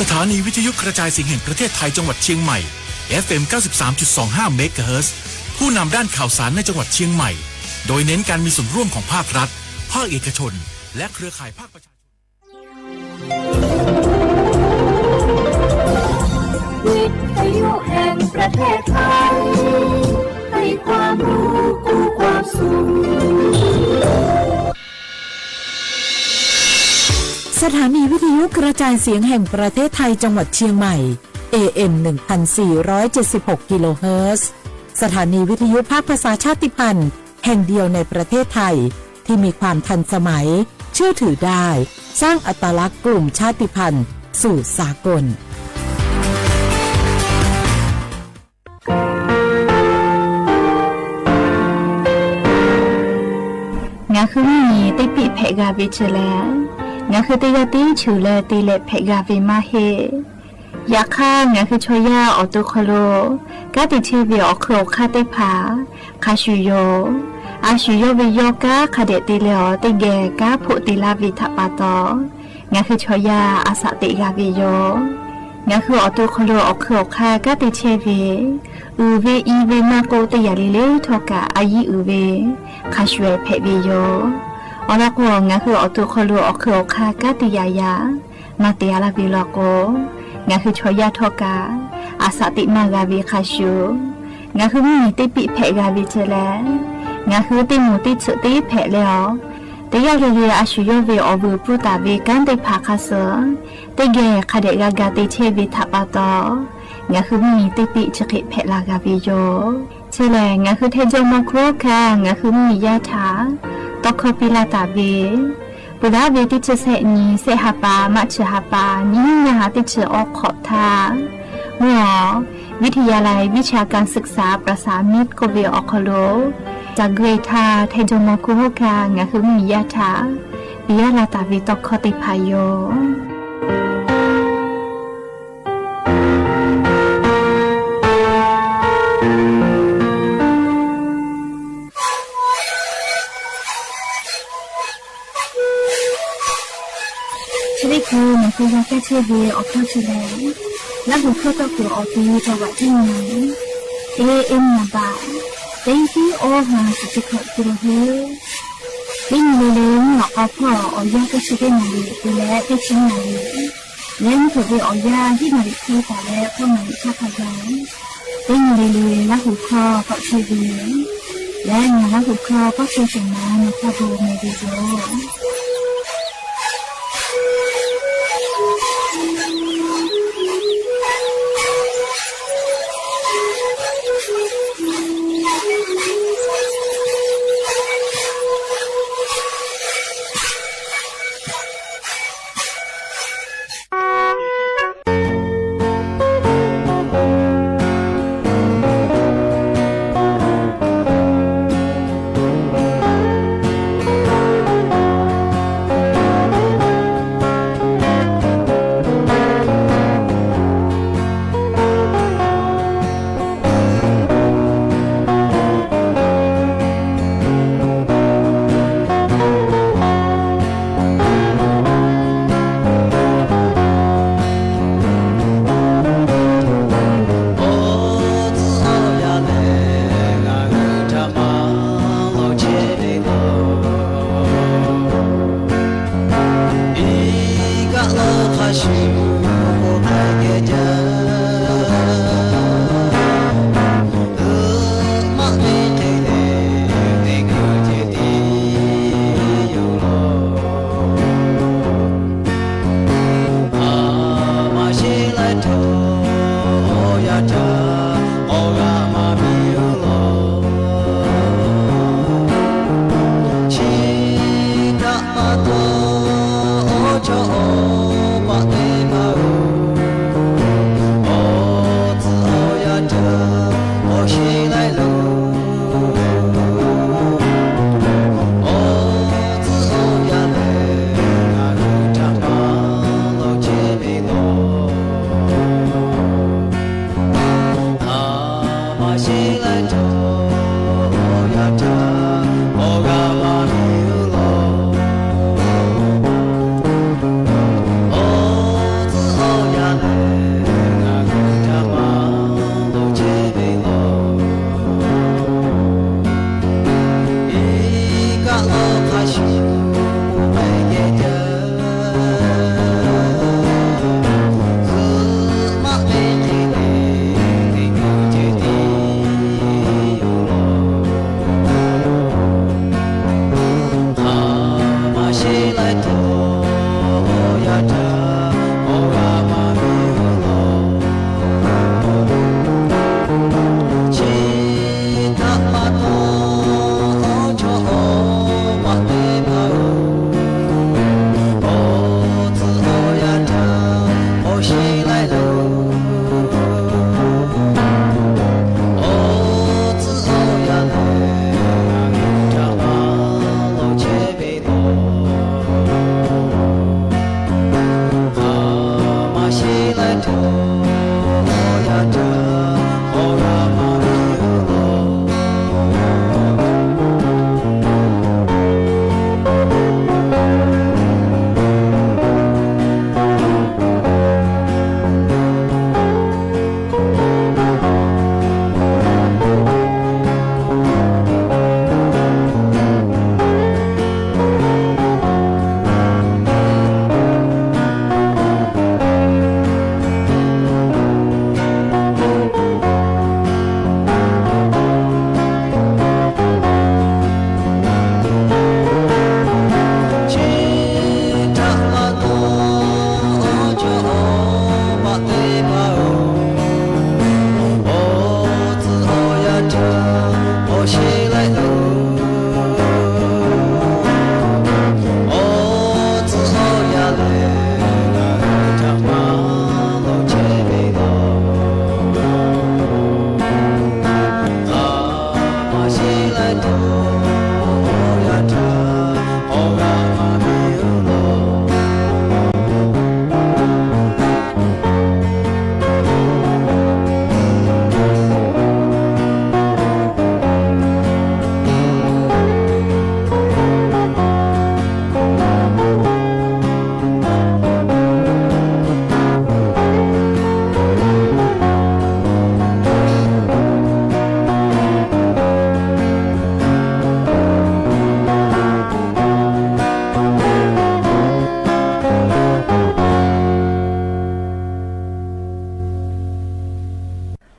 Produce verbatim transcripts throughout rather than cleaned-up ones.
สถานีวิทยุกระจายเสียงแห่งประเทศไทยจังหวัดเชียงใหม่ เอฟเอ็ม เก้าสิบสามจุดสองห้า เมกะเฮิรตซ์ ผู้นำด้านข่าวสารในจังหวัดเชียงใหม่ โดยเน้นการมีส่วนร่วมของภาครัฐ ภาคเอกชน และเครือข่ายภาคประชาชน วิทยุแห่งประเทศไทย ให้ความรู้คู่ความสุข สถานีวิทยุกระจายเสียงแห่งประเทศไทยจังหวัดเชียงใหม่ เอเอ็ม หนึ่งพันสี่ร้อยเจ็ดสิบหก กิโลเฮิรตซ์ สถานีวิทยุภาคภาษาชาติพันธุ์แห่งเดียวในประเทศไทย ที่มีความทันสมัย เชื่อถือได้ สร้างอัตลักษณ์กลุ่มชาติพันธุ์สู่สากล ငါဃုမီၢ်မီၢ် တ့ပ့းဖဲးဂၤဝ့ၤဆၢလဲၣ်, ငါဃုတ့ယီၢ်တ့ဆူးလၢတ့လဲးဖဲးဂၤဝ့ၤမးဟ့ၣ်. ယၤခါ ငါဃုဆီယၢ်အီၣ်တိၢ်ခီလိာ် ကါတံာ်ဆဲဝ့ၤအီၣ်ခုၣ်အီၣ်ခါသ့ၣ်တဖၣ် ခါဆူၣ်ယိာ်, အါဆူၣ်ယိာ်ဝ့ၤယီၢ်ကါ ခါဒဲးတ့လဲးအီၤ တ့ဂဲၤကါဖိးတ့လၢဝ့ၤထးပာ်တီၤ ငါဃုဆီယၢ်အစးသ့ၣ်ဂၤဝ့ၤယိာ်. ငါဃုအီၣ်တိၢ်ခီလိာ်အီၣ်ခုၣ်အီၣ်ခါ ကါတံာ်ဆဲဝ့ၤ အုၣ်ဝ့ၤအံၤဝ့ၤမၤကိးတ့ယၤလံလၢထီၣ်ကး အယံၤအုၣ်ဝ့ၤ ခါဆူၣ်ဖဲးဝ့ၤယိာ်. အီၤလီၤကိး ငါဃုအီၣ်တိၢ်ခီလိာ်အီၣ်ခုၣ်အီၣ်ခါ ကါတံာ်ယၤယၤ မၤတ့ၢ်အါလၢဝ့ၤလီၤကိး ငါဃုဆီယၢ်ထီၣ်ကး အစးသ့ၣ်မၤဂၤဝ့ၤခါဆူၣ်. ငါဃုမီၢ်မီၢ် တ့ပ့းဖဲးဂၤဝ့ၤဆၢလဲၣ်, ငါဃုတ့မူးတ့ဆူးတ့ဖဲးလဲၣ်အီၤ တ့ယီၢ်လၢလၢ အါဆူၣ်ယိာ်ဝ့ၤအီၣ်ဝုၢ်ပူၤတၢ်ဝ့ၤ ကါသ့ၣ်တဖၣ်ခါဆၢၣ် တ့ဂဲၤခါဒဲးဂၤဂၤတ့ဆဲဝ့ၤထးပာ်တီၤ ငါဃုမီၢ်မီၢ် တ့ပ့းဆၢဃ့ဖဲးလၢဂၤဝ့ၤယိာ်. ဆၢလဲၣ် ငါဃုထဲယိမီၢ်ခိၣ်ခါ ငါဃုမီၢ်မီၢ်ယါထး တီခီပံလၢတၢ်ဝ့ၤ ပူၤလၢဝ့ၤတ့ဆၢဆဲးနံၤ ဆဲးဟးပာ် မးဆၢဟးပာ် နံၤနံၤညါဟးတ့ဆၢအီခီၣ်ထါ မ့ၢ်အီၤ วิทยาลัยวิชาการศึกษาประสานมิตร ကိးဝ့ၤအီၣ်ခီလိာ် တၢ်ဂ့ၤထါ ထဲယိမီၢ်ခိၣ်ခါ ငါဃုမီၢ်မီၢ်ယါထး ပံယါလၢတၢ်ဝ့ၤတီခီသ့ၣ်တဖၣ်ယိာ်. ဆၢလ့ၣ်ခိၣ် မၤဃုာ်ယၤကဲဆ့ဝ့ၤအီၣ်ခီၣ်ဆံလဲၣ်, လၢဟူးခီၣ်တီၢ်ခိၣ်အီၤ ပံတဝးတံၢ်နၤ เอเอ็ม นำบ่าย เต็งตี้ โอฮา สิบเจ็ด กิโลเฮิรตซ์ เต็งเลเล မ့ၢ်အီၣ်ခီၣ်ဖီၣ်အီၣ်ယၢ် တဆံတ့ၢ်နၣ်ရံၣ် တုၤလၢ တဆံနၣ်ရံၣ် လၢမုၢ်ခိၣ်ဘ့ၣ်အီၣ်ယၢ် ယဲၢ်နၣ်ရံၣ်ခွံပၢၢ်လၢ ဃိးနၣ်ရံၣ်ဆံခါယီၤ တ့ၢ်နံၤလ့လ့ လၢဟူးခီၣ်ကီၢ်ဆၢဝ့ၢ် လၢညါလၢဟူးခီၣ်ကီၢ်ဆၢၡိုၣ်မး နခီၣ်ဘိမ့ၢ်ဝံၤယိာ်.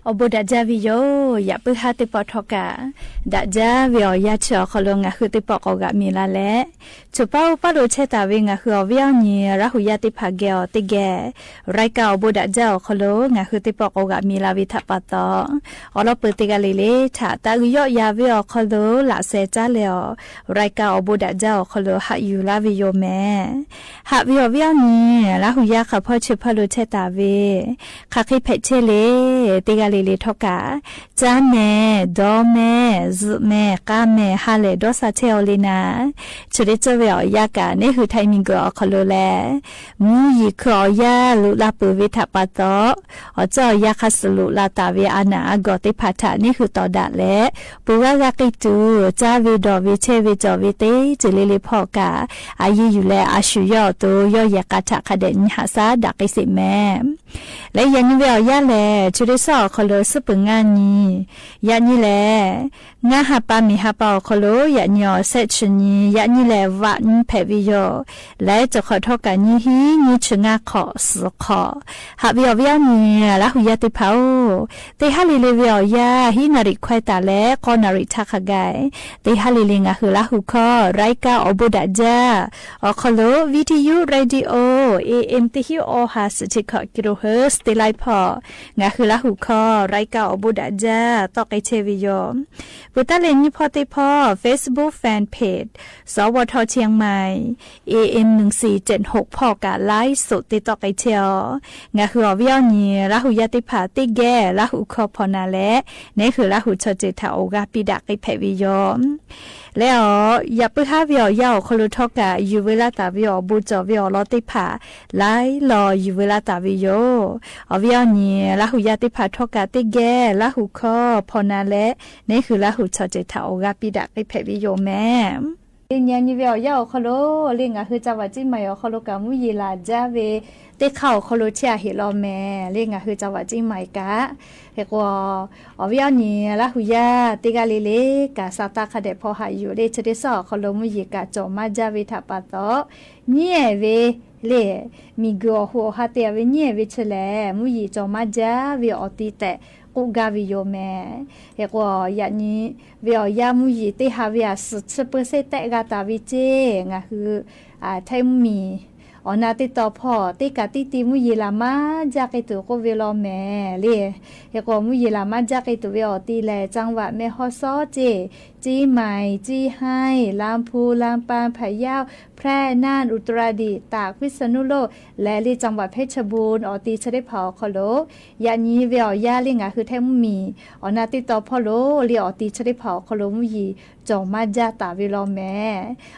အိၣ်ဘူးဒၣ်ယါဝံယို ယၣ်ပုၢ်ဟၣ်သ့ၣ်တဖၣ်ထီၣ်ကၢ် ဒၣ်ယါဝံအီၤ ယါဆၢအီၤခီလိာ် ငါဟုသ့ၣ်တဖၣ်ကိးဂၤမံၤလၢ်လၢ် ဆိပာ်အိၣ်ပာ်လိာ်ဆဲးတၢ်ဝံ ငါဟုအီၤဝံအီၤန့ၣ် လၢ်ဟူယါသ့ၣ်တဖၣ်ဂဲၤအီၤတက့ၢ်. ရၢၢ်ကၢ်အိၣ်ဘူးဒၣ်ယါအီၤခီလိာ် ငါဟုသ့ၣ်တဖၣ်ကိးဂၤမံၤလၢ်ဝံထးပာ်သီ အိၣ်လီၤပၢသ့ၣ်ဂၤလံလၢ် ထးတၢ်ဂုာ်ယီၣ်ယၤဝံအီၤခီလိာ် လၢ်စဲးတၢ်လဲအီၤ ရၢၢ်ကၢ်အိၣ်ဘူးဒၣ်ယါအီၤခီလိာ် ဟးယူၤလၢ်ဝံယိုမဲာ် ဟးဝံအီၤဝံအီၤန့ၣ် လၢ်ဟူယါခီဖီဆိပာ်လိာ်ဆဲးတၢ်ဝံ ခးဃ့ဖဲးဆဲးလၢ် သ့ၣ်ဂၤလံလၢ်ထီၣ်ကၢ် ကၠါမဲာ် ဒီမဲာ် စုးမဲာ် ကါမဲာ် ဟါလဲၣ်ဒီးစးဆဲးအီၤလံနၤ ဆိဒ့ကၠီဝံအီၤယါကၢ် န့ၣ်ဟုထံမံၤကီၢ်အီၤခီလိာ်လဲၣ် မူယံၤခုၣ်အီၤယါလိာ်လၢ်ပၢၢ်ဝံထးပာ်သီ အိၣ်ကၠီအီၤယါခးစၢၢ်လိာ်လၢ်တၢ်ဝံအါနၢ်အါဂီၢ်သ့ၣ်တဖၣ်ထး န့ၣ်ဟုတီၢ်ဒၣ်လဲာ် ပှၤဂၤဂၤက့ၤတုၤ ကၠါဝံဒီးဝံဆဲးဝံကၠီၣ်ဝံသ့ တုၤလံလၢ်ဖီၣ်ကၢ် အယံၤယူၢ်လၢအဆူၣ်ယီၣ်အသိး ယီၣ်ယဲၢ်ကးထးခါဒဲး နံၤဟးဆါဒၣ်က့ၤစ့ၢ်မဲာ် လၢယၤနံၤဝံအီၤယါလဲၣ် ဆိဒ့ကၠီအီၤခီလိာ် စူးပၢၢ်ငါနံၤ ယၤနံၤလဲၣ် ငါဟးပာ်မ့ၢ်ဟးပာ်အီၤခီလိာ် ယၤနံၤအီၤစဲးဆူၣ်နံၤ ယၤနံၤလဲၣ် ဝးနံၤဖဲးဝံယို လၢတခီၣ်ထီၣ်ကၢ်နံၤဟံး နံၤဆူၣ်ငါခီၣ်စူၣ်ခီၣ် ဟးဝံအီၤဝံအီၤန့ၣ် လၢ်ဟူယါသ့ၣ်တဖၣ်ဧၢ သ့ၣ်ဟါလံလၢ်ဝံအီၤယါ ဟံးနၣ်ရံၣ်ခွဲးတၢ်လၢ ဃိးနၣ်ရံၣ်ထးခါဂၤ သ့ၣ်ဟါလံလၢ် ငါဟုလၢ်ဟူခီ ရၢၢ်ကၢ်အိၣ်ဘူးဒၣ်ယါ အီၤခီလိာ် ဝံထယု ရေဒီယိ A M တဆံ အီဟး စူးဆံခီၣ် ကံရူၢ်ဟၢၣ် သ့လါဖီၣ် ငါဟုလၢ်ဟူခီ ရၢၢ်ကၢ်အိၣ်ဘူးဒၣ်ယါ တီၣ်က့ၤဆဲးဝံယို ပတၢ်လဲၤနံၤဖီသ့ၣ်တဖၣ် Facebook Fan Page စဝထ เชียงใหม่ A M หนึ่งสี่เจ็ดหก ဖီၣ်ကၢ် ไลฟ์สด သ့ၣ်တီၣ်က့ၤဆဲးအီၤ ငါဟုအီၤဝံအီၤန့ၣ် လၢ်ဟူယါသ့ၣ်တဖၣ်သ့ၣ်ဂဲၤ လၢ်ဟူခီဖီၣ်နၢ်လဲၣ် န့ၣ်ဟုလၢ်ဟူဆီၣ်တ့ၢ်ထးအိၣ်ဂၤ ပံဒၣ်က့ၤဖဲးဝံယို လၢအီၤ ယပုၢ်ဟါဝံအီၤယါအီၤခီလိာ်ထီၣ်ကၢ် ယူၢ်ဝဲလၢ်တၢ်ဝံအီၤ ဘူးကၠီၣ်ဝံအီၤလီၤသ့ၣ်တဖၣ် လၢ်လီၤယူၢ်ဝဲလၢ်တၢ်ဝံယို အီၤဝံအီၤန့ၣ် လၢ်ဟူယါသ့ၣ်တဖၣ်ထီၣ်ကၢ်သ့ၣ်ဂဲၤ လၢ်ဟူခီဖီၣ်နၢ်လဲၣ် န့ၣ်ဟုလၢ်ဟူဆီၣ်တ့ၢ်ထးအိၣ်ဂၤ ပံဒၣ်က့ၤဖဲးဝံယိုမဲာ် လၢညါနံၤဝံအီၤယါအီၤခီလိာ် လၢငါဟုစၢ်ဝးကၠံမၤအီၤခီလိာ်ကၢ် မူယံၤလၢ်ယါဝဲ သ့ၣ်ခါအီၤခီလိာ်ဆဲးအဟ့ၣ်လီၤမဲာ် လၢငါဟုစၢ်ဝးကၠံမၤကၢ် ဟဲကီး အီၤဝံအီၤန့ၣ် လၢ်ဟူယါသ့ၣ်ဂၤလံလၢ် ကၢ်စးတၢ်ခါဒဲးဖီဟးယူၢ်လၢ ဆိဒ့ကၠီအီၤခီလိာ် မူယံၤကၢ်ကၠီၣ်မါယါဝဲထးပာ်သီ ညံဝဲလၢ မံၤဂုာ်အီၤဟူးအီၤဟါတ့ၢ်ဝဲ ညံဝဲဆူလဲၣ် မူယံၤကၠီၣ်မါယါဝဲအီၤတံၤတဲာ် ကူ๊กาเวโยแม เฮกว่า อย่างนี้ เวออกยา มุ้ยหยีเต๊ฮาเวอะ สิบเปอร์เซ็นต์ แต๊กาต๋าเวเจ้ งาฮือ อ่า ไทยมุ้ยหมี ออกหน้าเต๊ต่อผ่อ เต๊กาตี้ตี มุ้ยหยีหลามมาจ๊ะเกตุโกเวลอแม เลย เฮกว่า มุ้ยหยีหลามมาจ๊ะเกตุเวออกตี้แล จังหวัดแม่ฮ่องสอนเจ้ เจียงใหม่ เซี่ยงไฮ้ ลำพูน ลำปาง พะเยา แพร่ น่าน อุตรดิตถ์ ตาก พิษณุโลก และเลยจังหวัดเพชรบูรณ์ ออกตี้เชอได้ผ่อคอโล อย่างนี้ เวออกยา เลยงาฮือไทยมุ้ยหมี ออกหน้าเต๊ต่อผ่อโล เลยออกตี้เชอได้ผ่อคอโล มุ้ยหยี จ๋อมาจ๊ะต๋าเวลอแม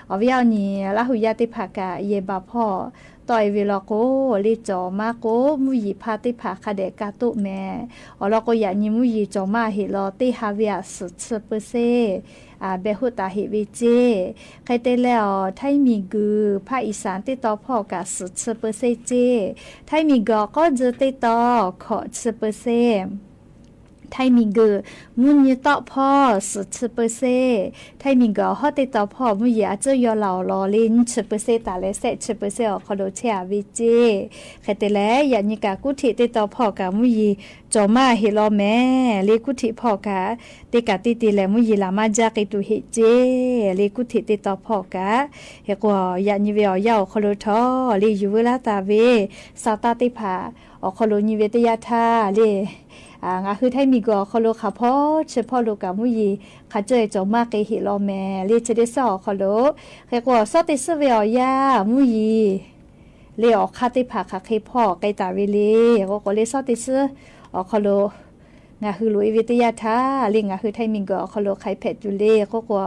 ออกเวออกนี้ ละหูยาเต๊ผ่ากะ เยบาผ่อ ต่อเวลอโก เลยจ๋อมาโก มุ้ยหยีพาเต๊ผ่าคะแดะกาตุ๊แม ออกลอโก อย่างนี้ มุ้ยหยีจ๋อมาเหตุลอ เต๊ฮาเวอะ สิบเปอร์เซ็นต์ อ่า แบะฮู้ต๋าเหตุเวเจ้ ใค่เต๊แล้ว ไทยหมีกือ ภาคอีสานเต๊ต่อผ่อกะ สิบเปอร์เซ็นต์ เจ้ ไทยหมีกือ ก็เจอเต๊ต่อ ขอ สิบเปอร์เซ็นต์ ไทยหมีกือ มุ้ยหยีเต๊าะผ่อ สิบเปอร์เซ็นต์ ไทยหมีกือ ฮอดเต๊ต่อผ่อ มุ้ยหยีอาเจ้ายอเหล่าลอ เลย สิบเปอร์เซ็นต์ ต๋าแล แซะ สิบเปอร์เซ็นต์ ออกคอโล เช่เวเจ้ ใค่เต๊แล อย่างนี้กะ กู้เต๊ต่อผ่อกะ มุ้ยหยี จ๋อมาเหตุลอแม เลยกู้ผ่อกะ เต๊กาตี้ตีแล มุ้ยหยีหลามมาจ๊ะเกตุเหตุเจ้ เลยกู้เต๊ต่อผ่อกะ เฮกว่า อย่างนี้ เวออกยา ออกคอโลทอ เลยอยู่เวลาต๋าเว ซาต้าเต๊ผ่า ออกคอโล นี้เวเต๊ยะทา เลย อ่า งาฮือไทยหมีกือ ออกคอโล ขาผ่อ เฉพาะโลกะ มุ้ยหยี ขาเจ้ยจ๋อมาเกเหตุลอแม เลยเชอได้ซอ ออกคอโล เฮกว่า ซอเต๊ซื่อ เวออกยา มุ้ยหยี เลยออกค่าเต๊ผ่า ขาเคผ่อ ใก้ต๋าเวเลย ก็ ก็เลยซอเต๊ซื่อ ออกคอโล งาฮือหลุยเวเต๊ยะทา เลยงาฮือไทยหมีกือ ออกคอโล ใค่แผดอยู่เลย ก็ ก็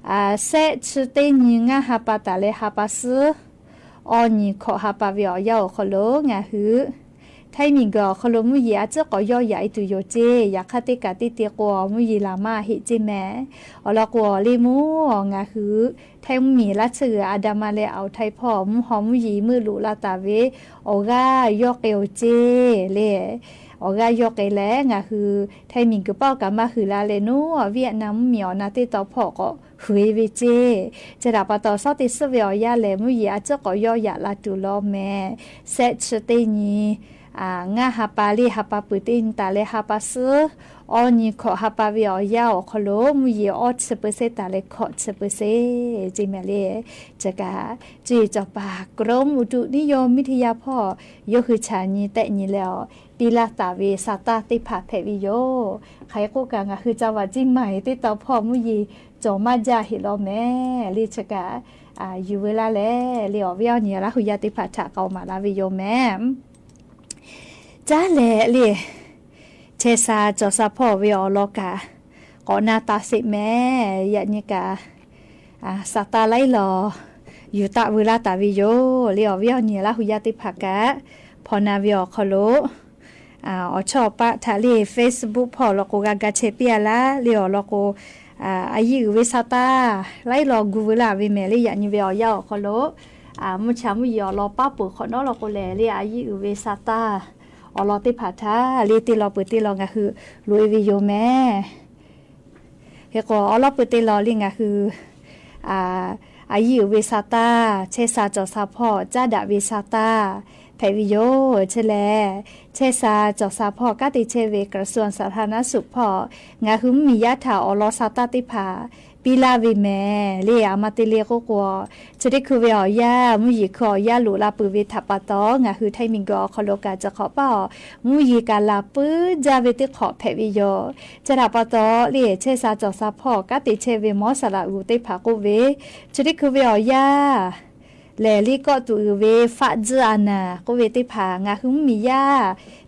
อ่า แซะ ชื่อเต๊นี้ งาฮาปาต๋าแล ฮาปาซื้อ ออนี้ ขอฮาปา เวออกยา ออกคอโล งาฮือ ไทยหมีกือ ออกคอโล มุ้ยหยีอาเจ้าก็ยอหยาอีกตู่โยเจ้ อยากค่าเต๊กาตี้ตีกัว มุ้ยหยีหลามมาเหตุเจ้แม ออกลอกัว เลยมู้ งาฮือ ไทยมุ้ยหมีละเชออืออาดามาแล เอาไทยผ่อ มุ้ยหอม มุ้ยหยี มือหลู่ละต๋าเว ออกก้ายอเกวเจ้ เลย ออกก้ายอเกวแล งาฮือ ไทยหมีกือเป้ากามาหื้อลาแล โน้ เวียดนามมุ้ยหมี ออกหน้าเต๊ต่อผ่อก็ หื้อเวเจ้ เจดาปาตอ ซอเต๊ซื่อ เวออกยาแล มุ้ยหยีอาเจ้าก็ยอหยาละตู่ลอแม แซะ ชื่อเต๊นี้ อ่า งาฮาปา เลยฮาปาปือเต๊นี้ต๋าแล ฮาปาซื้อ ออนี้ ขอฮาปา เวออกยา ออกคอโล มุ้ยหยี ออ สิบเปอร์เซ็นต์ ต๋าแล ขอ สิบเปอร์เซ็นต์ เจ้แมเลย เจกา จุยจอปากรมอุตุนิยมวิทยาผ่อ ยกหื้อฉานี้แต๊นี้แล้ว ปีละต๋าเว ซาต้าเต๊ผ่าแผดวิโย ใค่กู้กางาฮือ จังหวัดเจียงใหม่เต๊ต่อผ่อ มุ้ยหยี จ๋อมาจ๊ะเหตุลอแม เลยเจกา อ่า อยู่เวลาแล เลยออกเวออกนี้ ละหูยาเต๊ผ่าถะเกามาละวิโยแม จ้าแล เลย แชซาจ๋อซาผ่อ เวออกลอกา ก็หน้าต๋าเสะแม อย่างนี้กา อ่า ซาต้าไล่ลอ อยู่ตะวือลาต๋าวิโย เลยออกเวออกนี้ ละหูยาเต๊ผ่ากะ ผ่อนาเวออกคอโล อ่า ออชอบปะทะเล เฟซบุ๊กผ่อลอกัวกากาแชเปียละ เลยออกลอกัว อ่า อายีอือเวซาต้า ไล่ลอกูเวลาเวแม เลยอย่างนี้ เวออกยา ออกคอโล อ่า มุ้ยฉามุ้ยหยี ออกลอป้าเป๋อขอน้อลอกัวแล เลยอายีอือเวซาต้า ออกลอเต๊ผ่าทะ เลยเต๊ลอเป๋อเต๊ลองาฮือ หลุยเวโยแม เฮก็ออกลอเป๋อเต๊ลอ เลยงาฮือ อ่า อายีอือเวซาต้า แชซาจ๋อซาผ่อ จ้าดะเวซาต้า แผดวิโย เชแล แชซาจ๋อซาผ่อ ก้าเตแชเวกระทรวงสาธารณสุขผ่อ งาฮือมุ้ยหยียะถา ออกลอซาต้าเต๊ผ่า ปี้ละเวแม เลยอามาเตเลโกกัว เชได้คือเวออกยา มุ้ยหยีคือออกยาหลู่ละปือเวถาปาตอ งาฮือไทยหมิงก็ออกคอโลกาจะขอเป้า มุ้ยหยีกาละปื้อจ้าเวเต๊ขอแผดวิโย จะถาปาตอ เลยแชซาจ๋อซาผ่อ ก้าเตแชเวมอสระอูเต๊ผ่าโกเว เชได้คือเวออกยา แลลี่ก็ตั๋วอือเว ฟ้าจื้ออาหนา ก็เวเต๊ผ่า งาฮือมุ้ยหยียะ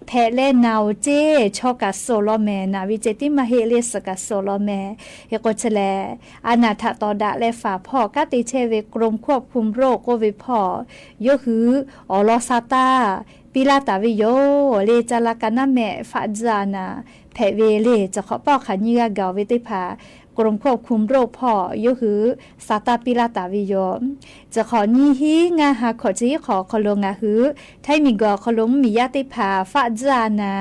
แผดและหนาวเจ้ ชอกาโสลอแม หนาวิจัยตี้มาเฮเลสกาโสลอแม เฮก็เชแล อาหนาถะตอดะและฝาผ่อ ก้าเตแชเวกรมควบคุมโรค ก็เวผ่อ ยกฮือ ออกลอซาต้า ปี้ละต๋าเวโย เลจาลากานะแม ฟ้าจื้ออาหนา แผดเวเล จะขอเป้าขายี่กาเก๋าเวเต๊ผ่า กรมควบคุมโรคผ่อ ยกฮือ ซาต้าปี้ละต๋าเวโย จะขอยี่ฮี้งาหาขอจะฮี้ขอคอโลงาฮือ ไทยหมิงก็ออกคอโลมุ้ยหยียะเต๊ผ่า ฟ้าจื้ออาหนา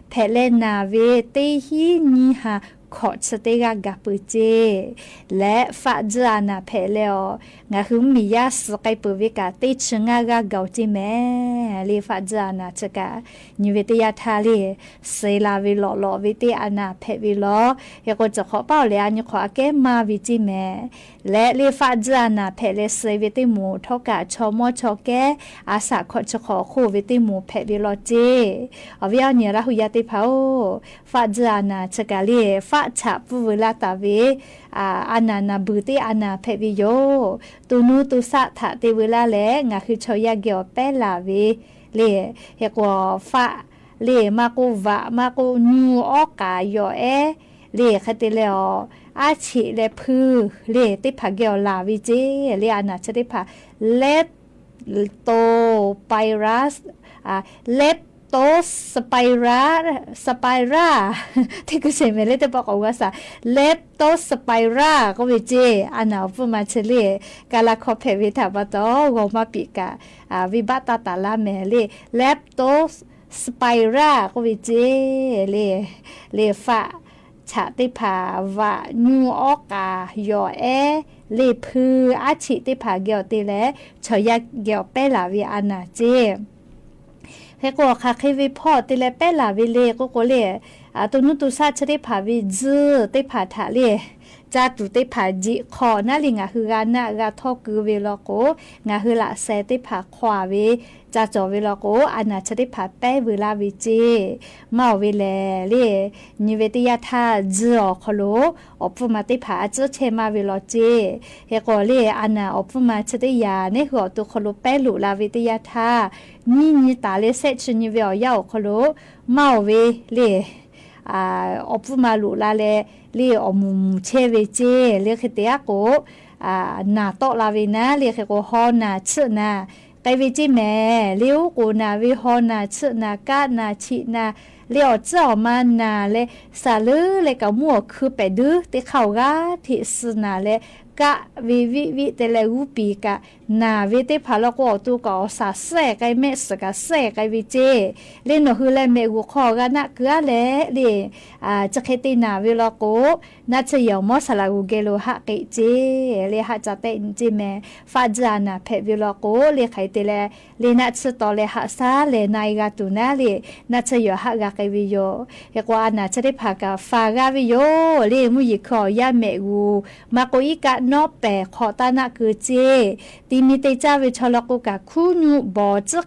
แผดและหนาเวเต๊ฮี้ยี่หา ခီၣ်ဆၢတဲဂၤဂၤပၢၢ်ကၠ့ လၢၾႃႉဒုၣ်အၣ်နၢၣ်ဖဲးလၢအီၤ ငါးဟုမီးယါစူးကဲပၢၢ်ဝဲကၠ့ တ့ဆၢၣ်ငါဂၤဂီၢ်ကၠ့မ့ၢ် လၢၾႃႉဒုၣ်အၣ်နၢၣ်ဆၢကၠ့ နံၤဝဲတ့ယါထါလၢ စဲးလၢ်ဝဲလီၤလီၤဝဲတ့ၢ်အၣ်နၢၣ်ဖဲးဝဲလီၤ. ဟဲကီးစခီပၢ်အိၣ်လဲၣ် အညီခီၣ်အကဲမၤဝဲကၠ့မ့ၢ် လၢလၢၾၣ်ဒုၣ်အၣ်နၢၣ်ဖဲးလၢစဲးဝဲတ့ၢ်မိၢ် ထီၣ်ကၠၢ်ဆီမီၢ်ဆီကဲ အစၢ်ခီၣ်ဆၢခီၣ်အဃိဝဲတ့ၢ်မိၢ်ဖဲးဝဲလီၤကၠ့. အဝဲအီၤနံၤလၢဟူယါတ့ၢ်ဖၣ်အိၣ် ၾၣ်ဒုၣ်အၣ်နၢၣ်ဆၢကၠ့လၢ ၾၣ်ဆၣ်ပူဝဲလၢတၢ်ဝဲ အၣ်နၢၣ်နၢ်ဘုၣ်တ့ၢ်အၣ်နၢၣ်ဖဲးဝဲယိာ် တူၢ်နူတူၢ်သးထးတ့ၢ်ဝဲလၢလဲၣ် ငါးဟုဆီယါကဲအီၤပဲလၢ်ဝဲလၢ ဟဲကီး ၾၣ်လၢ မၤကိးဝး မၤကိးညူအီၣ်ကၣ်ယီၤအဲလၢ ခဲတ့ၢ်လၢအီၤ အါဆံးလၢဖုလၢ တ့ၢ်ဖၣ်ကဲအီၤလၢ်ဝဲကၠ့ လၢအၣ်နၢၣ်ဆၢတ့ၢ်ဖၣ် လႅပ်တိပရၢ လႅပ်တိစပရၢ စပရၢ တ့ၢ်ကစဲးမ့ၢ်လၢ တ့ၢ်ပီၣ်ကီၢ်ဝါစၢ် လၢ တိစပရၢ ကီးဝဲကၠ့ အၣ်နၢၣ်အိၣ်ပူၤမၤဆၢလၢ ကလၢ်ခီၣ်ဖဲးဝဲထးပီတီၢ် ဂီၤမးပံးကၣ် ဝံဘၣ်တၢ်တၢ်လၢ်မ့ၢ်လၢ လႅပ်တိစပရၢ ကီးဝဲကၠ့ လၢ လၢ ၾၣ်ဆၣ်တ့ၢ်ဖၣ် ဝး ညူအီၣ်ကၣ်ယီၤအဲလၢ ဖုအါဆံးတ့ၢ်ဖၣ်ကဲအီၤတ့ၢ်လၢ ဆီယါကဲအီၤပဲလၢ်ဝဲအၣ်နၢၣ်ကၠ့ ဟဲကီးခးဃ့ဝဲဖီၣ်တ့ၢ်လၢပဲလၢ်ဝဲလၢ ကီးကီးလၢ တူၢ်နူတူၢ်သးဆၢတ့ၢ်ဖၣ်ဝဲ ဒုၣ်တ့ၢ်ဖၣ်ထးလၢ ကၠၢ်တူၢ်တ့ၢ်ဖၣ် ကၠံၣ်ခီၣ် နၢ်လံ ငါးဟုဂၤနၢ်ဂၤထီၣ်ကုဝဲလီၤကိး ငါးဟုလၢ်စဲးတ့ၢ်ဖၣ်ခွါဝဲ ကၠၢ်ကၠီဝဲလီၤကိး အၣ်နၢၣ်ဆၢတ့ၢ်ဖၣ်ပဲဝဲလၢဝဲကၠ့ မၤအီၤဝဲလဲၣ်လၢ နံၤဝဲတ့ယါထါ ဒုၣ်အီၤခီလိာ် အိၣ်ပူၤမၤတ့ၢ်ဖၣ်အစၢၢ်ဆဲးမၤဝဲလီၤကၠ့ ဟဲကီးလၢ အၣ်နၢၣ်အိၣ်ပူၤမၤဆၢတ့ၢ်ယၤ နၢ်ဟူအီၤတူၢ်ခီလိာ်ပဲလိာ်လၢဝဲတ့ယါထါ နံၤနံၤတၢ်လၢ ဆဲးဆၢနံၤဝဲအီၤယါအိၣ်ခီလိာ် မၤအီၤဝဲလၢ အိၣ်ပူၤမၤလိာ်လၢလဲၣ် လၢအီၣ်မူၣ်မူၣ်ဆဲးဝဲကၠ့ လၢခဲတ့ၢ်အကိး နၢ်တီၣ်လၢဝဲနၢ်လၢ ဟဲကီးဟီၣ်နၢ်ဆၢၣ်နၢ် ကဲဝဲကၠ့မ့ၢ် လၢအိၣ်ကိးနၢ်ဝဲ ဟီၣ်နၢ်ဆၢၣ်နၢ် ကးနၢ်ဆံးနၢ် လၢအီၣ်စၢၣ်အီၣ်မၤနၢ်လၢ စၢ်လၢလၢကမူၣ်အီၣ်ခုပှဲၤဒု တ့ၢ်ခီၣ်ဂၤထံးစုနၢ်လၢ ကးဝဲဝံၣ်ဝံၣ်တ့ၢ်လၢဂူပံၤကၣ် နၢ်ဝဲတ့ၢ်ဖၣ်လီၤကိး အီၣ်တူၢ်ကၣ်အီၣ်စၢ်စဲးကဲ မဲာ်စၢၣ်ကၣ်စဲးကဲဝဲကၠ့ လၢနီၢ်ဟုလၢမဲာ်ဂူာ်ခီၣ်ဂၤနၢ်ကုၢ်အါလဲၣ်လၢ ကၠၢ်ခ့တ့ၢ်နၢ်ဝဲလီၤကိး နၢ်ဆၢၣ်ယီၤမီၤစၢ်လၢဂူာ်ကဲလိာ်ဟးက့ၣ်ကၠ့ လၢဟးကၠၢ်တဲာ်ကၠ့မ့ၢ် ၾၣ်ဒုၣ်အၣ်နၢၣ်ဖဲးဝဲလီၤကိး လၢခဲတ့ၢ်လၢ လၢနၢ်ဆၢၣ်တီၢ်လၢဟးစၢ်လၢ နၢ်အံၤဂၤတူၢ်နၢ်လၢ နၢ်ဆၢၣ်ယီၤဟးဂၤကဲဝဲယိာ် ဟဲကီးအၣ်နၢၣ်ဆၢတ့ၢ်ဖၣ်ကၣ် ဖးဂၤဝဲယိာ်လၢ မုၢ်ယံၤခုၣ်အီၣ်ယါမဲာ်ဂူာ် မၤကိးအံၤကးနီၣ်ပဲာ်ခီၣ် တၢ်နၢ်ကုၢ်ကၠ့ တံၤမံၤတ့ၢ်ကၠၢ်ဝဲဆီလီၤကိးကၣ် ခူၣ်ညူးဘီၣ်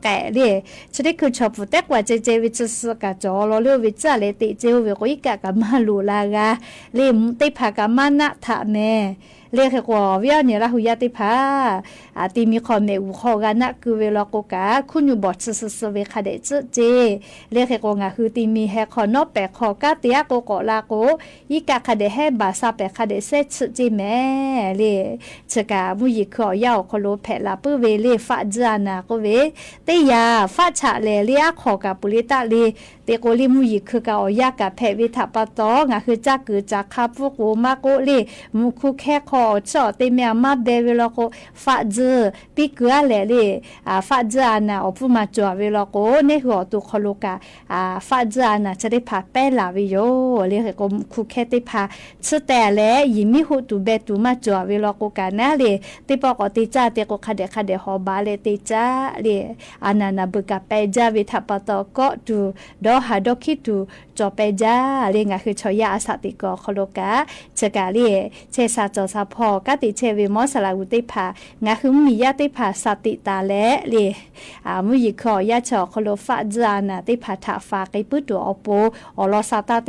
စၢၣ်ကဲလၢ ဆၢထံၣ်ခုၣ်ဆီၣ်ပူၤတဲကွၢ်ကၠ့ကၠ့ဝဲ ဆၢၣ်စၢၣ်ကၣ်ကၠီလီၤလၢ အဝဲကၠၢ်လၢတ့ၢ်ကၠ့ အဝဲကိးအံၤကးကမၤလိာ်လၢဂၤ လၢတ့ၢ်ဖၣ်ကမၤနၢ်ထးမ့ၢ် လၢဟဲကီးဝဲအီၤနံၤလၢဟူယါတ့ၢ်ဖၣ် တံၤမံၤခီၣ်မဲာ်ဂူာ်ခီၣ်ဂၤနၢ်ကုၢ်ဝဲလီၤကိးကၣ် ခူၣ်ညူးဘီၣ်ဆၢၣ်စၢၣ်စၢၣ်ဝဲခးဒဲးကၠ့ကၠ့ လၢဟဲကီး ငါးဟုတံၤမံၤဟဲခီၣ်နီၣ်ပဲာ်ခီၣ် ကးတ့ၢ်အကိးကိးလၢကိး အံၤကးခးဒဲးဟဲဘၣ်စၢ်ပဲာ်ခးဒဲးစဲးဆၢၣ်ကၠ့မ့ၢ်လၢ ဆၢကၣ် မုၢ်ယံၤခုၣ်အီၣ်ယါအိၣ်ခီလိာ် ဖဲးလၢပုၢ်ဝဲလၢ ၾၣ်ဒုၣ်အၣ်နၢၣ်ကိးဝဲ တ့ၢ်ယၤ ၾၣ်ဆၣ်လဲၣ်လၢအခိၣ်ကၢ်ပူၤလၢတၢ်လၢ တ့ၢ်ကိးလၢ မုၢ်ယံၤခုၣ်ကၣ်အီၣ်ယါကၣ်ဖဲးဝဲထးပီတီၢ် ငါးဟုကၠၢ်ကုၢ်ကၠၢ်ခါပူၤကိး မၤကိးလၢ မူခိၣ်ခဲခီၣ်အီၣ်ဆၢၣ်အီၣ်တ့ၢ်မ့ၢ်အမၤဘဲဝဲလီၤကိး ၾၣ်ဒုၣ် ပံကုၢ်အါလဲၣ်လၢ ၾၣ်ဒုၣ်အၣ်နၢၣ်အိၣ်ပူၤမၤကၠီဝဲလီၤကိး နၢ်ဟူအီၤတူၢ်ခီလိာ်ကၣ် ၾၣ်ဒုၣ်အၣ်နၢၣ်ဆၢတ့ၢ်ဖၣ်ပဲလၢ်ဝဲယိာ် လၢဟဲကီး မူခိၣ်ခဲတ့ၢ်ဖၣ် ဆၢတဲာ်လဲၣ် ယံာ်မံဟူးတူၢ်ဘဲတူၢ်မၤကၠီဝဲလီၤကိးကၣ်နၢ်လၢ တ့ၢ်ပီၣ်ကီၢ်တ့ၢ်ကၠၢ် တ့ၢ်ကိးခးဒဲးခးဒဲးဟီၣ်ဘၣ်လၢတ့ၢ်ကၠၢ်လၢ အၣ်နၢၣ်နၢ်ဘုၣ်ကၣ်ပဲာ်ကၠၢ်ဝဲထးပီတီၢ် ကိးတူၢ် ဒီးဟးဒီးခံတူၢ် ကၠီပဲာ်ကၠၢ်လၢ ငါးဟုဆီၣ်ယါအစၢ်တံၢ်ကီၢ်ခီလိာ်ကၣ် ဆၢကၣ်လၢ ဆဲးစၢ်ကၠီၣ်စၢ်ဖီၣ် ကးတ့ၢ်ဆဲးဝဲမီၤစၢ်လၢဂူာ်တ့ၢ်ဖၣ် ငါးဟုမုၢ်မံၤယါတ့ၢ်ဖၣ် စၢ်တံၢ်တၢ်လဲၣ်လၢ မုၢ်ယံၤခုၣ်အီၣ်ယါဆီၣ်ခီလိာ် ၾၣ်ဒုၣ်အၣ်နၢၣ်တ့ၢ်ဖၣ်ထးဖးက့ၤပုၢ်တူၢ်အီၤပူၤ အီၣ်လီၤစၢ်တၢ်တ့ၢ်ဖၣ် စၢဃ့ပံလၢ်တၢ်ဝံၤယိာ်မ့ၢ် အီၣ်ကၠၢ်လဲၣ်ဆၢတ့ၢ်လီၤကီးက့ၤလၢ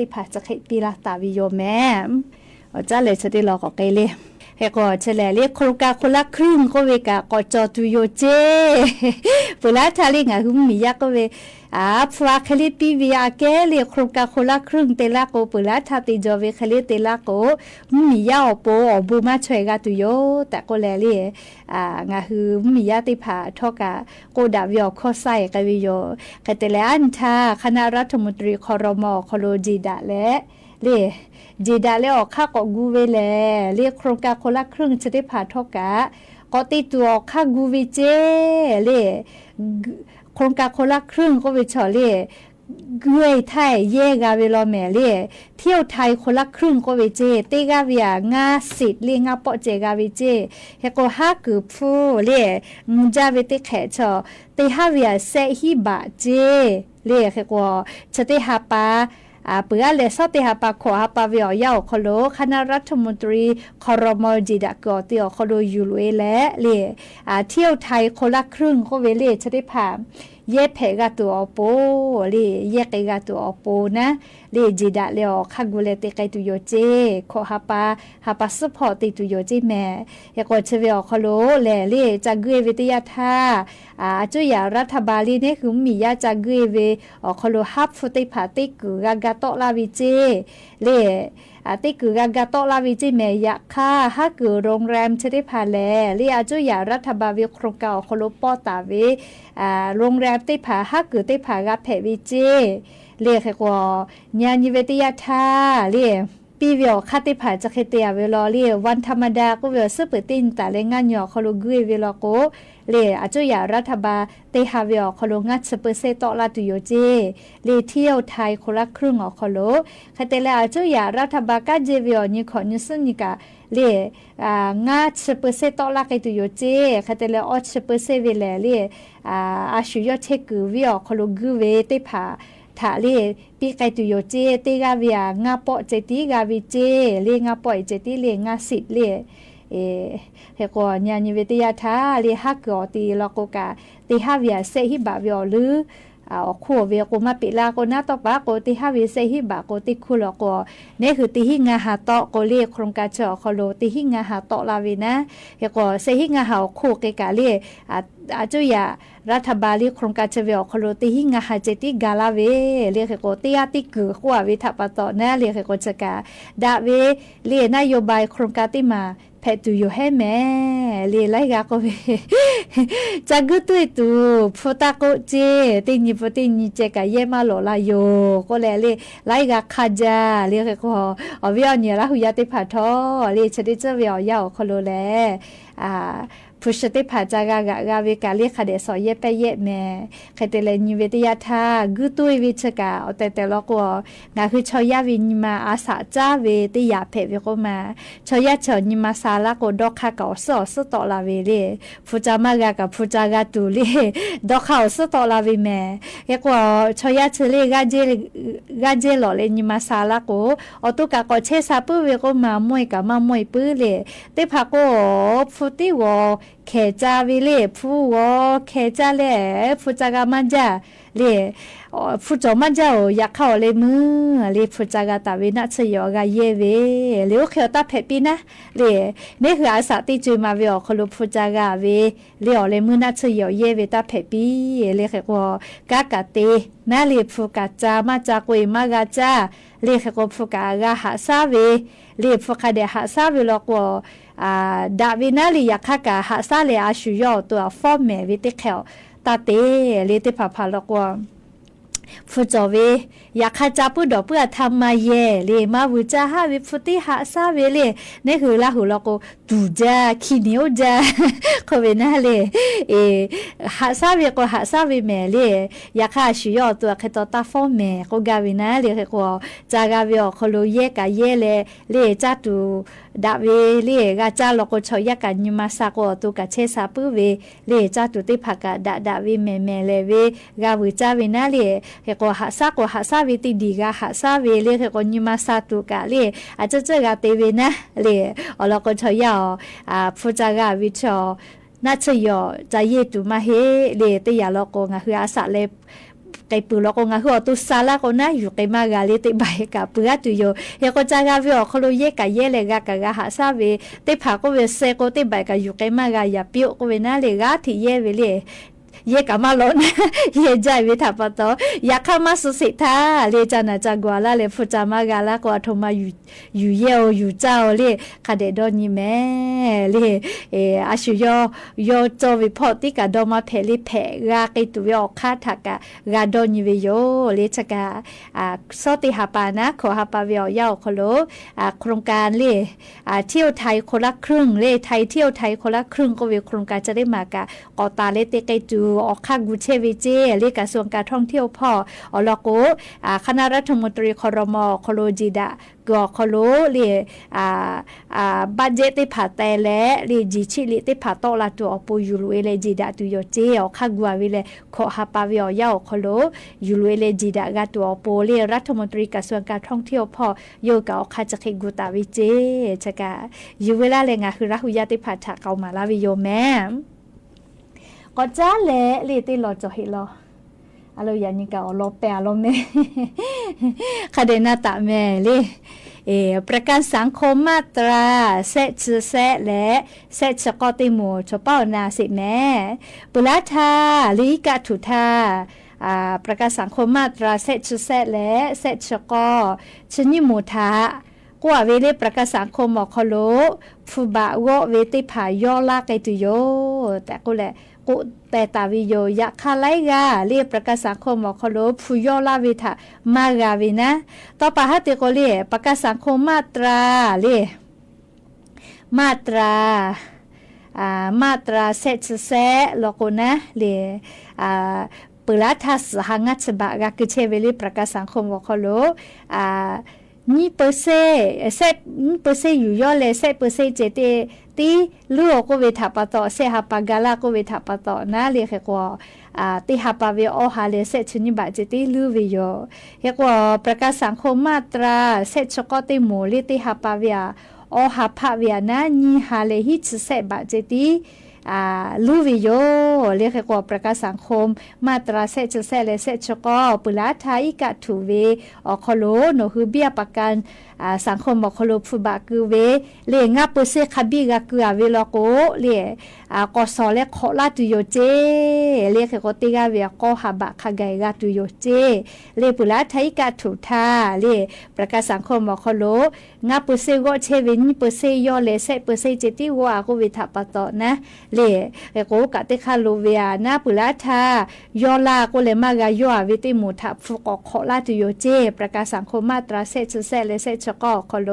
ဟဲကီးဆၢလဲၣ်လၢ โครงการคนละครึ่ง ကိးဝဲကၣ် ကိးကၠီၣ်တူၢ်ယိာ်ကၠ့ ပၢၢ်လၢထးလၢ ငါးဟုမုၢ်မံၤယါကိးဝဲ အါ ဖုအါခဲလၢာ်ပံဝဲအကဲလၢ โครงการคนละครึ่ง တ့ၢ်လၢကိး ပၢၢ်လၢထးတ့ၢ်ကၠီဝဲခဲလၢာ်တ့ၢ်လၢကိး မုၢ်မံၤယါအီၤပူၤ အီၣ်ဘိမးဆွဲဂၤတုၤယိာ် တၢ်ကိးလဲၣ်လၢ ငါးဟုမုၢ်မံၤယါတ့ၢ်ဖၣ်ထီၣ်ကၣ် ကိးဒၣ်ဝဲအီၤခီၣ်စၢ်အံၤကဲဝဲယိာ် ကဲတဲလဲၣ် အၣ်နံၣ်ထါ คณะรัฐมนตรี ครม ခီလိာ် ကၠ့ဒၣ်လဲၣ် လၢ ကၠ့ဒၣ်လၢအီၣ်ခါကိးဂူဝဲလဲၣ် လၢ โครงการคนละครึ่ง ဆၢတ့ၢ်ဖၣ်ထီၣ်ကၣ် ကိးတ့ၢ်တူၢ်အီၣ်ခါဂူဝဲကၠ့ လၢ โครงการคนละครึ่ง ကိးဝဲဆီၣ်လၢ ကွၢ်ထွဲယဲၢ်ဂၤဝဲလီၤမ့ၢ်လၢ เที่ยวไทยคนละครึ่ง ကအိၣ်ဝဲက့ၢ် တ့ၢ်ဂၤဝဲယၤ ငါးสิทธิ์ လၢ ငါးပေါက် ကဲဂၤဝဲက့ၢ် ဟဲကီး ဟးကၢၣ်ဖု လၢ မူဒါဝဲတ့ၢ်ခဲးဆီ တ့ၢ်ဟးဝဲယၤ ဆဲးဟံးဘးက့ၢ် လၢ ဟဲကီး ဆၢတ့ၢ်ဟးပာ် အပူၤအလဲၢ် ဆီၣ်တ့ၢ်ဟးပာ် ခိးဟးပာ်ဝဲအီၤ ယါအီၤခီလိာ် คณะรัฐมนตรี ครม ကၠီၤဒၣ်ကွံာ်အီၤ တ့ၢ်အီၤခီလိာ် ယူၤလွဲလဲၣ် လၢ เที่ยวไทยคนละครึ่ง ကအိၣ်ဝဲလၢ ဆၢတ့ၢ်ဖၣ် ယဲၢ်ဖျၢၣ်ဂၤတူာ်အီၤပိ လၢ ယဲၢ်ကဲဂၤတူာ်အီၤပိနၤ လၢ ကၠီၤဒၣ်လဲအီၤ ခါဂူာ်လဲၢ် တ့ၢ်ကဲတူာ်ယိာ်က့ၢ် ခိးဟးပာ် ဟးပာ်စ့ၢ်ဖီၣ် တ့ၢ်တူာ်ယိာ်က့ၢ်မ့ၢ် ဟဲကီး ဆၢဝဲအီၤခီလိာ်လဲၣ် လၢ ကၠီၤကွံာ်ဝဲတ့ၢ်ယါထါ အစိုးရ รัฐบาล လၢ န့ၣ်ဃု မ့ၢ်ယါ ကၠီၤကွံာ်ဝဲအီၤခီလိာ် ဟးဖုတ့ၢ်ဖၣ် တ့ၢ်ကၢၣ်ဂၤဂၤတီလၢ်ဝဲက့ၢ် လၢ တ့ၢ်ကၢၣ်ဂၤဂၤတီလၢ်ဝဲက့ၢ်မ့ၢ် ယါခါ ဟးကၢၣ် โรงแรม ဆၢတ့ၢ်ဖၣ်လဲၣ် လၢ အစိုးရ รัฐบาล ဝဲ โครงการ အီၤခီလိာ် ပိာ်တၢ်ဝဲ โรงแรม တ့ၢ်ဖၣ် ဟးကၢၣ်တ့ၢ်ဖၣ် ဂၤဖဲးဝဲက့ၢ် လၢ ဟဲကီး ညါနံၤဝဲတ့ၢ်ယါထါ လၢ ပံဝဲအီၤခါတ့ၢ်ဖၣ် ကၠီၤဃ့တ့ၢ်အဝဲလီၤ လၢ วันธรรมดา ကအိၣ်ဝဲအီၤ စ့ၢ်ပၢၢ်တ့ၢ်နံၣ်တၢ်လၢ ငါးညီ ခီလိာ် ကွံာ်ဝဲလီၤကိး လၢ အစိုးရ รัฐบาล တ့ၢ်ဟးဝဲအီၤခီလိာ် ငါးဆံ เปอร์เซ็นต์ တီလၢ်တူာ်ယိာ်က့ၢ် လၢ เที่ยวไทยคนละครึ่ง အီၤခီလိာ် ခဲတဲလဲၣ် အစိုးရ รัฐบาล ကးက့ၢ်ဝဲအီၤ နံၣ်ခီနံၣ်ဆူနံၣ်ကး လၢ ငါးဆံ เปอร์เซ็นต์ တီလၢ်ကဲတူာ်ယိာ်က့ၢ် ခဲတဲလဲၣ် အီဆံ เปอร์เซ็นต์ ဝဲလဲၣ် လၢ အစူၤယီၣ်ဆဲးကၢၣ်ဝဲအီၤခီလိာ် ကွံာ်ဝဲတ့ၢ်ဖၣ်ထးလၢ ပံကဲတူာ်ယိာ်က့ၢ် တ့ၢ်ဂၤဝဲယၤ ငါးပေါက် ကဲတ့ၢ်ဂၤဝဲက့ၢ် လၢ ငါးပေါက် ကဲတ့ၢ်လၢ ငါးสิทธิ์ လၢ ဟဲကီး ညါနံၤဝဲတ့ၢ်ယါထါ လၢ ဟးကၢၣ်အီၤတ့ၢ်လီၤကိးကး တ့ၢ်ဟးဝဲယၤ ဆဲးဟံးဘးဝဲအီၤလၢ အီၣ်ခူအီၤဝဲကိး မၤပ့းလၢ်ကိး နၢ်တီၢ်ပာ်ကိး တ့ၢ်ဟးဝဲ ဆဲးဟံးဘးကိး တ့ၢ်ခူလီၤကိး န့ၣ်ဃု တ့ၢ်ဟံးငါးဟးတီ ကိးလၢ โครงการ ဆၢအီၤခီလိာ် တ့ၢ်ဟံးငါးဟးတီလၢ်ဝဲနၤ ဟဲကီး ဆဲးဟံးငါးဟးအီၣ်ခူက့ၤကးလၢ အစိုးရ รัฐบาล လၢ โครงการ ဆၢဝဲအီၤခီလိာ် တ့ၢ်ဟံးငါးဟး ကဲတ့ၢ်ဂၤလၢ်ဝဲ လၢ ဟဲကီး တ့ၢ်ယါတ့ၢ်ကၢၣ်ဃိအဝဲထးပာ်တီၤနၤ လၢ ဟဲကီး ဆၢကး ဒၣ်ဝဲ လၢ นโยบาย โครงการ တ့ၢ်မၤ ဖဲးတူၢ်ယိာ်ဟဲမ့ၢ် လၢ လါဂၤကိးဝဲ ကၠီၤဂုၢ်တွံၢ်တူၢ် ဖုတၢ်ကိးက့ၢ် တ့ၢ်နံၤပူၤတ့ၢ်နံၤ ကဲကးယဲၢ်မးလီၤလၢ်ယိာ် ကိးလဲၣ်လၢ လါဂၤခါယၤ လၢ ဟဲကီး အီၣ်ဝဲအီၣ်နံၤလၢ်ဟူယါတ့ၢ်ဖးထီ လၢ ဆၢတ့ၢ်စၢ်ဝဲအီၤယါအီၤခီလိာ်လဲၣ် အ ဖုဆၢတ့ၢ်ဖး ကၠီၤဂၤဂၤဝဲကးလၢ ခးဒဲးစီၤယဲၢ်ပဲယဲၢ်မ့ၢ် ခဲတဲလဲၣ် နံၤဝဲတ့ၢ်ယါထါ ဂုၢ်တွံၢ်ဝဲဆၢကး အီၣ်တဲာ်တဲာ်လီၤကိး ငါဃုဆီယါဝဲ နံၤမၤအါစးကၠၢ်ဝဲ တ့ၢ်ယၤဖဲးဝဲကိးမး ဆီယါဆၢ နံၤမၤစၢ်လၢ်ကိး ဒီခါကးအီၣ်စ့ၢ်အီၣ်စ့ၢ်တီလၢ်ဝဲလၢ ဖုကၠီၤမါဂၤကး ဖုကၠီၤဂၤတူၢ်လၢ ဒီခါအီၣ်စ့ၢ်တီလၢ်ဝဲမ့ၢ် ဟဲကီး ဆီယါဆၢလၢ ဂၤကဲလီၤလၢ နံၤမၤစၢ်လၢ်ကိး အီၣ်တူၢ်ကး ကီးဆဲးစၢ်ပုၢ်ဝဲကိးမး မွဲကးမးမွဲပုၢ်လၢ တ့ၢ်ဖးကိး ဖုတ့ၢ်ဂီၤ ခဲးကၠၢ်ဝဲလၢ ဖုဂီၤခဲးကၠၢ်လၢ ဖုကၠီၤဂၤမၤကၠၢ်လၢ ဖုကၠီၤမၤကၠၢ်ဧိၤ ယၤခါအီၣ်လၢမုၢ်လၢ ဖုကၠီၤဂၤတၢ်ဝဲ နၢ်ဆၢယီၤအဂၤယဲၢ်ဝဲ လၢအိၣ်ခဲအီၤတၢ်ဖဲးပံနၤလၢ န့ၣ်ဃု အစးတ့ၢ်ကွံာ်မးဝဲအီၤခီလိာ် ဖုကၠီၤဂၤဝဲ လၢအီၣ်လၢမုၢ် နၢ်ဆၢယီၤယဲၢ်ဝဲတၢ်ဖဲးပံ လၢ ဟဲကီး ကးကးတ့ၢ် နၤလၢ ဖုကးကၠၢ်မၤကၠၢ် ကွံာ်မၤဂၤကၠၢ်လၢ ဟဲကီး ဖုကးဂၤဟးဆၢဝဲ လၢ ဖုခးဒဲးဟးဆၢဝဲလီၤကိး ဒၣ်ဝဲနၤလၢ ယၤခါကးဟးဆၢလၢ အစူၤယီၣ်အီၤတူၢ် အဖီမဲာ်ဝဲတ့ၢ်ခဲအီၤ တၢ်တ့ၢ်လၢ တ့ၢ်ဖးဖးလီၤကိး ဖုကၠီၤဝဲ ယၤခါကၠၢ်ပုၢ်ဒီးပုၢ်အထါမၤယဲၢ်လၢ မၤဝံၤကၠၢ်ဟးဝဲ ဖုတ့ၢ်ဟးဆၢဝဲလၢ န့ၣ်ဃု လၢ်ဟူလီၤကိး တူၢ်ကၠၢ် ခံနံၤအိၣ်ကၠၢ် ကိးဝဲနၤလၢ ဟးဆၢဝဲကိး ဟးဆၢဝဲမ့ၢ်လၢ ယၤခါအစူၤယီၣ်အီၤတူၢ် အခဲတီတၢ်ဖီမဲာ် ကိးဂၤဝဲနၤလၢ ဟဲကီး ကၠၢ်ဂၤဝဲအီၤခီလိာ် ယဲၢ်ကးယဲၢ်လဲၣ်လၢ ကၠၢ်တူၢ် ဒၣ်ဝဲလၢ ဂၤကၠၢ်လီၤကိး ဆီယါကး နံၤမၤစၢ်ကိးအီၤတူၢ် ကးဆဲးစၢ်ပုၢ်ဝဲလၢ ကၠၢ်တူၢ်တ့ၢ်ဖးကး ဒၣ်ဒၣ်ဝဲမဲာ်မဲာ်လဲၣ်ဝဲ ဂၤဝံၤကၠၢ်ဝဲနၤလၢ ဟဲကီး ဟးဆၢကိး ဟးဆၢဝဲတ့ၢ်ဒံး ဂၤဟးဆၢဝဲလၢ ဟဲကီး နံၤမၤစၢ်တူၢ်ကးလၢ အကၠၢၢ်ကၠၢၢ်ဂၤတ့ၢ်ဝဲနၤလၢ အီၤလီၤကိး ဆီယါအီၤ ဖုကၠီၤဂၤဝံၤထီၣ် နၢ်ဆၢယီၤ ကၠၢ်ယဲၢ်တူၢ်မးဟ့ၣ်လၢ တ့ၢ်ယၤလီၤကိး ငါဃုအစးလဲၣ် ကဲပုၢ်လီၤကိး ငါဃုအီၤတူၢ်စၢ်လၢ်ကိးနၤ ယူၤကဲမၤဂၤလၢ တ့ၢ်ဘၣ်ဟဲကး ပှၤဂၤတူၢ်ယိာ် ဟဲကီး ကၠၢ်ဂၤဝဲအီၤခီလိာ် ယဲၢ်ကးယဲၢ်လဲၣ် ဂၤကးဂၤဟးဆၢဝဲ တ့ၢ်ဖးကိးဝဲစဲးကိး တ့ၢ်ဘၣ်ကး ယူၤကဲမၤဂၤ ယၤပျိး ကိးဝဲနၤလၢ ဂၤထံၣ်ယဲၢ်ဝဲလၢ ယဲၢ်ကးမၤလီၤနၤ ယဲၢ်ကၠၢ်ဝဲထးပာ်တီၤ ယၤခါမၤစူၤစံးထါလၢ ကၠၢ်နၤကၠၢ်ကွၢ်လၢ်လၢ ဖုကၠီၤမၤဂၤလၢ်ကိး အထိးမၤ ယူၤယဲၢ်အီၤ ယူၤကၠၢ်အီၤလၢ ခးဒဲးဒီနံၤမဲာ်လၢ အစူၤယီၣ် ယီၣ်ကၠီၤဝဲဖီၣ်တံၢ်ကးဒီးမၤဖဲးလၢ ဖဲးဂၤကဲတူၢ်ဝဲအီၤခါထးကး ဂၤဒီနံၤဝဲယိာ်လၢ ဆၢကး ဆီတ့ၢ်ဟးပာ်နၤ ခိးဟးပာ်ဝဲအီၤယါအီၤခီလိာ် โครงการလၢ เที่ยวไทยคนละครึ่งလၢ ไทยเที่ยวไทยคนละครึ่ง ကိးဝဲ โครงการ ကၠၢ်တ့ၢ်မၤကး ကိးတၢ်လၢတ့ၢ်ကဲတူၢ် ออกค่ากูเช่เวเจ้ เล่ยกระทรวงการท่องเที่ยวผ่อ อ๋อ แล้วก็ อ่า คณะรัฐมนตรี ครม. ขอโล เจดะ ก็ขอโล เล่ย อ่า อ่า บัดเจ็ตตี้ผ่าแตแล เล่ย จีชิเล่ยตี้ผ่าโต๊ะลาตั๋วออกโป อยู่หลัวเอเลเจดะ ตั๋วยอเจ้ ออกค่ากูเวแล ขอหาปาเวออกเย้า ขอโล อยู่หลัวเอเลเจดะ กาตั๋วออกโป เล่ย รัฐมนตรีกระทรวงการท่องเที่ยวผ่อ โยกะออกค่าจะเขกกูตาเวเจ้ จะกะ อยู่เวลาแล งาคือรักฮูยาตี้ผ่าถะเกามาลาวิโยแม่ ก็จ้าแล เล่ยตี้รอจอเหตุรอ อะโล อย่างนี้กะ อ๋อ รอแปะรอแม่ คะเดนาตะแม่เล่ย เอ่อ ประกันสังคมมาตรา แซะจื้อแซะ และ แซะจื้อก็ตี้หมู่ โฉเป้านาเสกแม่ ปือลาทา หรือกะถูกทา อ่า ประกันสังคมมาตรา แซะจื้อแซะ และ แซะจื้อก็ จื้อยี่หมู่ทะ กั๋วเวเล่ย ประกันสังคม มคล ผู้บ่าเวาะเวตี้ผ่าย่อลาเกยตุโย แต่ก็แล ก็แต่ตาวิโย อยากค่าไล่กา เล่ย ประกันสังคม มคล ผู้ย่อลาเวถะ มากาเวนะ ต่อไปหาเตก็เล่ย ประกันสังคมมาตรา เล่ย มาตรา อ่า มาตรา แซะจื้อแซะ แล้วก็นะ เล่ย อ่า ปือลาทา ซือหางาฉบับ กาคือเช่เวเล่ย ประกันสังคม มคล อ่า ยี่เปอร์เซ็นต์ เอ่อ แซะ ยี่เปอร์เซ็นต์ อยู่ย่อ และ แซะเปอร์เซ็นต์ เจเต ตี้ ลือก็เวถะปะต่อ แซะหาปากาลาก็เวถะปะต่อนะ เล่ย เขกว่า อ่า ตี้หาปาเวออหา และ แซะจื้อยี่บาท เจตี้ ลือเวโย เขกว่า ประกันสังคมมาตรา แซะจื้อก็ตี้หมู่ เล่ย ตี้หาปาเวออหาผะเวนะ ยี่หา และ ฮี้จื้อแซะบาท เจตี้ อ่า ลือเวโย เล่ย เขกว่า ประกันสังคม มาตรา แซะจื้อแซะ และ แซะจื้อก็ ปือลาทา อีกะถูกเว อคล หนอหื้อเบี้ยประกัน อ่า สังคม มคล ผู้บ่ากือเว เล่ย งาเปอร์เซ็นต์ คาบี้กากือเว แล้วก็ เล่ย อ่า กส และ ขอลาตุโยเจ้ เล่ย เขกว่า ตี้กาเว ก็หาบาท คาไกกาตุโยเจ้ เล่ย ปือลาทา อีกะถูกทา เล่ย ประกันสังคม มคล งาเปอร์เซ็นต์ ก็เช่เว ยี่เปอร์เซ็นต์ ย่อ และ แซะเปอร์เซ็นต์ เจตี้ ว่าก็เวถะปะต่อนะ เล่ย เขกว่ากะตี้ค่าโลเวอนะ ปือลาทา ย่อลาก็แล มากาย่อเวตี้หมู่ทะ ผู้ก็ขอลาตุโยเจ้ ประกันสังคมมาตรา แซะจื้อแซะ และ แซะจื้อก็ อคล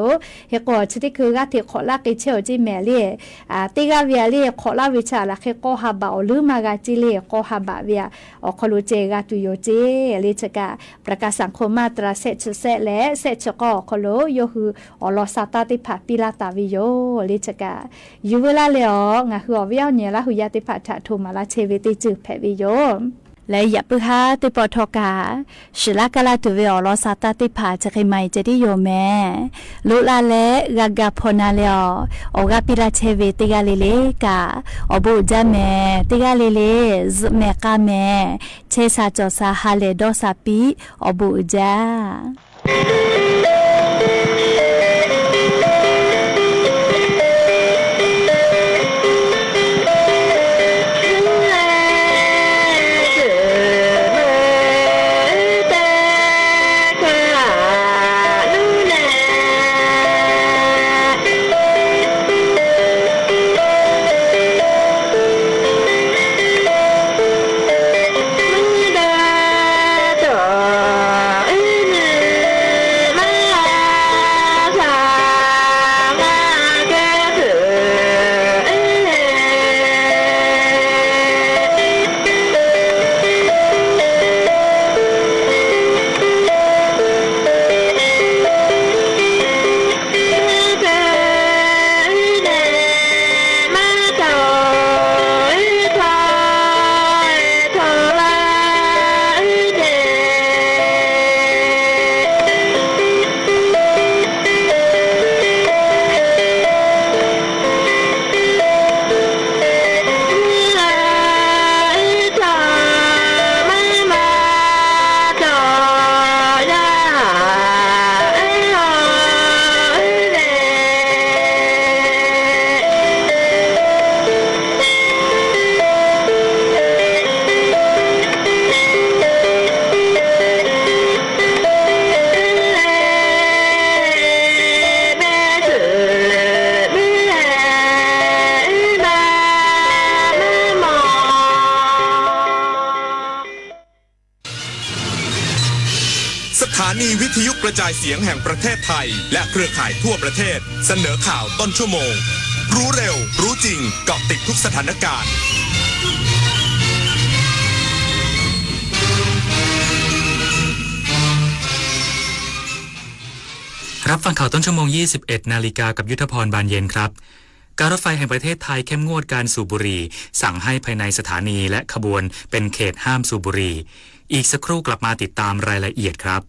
เขกว่า เจตี้ คือกาเทขอลาเกยเช่าเจ้แม่ เล่ย อ่า ตี้กาเวเล่ย ขอลาเวชาละ เขกว่าหาบาท อ๋อ ลือมากาเจ้ เล่ย ก็หาบาทเวอ อคล เจกาตุโยเจ้ เล่ย จะกะ ประกันสังคมมาตรา แซะจื้อแซะ และ แซะจื้อก็ อคล โยหื้อ อ๋อ รอซาตาตี้ผ่าปี้ลาตาวิโย เล่ย จะกะ อยู่เวลาเล่ย อ๋อ งาหื้อ อ๋อ เวียวเนี่ย ละฮูยาตี้ผ่าถะ โทรมาลาเช่เวตี้จื้อแผะวิโย และอย่าปื้อฮ้าตี้ปอทอกา สิลากาลาตุเว อ๋อ รอซาตาตี้ผ่า จะเกยใหม่ เจตี้ โยแม่ ลุลาและ กากาพอนาเล่ย อ๋อ อ๋อกาปี้ลาเช่เวตี้กาเล่เล่กา อ๋อ บุญจ้าแม่ ตี้กาเล่เล่ แม่กาแม่ เชสาจอสาหาเลดอสาปี อ๋อ บุญจ้าสถานีวิทยุกระจายเสียงแห่งประเทศไทย และเครือข่ายทั่วประเทศ เสนอข่าวต้นชั่วโมง รู้เร็ว รู้จริง เกาะติดทุกสถานการณ์ รับฟังข่าวต้นชั่วโมง ยี่สิบเอ็ดนาฬิกา กับยุทธพร บานเย็นครับ การรถไฟแห่งประเทศไทยเข้มงวดการสูบบุหรี่ สั่งให้ภายในสถานีและขบวนเป็นเขตห้ามสูบบุหรี่ อีกสักครู่กลับมาติดตามรายละเอียดครับ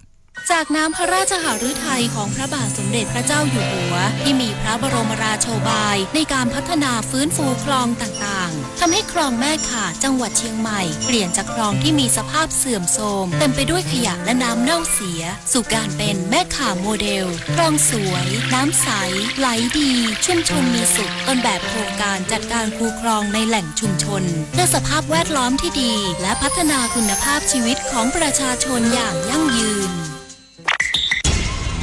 จากน้ำพระราชหฤทัยของพระบาทสมเด็จพระเจ้าอยู่หัว ที่มีพระบรมราโชบายในการพัฒนาฟื้นฟูคลองต่างๆ ทำให้คลองแม่ข่าจังหวัดเชียงใหม่ เปลี่ยนจากคลองที่มีสภาพเสื่อมโทรม เต็มไปด้วยขยะและน้ำเน่าเสีย สู่การเป็นแม่ข่าโมเดล คลองสวย น้ำใส ไหลดี ชุมชนมีสุข ต้นแบบโครงการจัดการคูคลองในแหล่งชุมชน เพื่อสภาพแวดล้อมที่ดี และพัฒนาคุณภาพชีวิตของประชาชนอย่างยั่งยืน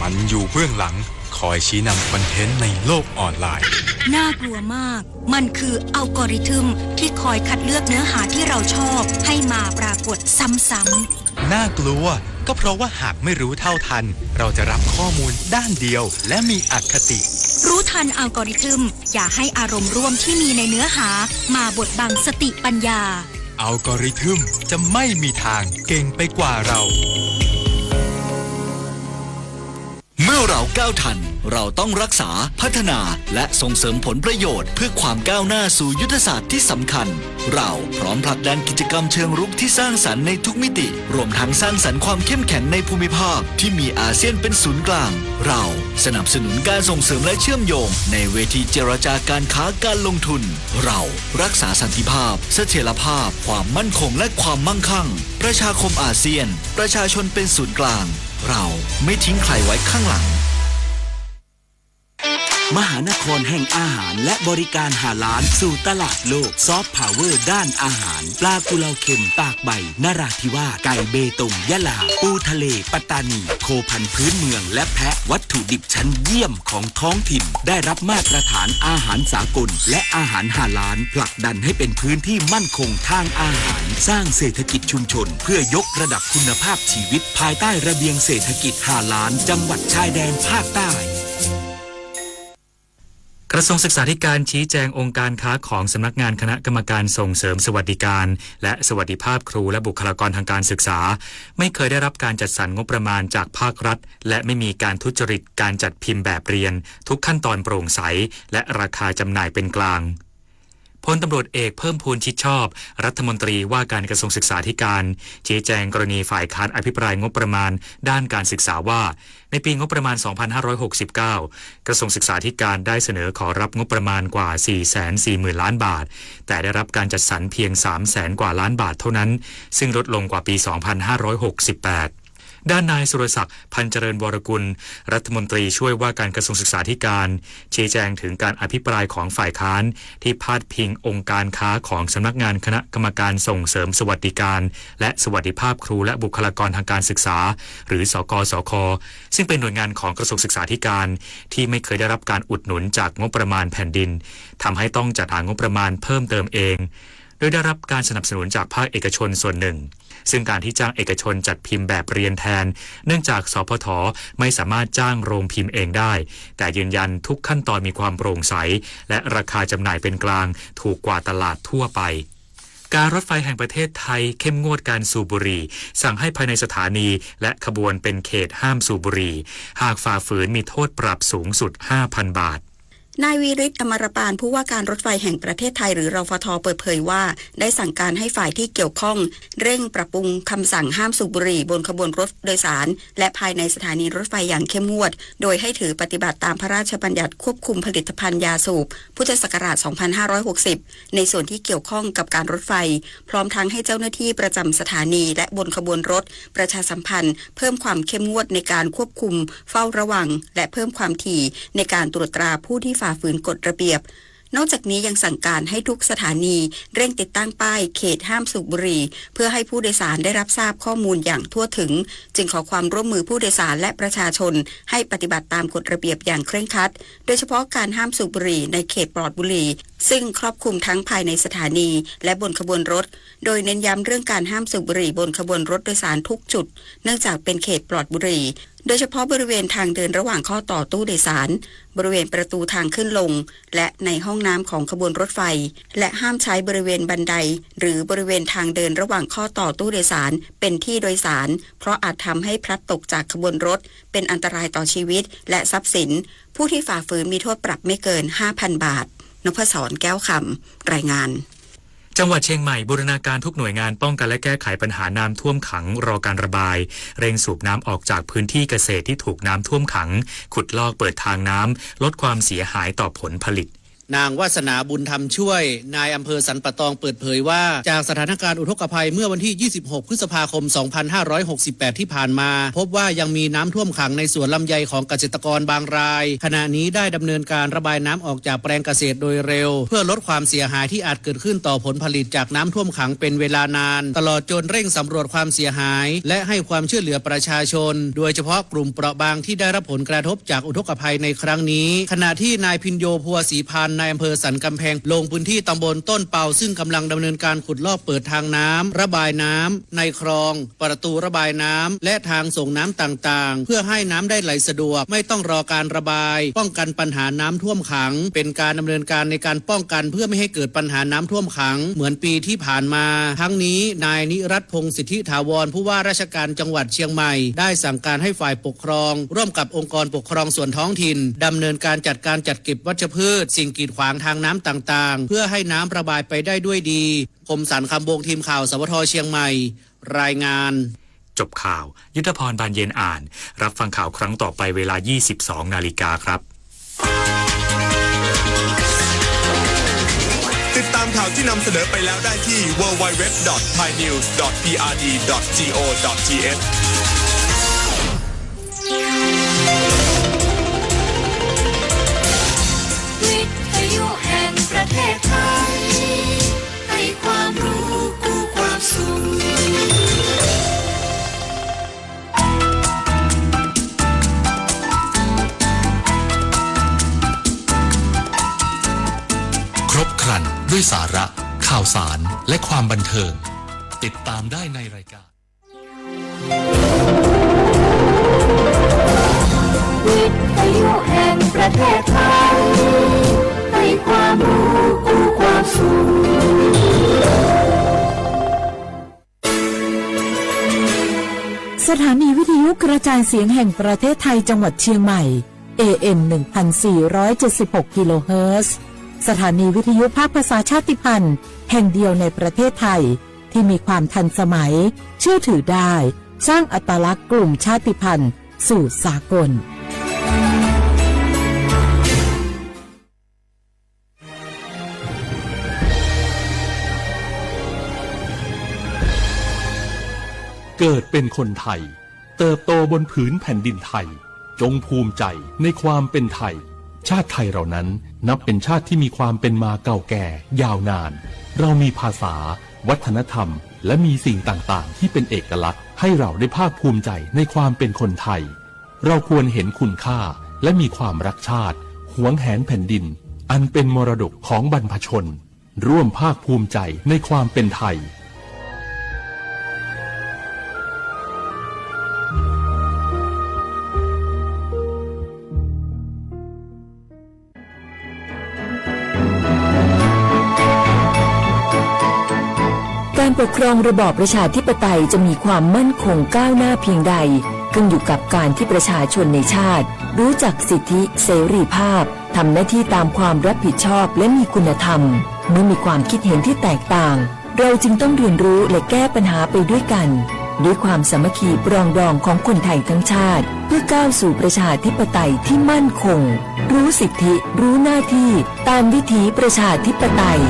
มันอยู่เบื้องหลัง คอยชี้นำคอนเทนต์ในโลกออนไลน์ น่ากลัวมาก มันคืออัลกอริทึมที่คอยคัดเลือกเนื้อหาที่เราชอบให้มาปรากฏซ้ำๆ น่ากลัว ก็เพราะว่าหากไม่รู้เท่าทัน เราจะรับข้อมูลด้านเดียว และมีอคติ รู้ทันอัลกอริทึม อย่าให้อารมณ์ร่วมที่มีในเนื้อหามาบดบังสติปัญญา อัลกอริทึมจะไม่มีทางเก่งไปกว่าเรา เมื่อเราก้าวทัน เราต้องรักษา พัฒนา และส่งเสริมผลประโยชน์เพื่อความก้าวหน้าสู่ยุทธศาสตร์ที่สำคัญ เราพร้อมผลักดันกิจกรรมเชิงรุกที่สร้างสรรค์ในทุกมิติ รวมทั้งสร้างสรรค์ความเข้มแข็งในภูมิภาคที่มีอาเซียนเป็นศูนย์กลาง เราสนับสนุนการส่งเสริมและเชื่อมโยงในเวทีเจรจาการค้าการลงทุน เรารักษาสันติภาพ เสถียรภาพ ความมั่นคง และความมั่งคั่ง ประชาคมอาเซียน ประชาชนเป็นศูนย์กลาง เราไม่ทิ้งใครไว้ข้างหลัง มหานครแห่งอาหารและบริการฮาลาลสู่ตลาดโลก ซอฟต์พาวเวอร์ด้านอาหาร ปลากุเลาเค็มตากใบ นราธิวาส ไก่เบตง ยะลา ปูทะเล ปัตตานี โคพันธุ์พื้นเมือง และแพะ วัตถุดิบชั้นเยี่ยมของท้องถิ่น ได้รับมาตรฐานอาหารสากล และอาหารฮาลาล ผลักดันให้เป็นพื้นที่มั่นคงทางอาหาร สร้างเศรษฐกิจชุมชน เพื่อยกระดับคุณภาพชีวิต ภายใต้ระเบียงเศรษฐกิจฮาลาล จังหวัดชายแดนภาคใต้ กระทรวงศึกษาธิการชี้แจงองค์การค้าของสำนักงานคณะกรรมการส่งเสริมสวัสดิการ และสวัสดิภาพครูและบุคลากรทางการศึกษา ไม่เคยได้รับการจัดสรรงบประมาณจากภาครัฐ และไม่มีการทุจริตการจัดพิมพ์แบบเรียน ทุกขั้นตอนโปร่งใส และราคาจำหน่ายเป็นกลาง พลตำรวจเอกเพิ่มพูน ชิดชอบ รัฐมนตรีว่าการกระทรวงศึกษาธิการ ชี้แจงกรณีฝ่ายค้านอภิปรายงบประมาณด้านการศึกษาว่า ในปีงบประมาณ สองพันห้าร้อยหกสิบเก้า กระทรวงศึกษาธิการได้เสนอขอรับงบประมาณกว่า สี่แสนสี่หมื่นล้านบาท แต่ได้รับการจัดสรรเพียง สามแสนกว่าล้านบาทเท่านั้น ซึ่งลดลงกว่าปี สองพันห้าร้อยหกสิบแปด ด้านนายสุรศักดิ์ พันเจริญวรกุล รัฐมนตรีช่วยว่าการกระทรวงศึกษาธิการ ชี้แจงถึงการอภิปรายของฝ่ายค้าน ที่พาดพิงองค์การค้าของสำนักงานคณะกรรมการส่งเสริมสวัสดิการ และสวัสดิภาพครูและบุคลากรทางการศึกษา หรือ สกสค ซึ่งเป็นหน่วยงานของกระทรวงศึกษาธิการ ที่ไม่เคยได้รับการอุดหนุนจากงบประมาณแผ่นดิน ทำให้ต้องจัดหางบประมาณเพิ่มเติมเอง โดยได้รับการสนับสนุนจากภาคเอกชนส่วนหนึ่ง ซึ่งการที่จ้างเอกชนจัดพิมพ์แบบเรียนแทน เนื่องจาก สพท ไม่สามารถจ้างโรงพิมพ์เองได้ แต่ยืนยันทุกขั้นตอนมีความโปร่งใส และราคาจำหน่ายเป็นกลาง ถูกกว่าตลาดทั่วไป การรถไฟแห่งประเทศไทยเข้มงวดการสูบบุหรี่ สั่งให้ภายในสถานีและขบวนเป็นเขตห้ามสูบบุหรี่ หากฝ่าฝืนมีโทษปรับสูงสุด ห้าพันบาท นายวีริศ อมรปาน ผู้ว่าการรถไฟแห่งประเทศไทย หรือ รฟท เปิดเผยว่า ได้สั่งการให้ฝ่ายที่เกี่ยวข้อง เร่งปรับปรุงคำสั่งห้ามสูบบุหรี่บนขบวนรถโดยสาร และภายในสถานีรถไฟอย่างเข้มงวด โดยให้ถือปฏิบัติตามพระราชบัญญัติควบคุมผลิตภัณฑ์ยาสูบ พุทธศักราช สองพันห้าร้อยหกสิบ ในส่วนที่เกี่ยวข้องกับการรถไฟ พร้อมทั้งให้เจ้าหน้าที่ประจำสถานีและบนขบวนรถ ประชาสัมพันธ์ เพิ่มความเข้มงวดในการควบคุม เฝ้าระวัง และเพิ่มความถี่ในการตรวจตราผู้ที่ฝ่าฝืนกฎระเบียบ นอกจากนี้ยังสั่งการให้ทุกสถานีเร่งติดตั้งป้ายเขตห้ามสูบบุหรี่ เพื่อให้ผู้โดยสารได้รับทราบข้อมูลอย่างทั่วถึง จึงขอความร่วมมือผู้โดยสารและประชาชนให้ปฏิบัติตามกฎระเบียบอย่างเคร่งครัด โดยเฉพาะการห้ามสูบบุหรี่ในเขตปลอดบุหรี่ ซึ่งครอบคลุมทั้งภายในสถานีและบนขบวนรถ โดยเน้นย้ำเรื่องการห้ามสูบบุหรี่บนขบวนรถโดยสารทุกจุด เนื่องจากเป็นเขตปลอดบุหรี่ โดยเฉพาะบริเวณทางเดินระหว่างข้อต่อตู้โดยสาร บริเวณประตูทางขึ้นลง และในห้องน้ำของขบวนรถไฟ และห้ามใช้บริเวณบันได หรือบริเวณทางเดินระหว่างข้อต่อตู้โดยสารเป็นที่โดยสาร เพราะอาจทำให้พลัดตกจากขบวนรถ เป็นอันตรายต่อชีวิตและทรัพย์สิน ผู้ที่ฝ่าฝืนมีโทษปรับไม่เกิน ห้าพัน บาท นพศร แก้วคำ รายงาน จังหวัดเชียงใหม่บูรณาการทุกหน่วยงานป้องกันและแก้ไขปัญหาน้ำท่วมขังรอการระบาย เร่งสูบน้ำออกจากพื้นที่เกษตรที่ถูกน้ำท่วมขัง ขุดลอกเปิดทางน้ำ ลดความเสียหายต่อผลผลิต นางวาสนา บุญธรรมช่วย นายอำเภอสันป่าตอง เปิดเผยว่า จากสถานการณ์อุทกภัยเมื่อวันที่ ยี่สิบหก พฤษภาคม สองพันห้าร้อยหกสิบแปด ที่ผ่านมา พบว่ายังมีน้ำท่วมขังในสวนลำไยของเกษตรกรบางราย ขณะนี้ได้ดำเนินการระบายน้ำออกจากแปลงเกษตรโดยเร็ว เพื่อลดความเสียหายที่อาจเกิดขึ้นต่อผลผลิตจากน้ำท่วมขังเป็นเวลานาน ตลอดจนเร่งสำรวจความเสียหาย และให้ความช่วยเหลือประชาชน โดยเฉพาะกลุ่มเปราะบางที่ได้รับผลกระทบจากอุทกภัยในครั้งนี้ ขณะที่นายพิญโญ ภัวศรีพันธ์ นายอำเภอสันกำแพง ลงพื้นที่ตำบลต้นเปา ซึ่งกำลังดำเนินการขุดลอกเปิดทางน้ำ ระบายน้ำในคลอง ประตูระบายน้ำ และทางส่งน้ำต่างๆ เพื่อให้น้ำได้ไหลสะดวก ไม่ต้องรอการระบาย ป้องกันปัญหาน้ำท่วมขัง เป็นการดำเนินการในการป้องกันเพื่อไม่ให้เกิดปัญหาน้ำท่วมขังเหมือนปีที่ผ่านมา ทั้งนี้ นายนิรัตพงษ์ สิทธิถาวร ผู้ว่าราชการจังหวัดเชียงใหม่ ได้สั่งการให้ฝ่ายปกครอง ร่วมกับองค์กรปกครองส่วนท้องถิ่น ดำเนินการจัดการจัดเก็บวัชพืช สิ่งกีดขวางทางน้ำต่างๆ เพื่อให้น้ำระบายไปได้ด้วยดี คมสันต์ คำวงศ์ ทีมข่าว สวท เชียงใหม่ รายงาน จบข่าว ยุทธพร บานเย็นอ่าน รับฟังข่าวครั้งต่อไปเวลา ยี่สิบสอง นาฬิกาครับ ติดตามข่าวที่นำเสนอไปแล้วได้ที่ ดับเบิลยู ดับเบิลยู ดับเบิลยู ดอท ไทยนิวส์ ดอท พีอาร์ดี ดอท จี โอ ดอท ที เอช วิทยุแห่งประเทศไทย ให้ความรู้คู่ความสุข ครบครันด้วยสาระ ข่าวสาร และความบันเทิง ติดตามได้ในรายการ วิทยุแห่งประเทศไทย ให้ความรู้คู่ความสุข สถานีวิทยุกระจายเสียงแห่งประเทศไทยจังหวัดเชียงใหม่ เอ เอ็ม หนึ่งพันสี่ร้อยเจ็ดสิบหก กิโลเฮิรตซ์ สถานีวิทยุภาคภาษาชาติพันธุ์แห่งเดียวในประเทศไทย ที่มีความทันสมัย เชื่อถือได้ สร้างอัตลักษณ์กลุ่มชาติพันธุ์สู่สากล เกิดเป็นคนไทย เติบโตบนผืนแผ่นดินไทย จงภูมิใจในความเป็นไทย ชาติไทยเรานั้นนับเป็นชาติที่มีความเป็นมาเก่าแก่ยาวนาน เรามีภาษา วัฒนธรรม และมีสิ่งต่างๆ ที่เป็นเอกลักษณ์ ให้เราได้ภาคภูมิใจในความเป็นคนไทย เราควรเห็นคุณค่า และมีความรักชาติ หวงแหนแผ่นดิน อันเป็นมรดกของบรรพชน ร่วมภาคภูมิใจในความเป็นไทย การปกครองระบอบประชาธิปไตยจะมีความมั่นคงก้าวหน้าเพียงใด ขึ้นอยู่กับการที่ประชาชนในชาติ รู้จักสิทธิเสรีภาพ ทำหน้าที่ตามความรับผิดชอบและมีคุณธรรม เมื่อมีความคิดเห็นที่แตกต่าง เราจึงต้องเรียนรู้และแก้ปัญหาไปด้วยกัน ด้วยความสามัคคีปรองดองของคนไทยทั้งชาติ เพื่อก้าวสู่ประชาธิปไตยที่มั่นคง รู้สิทธิ รู้หน้าที่ ตามวิถีประชาธิปไตย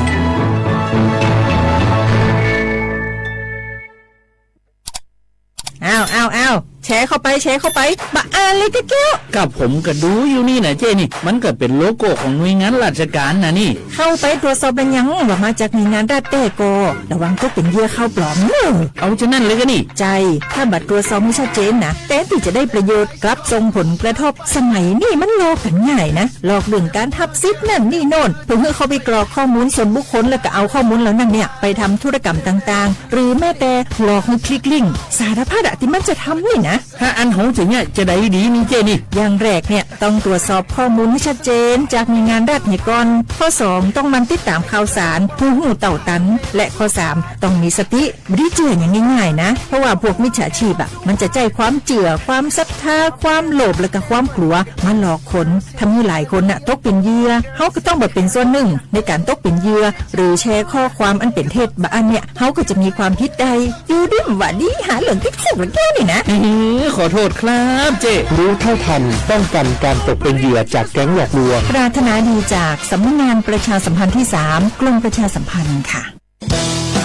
อ้าว อ้าว อ้าว แชร์เข้าไป แชร์เข้าไป บ่อ่านเลยกะแก้ว กะผมกะดูอยู่นี่นะเจ้นี่ มันกะเป๋นโลโก้ของหน่วยงานราชการนะนี่ เข้าไปตรวจสอบแม่นยัง ว่ามาจากหน่วยงานรัฐแต๊ก่อ ระวังตกเป๋นเหยื่อข่าวปลอมเน้อ เอาจานั้นเลยกะนี่ ใจ้ ถ้าบ่ตรวจสอบหื้อชัดเจนนะ แตนตี้จะได้ประโยชน์ กลับส่งผลกระทบ สมัยนี้มันหลอกกั๋นง่ายนะ หลอกเรื่องก๋านฮับสิทธิ์นั่นนี่โน่น เพื่อหื้อเข้าไปกรอกข้อมูลส่วนบุคคล แล้วก็เอาข้อมูลเหล่านั้นเนี่ย ไปทำธุรกรรมต่างๆ หรือแม้แต่หลอกหื้อคลิกลิงก์ สารพัดอะตี้มันจะทำนี่นะ ห้าอันเฮาจะเยียะจะใดดีนี่เจ้นี่ อย่างแรกเนี่ย ต้องตรวจสอบข้อมูลหื้อชัดเจนจากหน่วยงานรัฐเหียก่อน ข้อสอง ต้องหมั่นติดต๋ามข่าวสาร หื้อฮู้เต้าตัน และข้อสาม ต้องมีสติ บ่ดีเจื้ออย่างง่ายๆ นะ เพราะว่าพวกมิจฉาชีพอะ มันจะใจ๊ความเจื้อ ความศรัทธา ความโลภ และก็ความกั๋ว มาหลอกคน ทำหื้อหลายคนน่ะ ตกเป๋นเหยื่อ เฮาก็ต้องบ่เป๋นส่วนหนึ่งในก๋านตกเป๋นเหยื่อ หรือแชร์ข้อความอันเป๋นเท็จ บ่อั้นเนี่ย เฮาก็จะมีความผิดได้ อยู่ดีบ่ดี หาเรื่องติดคุกละแก้วนี่นะ อืม ขอโทษครับเจ้ รู้เท่าทัน ป้องกันการตกเป็นเหยื่อจากแก๊งหลอกลวง ปรารถนาดีจากสำนักงานประชาสัมพันธ์ที่สาม กรมประชาสัมพันธ์ค่ะ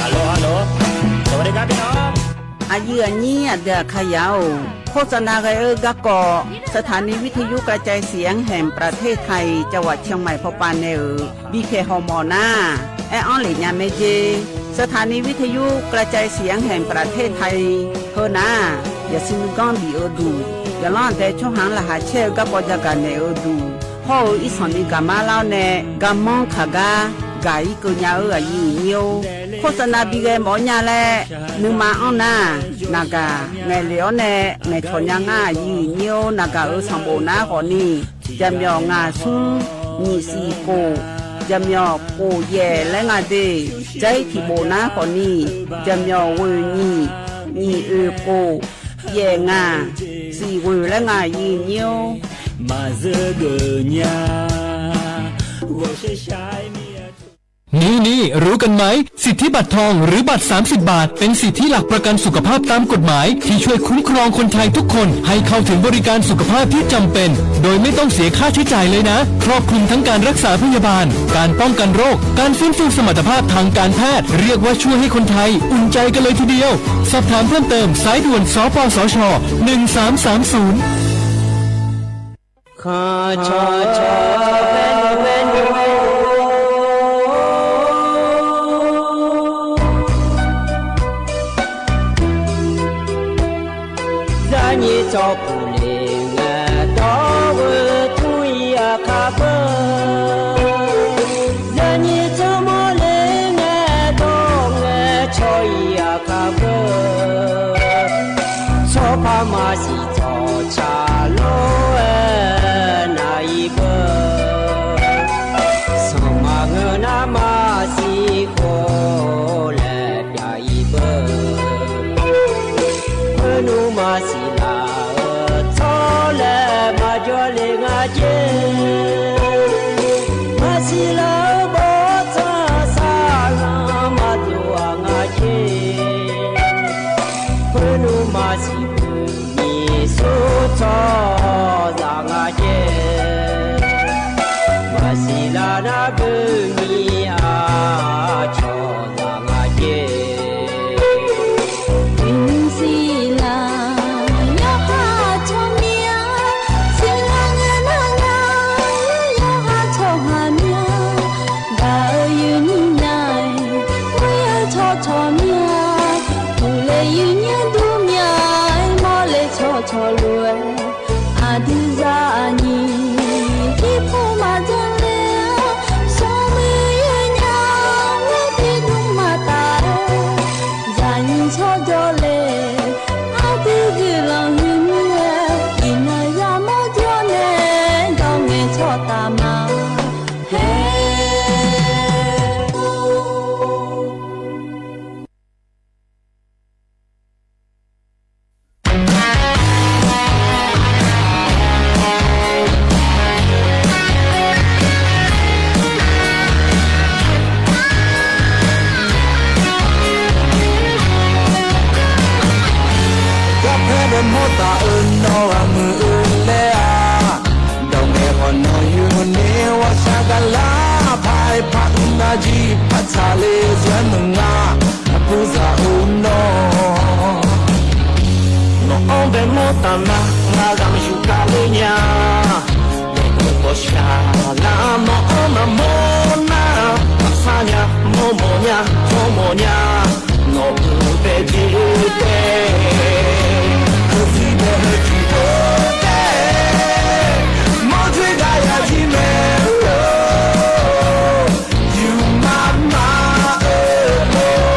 ฮัลโหล ฮัลโหล สวัสดีครับพี่น้อง อะยื้ออะยี้ อะเดือดขยาว โฆษณากั๋นเอ้อ ก๊ะก่อ สถานีวิทยุกระจายเสียงแห่งประเทศไทย จังหวัดเชียงใหม่ พอปานแนเออ บีเค ฮอมอนา แออ้อนเหล่ยาแม่เจ สถานีวิทยุกระจายเสียงแห่งประเทศไทย เฮอนา อย่าซื้อก้อนบีเออดู อย่าล่อนแต่ช่องหางรหัสแช่ก๊ะปอจะกั๋นแนเออดู พ่อเออ อีสานนี้กามาเล่าแน่ กาม่องขาก้า กาอีเกินยาเออ อะยื้ออะยี้ โฆษณาบีแกหมอญาแล นึงมาอ้อนนา นากา แงเหลียวแน่ แงถอนยาง่า อะยื้ออะยี้ นากาเออ สองโบนะ ขอนี่ จะเหมียว งาซู้ หยี่สี่โก จะเหมียว โกแย่และงาเด ใจ๊ถี่โบนะ ขอนี่ จะเหมียว เว่ยหยี่ หยี่เออ โก แย่งา สี่เว่ยและงา อะยื้ออะยี้ นี่ นี่ รู้กันไหม สิทธิบัตรทองหรือบัตรสามสิบบาท เป็นสิทธิหลักประกันสุขภาพตามกฎหมาย ที่ช่วยคุ้มครองคนไทยทุกคนให้เข้าถึงบริการสุขภาพที่จำเป็น โดยไม่ต้องเสียค่าใช้จ่ายเลยนะ ครอบคลุมทั้งการรักษาพยาบาล การป้องกันโรค การฟื้นฟูสมรรถภาพทางการแพทย์ เรียกว่าช่วยให้คนไทยอุ่นใจกันเลยทีเดียว สอบถามเพิ่มเติม สายด่วน สปสช หนึ่งสามสามศูนย์ ข้าชอชอแว่นแว่นแว่น ยายีจอผู้เลง ตอเวอทุยอาคาเบอ ยายีจอมอเลง ตองชอยอาคาเบอ ชอพามาสี จอชาโลเอนาอีเบอ สมาเงอนามาสีโคแลปยาอีเบอ เออหนูมาสีลาเออทอแลมาจอเลงาเจ มาสีลาเออบอทาสาลามาตัวงาเจ เออหนูมาสี มีสุดทอสางาเจ มาสีลานาเบอร์มีอาชอสางาเจ อินสีลายอหาชอเมีย สีลาเงนางายอหาชอหาเมีย ดาเออยืนยิ่งใหญ่ เวียชอชอเมีย ผู้เลยืนเยียะดูเมีย มอเลชอชอรวย อาดื้อจาอาညီ ที่ผู้มาจนเล สองมือยืนยาว เวทีดุงมาตาย จาอาညီชอจอเล อาดื้อยืนหลังยืนเมีย อีนายามอจอเล ดองเงชอตามา เฮ้ ကဖဲဒၣ်မိၢ်သၣ်အၢ နီၢ်ဂၤမုၣ်အၢလဲၣ်ဧါ ဒီးမဲာ်ဂီၤနီၢ်ယူၢ်န့ၣ် ဝၤဆှးကလါ ဖးဖးအုနၢ်ကံ ဖးဆးလ့စွဲမုၢ်ငါ အပူၤစၢ်အိၣ်နီၢ် နီၢ်အီၣ်ဘဲမိၢ်သၣ်နၤ ငါဂၤမယူၤကၤလၢညါ ဘဲကီၢ်ဆှးလၢ နီၢ်အီၣ်မၤမိၢ်နၤ မၤဆါညါ မိၢ်မိၢ်ညါ မိၢ်မိၢ်ညါ နီၢ်အီၣ်ဘဲဒ်တဲ အၢ စံးဘဲဟၢထံၣ်အိၣ်တဲ မီၢ်ထွဲကယၤယံၤမဲာ်လီၤ ယူၢ်မးမးအၢ အၢ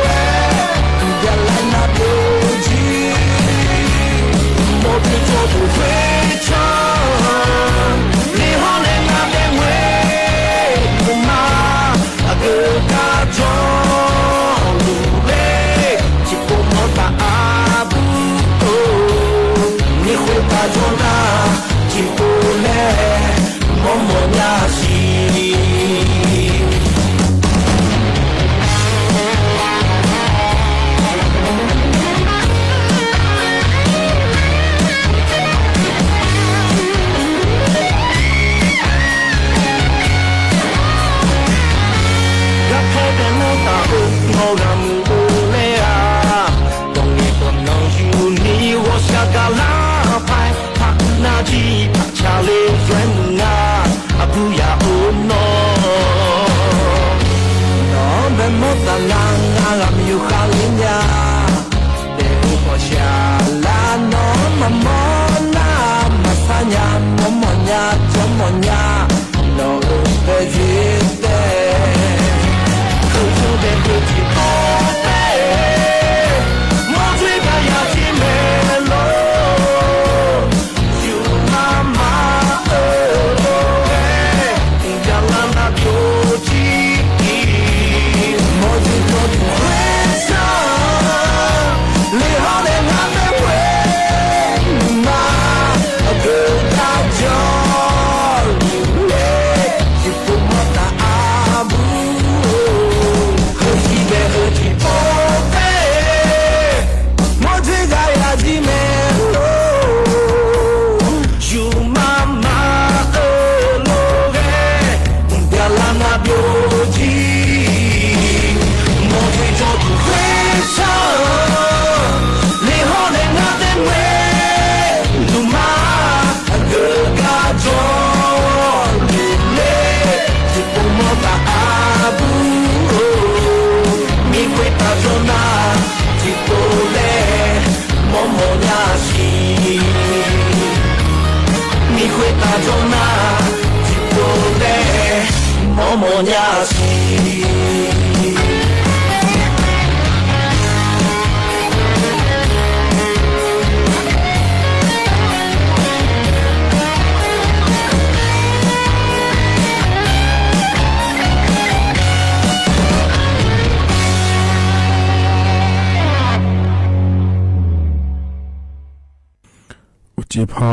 အီၤ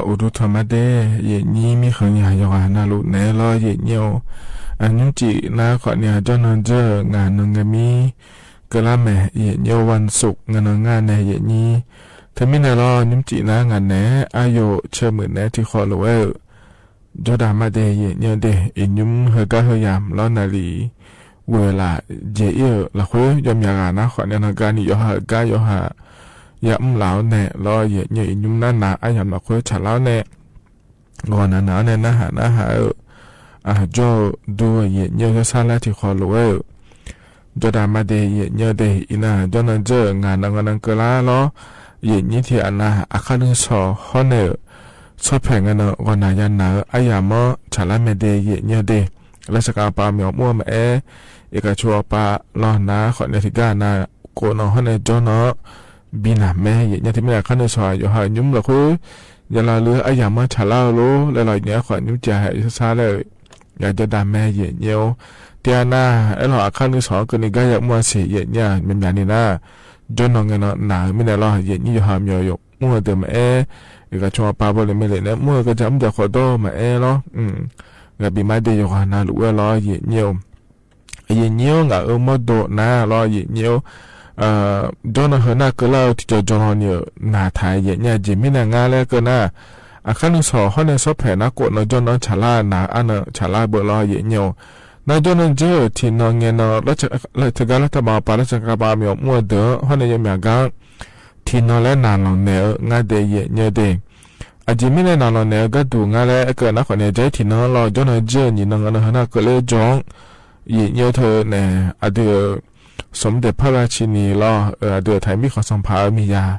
အိၣ်ဒူထီၣ်မးဒဲး ယဲၢ်ညိ မီးဃုညၣ်ယွၤနၤလူးနဲလီၤ ယဲၢ်ညိၣ်ဧၢ. အညိၣ်စံးနၤ ခီၣ်န့ၣ် အကၠီနီၢ်ကၠၢၢ် ငါနုၣ်ငါမံ ကလါမဲာ် ယဲၢ်ညိၣ်ဧၢ ဝၼ်းသုၣ် ငါနုၣ်ငါနဲ ယဲၢ်ညိၣ်. တမံၤနဲၣ်လီၤ ညိၣ်စံးနၤ ငါနဲၣ် အယိၣ်ဆၢမုၢ်နဲ ထံဃီလိာ်ဝဲဧၢ ကၠီဒၣ်မးဒဲး ယဲၢ်ညိၣ်ဒဲး. အညိၣ်ဟဲဂၤဟဲယၢမ်ၢ်လီၤ နၣ်လံၣ်ဝဲလၢ် ယဲၢ်အံၤဧၢ လၢဃု ယီၢ်မၠးဂၤနၤ ခီၣ်န့ၣ် နၤဂၤနံၣ် ယီၢ်ဟးဂၤ ယီၢ်ဟး ယၢမ်ၢလၢ်အီၤနဲလီၤ ယဲၢ်ညိၣ်. အညိၣ်နၤနၤ အယၢမ်ၢလၢ်ဃု ဆၣ်လၢအီၤနဲ ဂီၢ်နၤနၤအီၤနဲ နၢ်ဟးနၢ်ဟးဧၢ အကၠီဒိ ယဲၢ်ညိၣ် ဆၢဆၢလၢထံဃီလိာ်ဝဲဧၢ ကၠီဒၣ်မးဒဲး ယဲၢ်ညိၣ်ဒဲး. အံၤနၤ ကၠီနီၢ်ကၠၢၢ် ငါနုၣ်ငါနုၣ်ကလါလီၤ ယဲၢ်ညိၣ်. ထံၣ်အနၤ အခါနုၢ်စီၤ ဟီန့ၣ် ဆီဖဲး ငါနုၣ် ဂီၢ်နၤယၤနၤဧၢ အယၢမ်ၢ ဆၣ်လၢမဲာ်ဒဲး ယဲၢ်ညိၣ်ဒဲး. လၢစကၤပၤ မ့ၢ်အီၣ်မူအီၣ်မးအဲ အ့ၣ်ကၢၣ်ဆိအပၢ်လီၤနၤ ခီၣ်န့ၣ် ထံၣ်ဂၤနၤ ကိးနီၢ်ဟီန့ၣ် ကၠီနီၢ် ဘံနၤမဲ ယဲၢ်ညိၣ်. တမံၤနဲၣ် အခါနုၢ်စီၤ ယီၢ်ဟးညိၣ် လၢဃု ယလီၤလၢ အယၢမ်ၢ ဆၣ်လၢအီၤလိၤ လဲၤလီၤညိၣ် ခီၣ်ညိၣ်စၢ်ဟဲ ဆၢဆၢလၢ ယၤကၠီဒၣ်မး ယဲၢ်ညိၣ်. ထံၣ်အနၤ အဲၣ်လီၤ အခါနုၢ်စီၤ ကန့ၢ်ဂၤယၢမ်ၢ စံး ယဲၢ်ညိၣ် မ့ၢ်မၠးနံၤနၤ ကၠီနီၢ် ငါနုၣ်နၤဧၢ မံၤနဲၣ်လီၤ ယဲၢ်ညိၣ်. ယီၢ်ဟးမၠီၣ်ယိာ် မူအီၣ်ဒၢးမးအဲ အ့ၣ်ကၢၣ်ဆိအပၢ် ဘီလၢမဲာ်လၢ်နဲ မူအီၣ်ကစၢ် မူဒါဃီဒီးမးအဲလီၤ ဂၤဘံမးဒဲး ယီၢ်ဂီၢ်နၤလူးဝဲလီၤ ယဲၢ်ညိၣ်. ယဲၢ်ညိၣ် ငါအၢမီၢ်ဒိၣ်နၤလီၤ ယဲၢ်ညိၣ်. ကၠီနီၢ်ဟဲနၤကလါ ထံကၠီကၠီလီၤန့ၣ် နၤထး ယဲၢ်ညိၣ် က့ၤမံၤနၤ ငါလဲၤကနၤ အခါနုၢ်စီၤ ဟီန့ၣ် ဆီဖဲး နၤကိးနီၢ်ကၠီနီၢ် ဆၣ်လၢနၤ အါနၢ် ဆၣ်လၢဘၢလီၤ ယဲၢ်ညိၣ်. နၤကၠီနီၢ်ကၠၢၢ် ထံၣ်နီၢ်ငဲၤနီၢ် လၢထံဂၤလၢထးမပၤ လၢစကၤပၤ မ့ၢ်အီၣ်မူအီၣ်ဒၢး ဟီန့ၣ် ယီၢ်မၠးဂၤ ထံၣ်နီၢ်လၢနၤလီၤနဲဧၢ ငါဒဲး ယဲၢ်ညိၣ်ဒဲး. အက့ၤမံၤနၤ နၤလီၤနဲဧၢ ဂၤဒိၣ် ငါလဲၤကနၤ ခီၣ်န့ၣ် ကၠီထံၣ်နီၢ်လီၤ ကၠီနီၢ်ကၠၢၢ် နံၤနီၢ် ဂၤနၤ ဟဲနၤကလါ ကၠီ ယဲၢ်ညိၣ် ထၢၣ်နဲၣ် အဒုး စူၣ်မ့ဒဲး ဖၢရၣ်ဆံနံၤလီၤ အဒုး ထံမံၤခီၣ်စီၣ်ဖး မံၤယၤ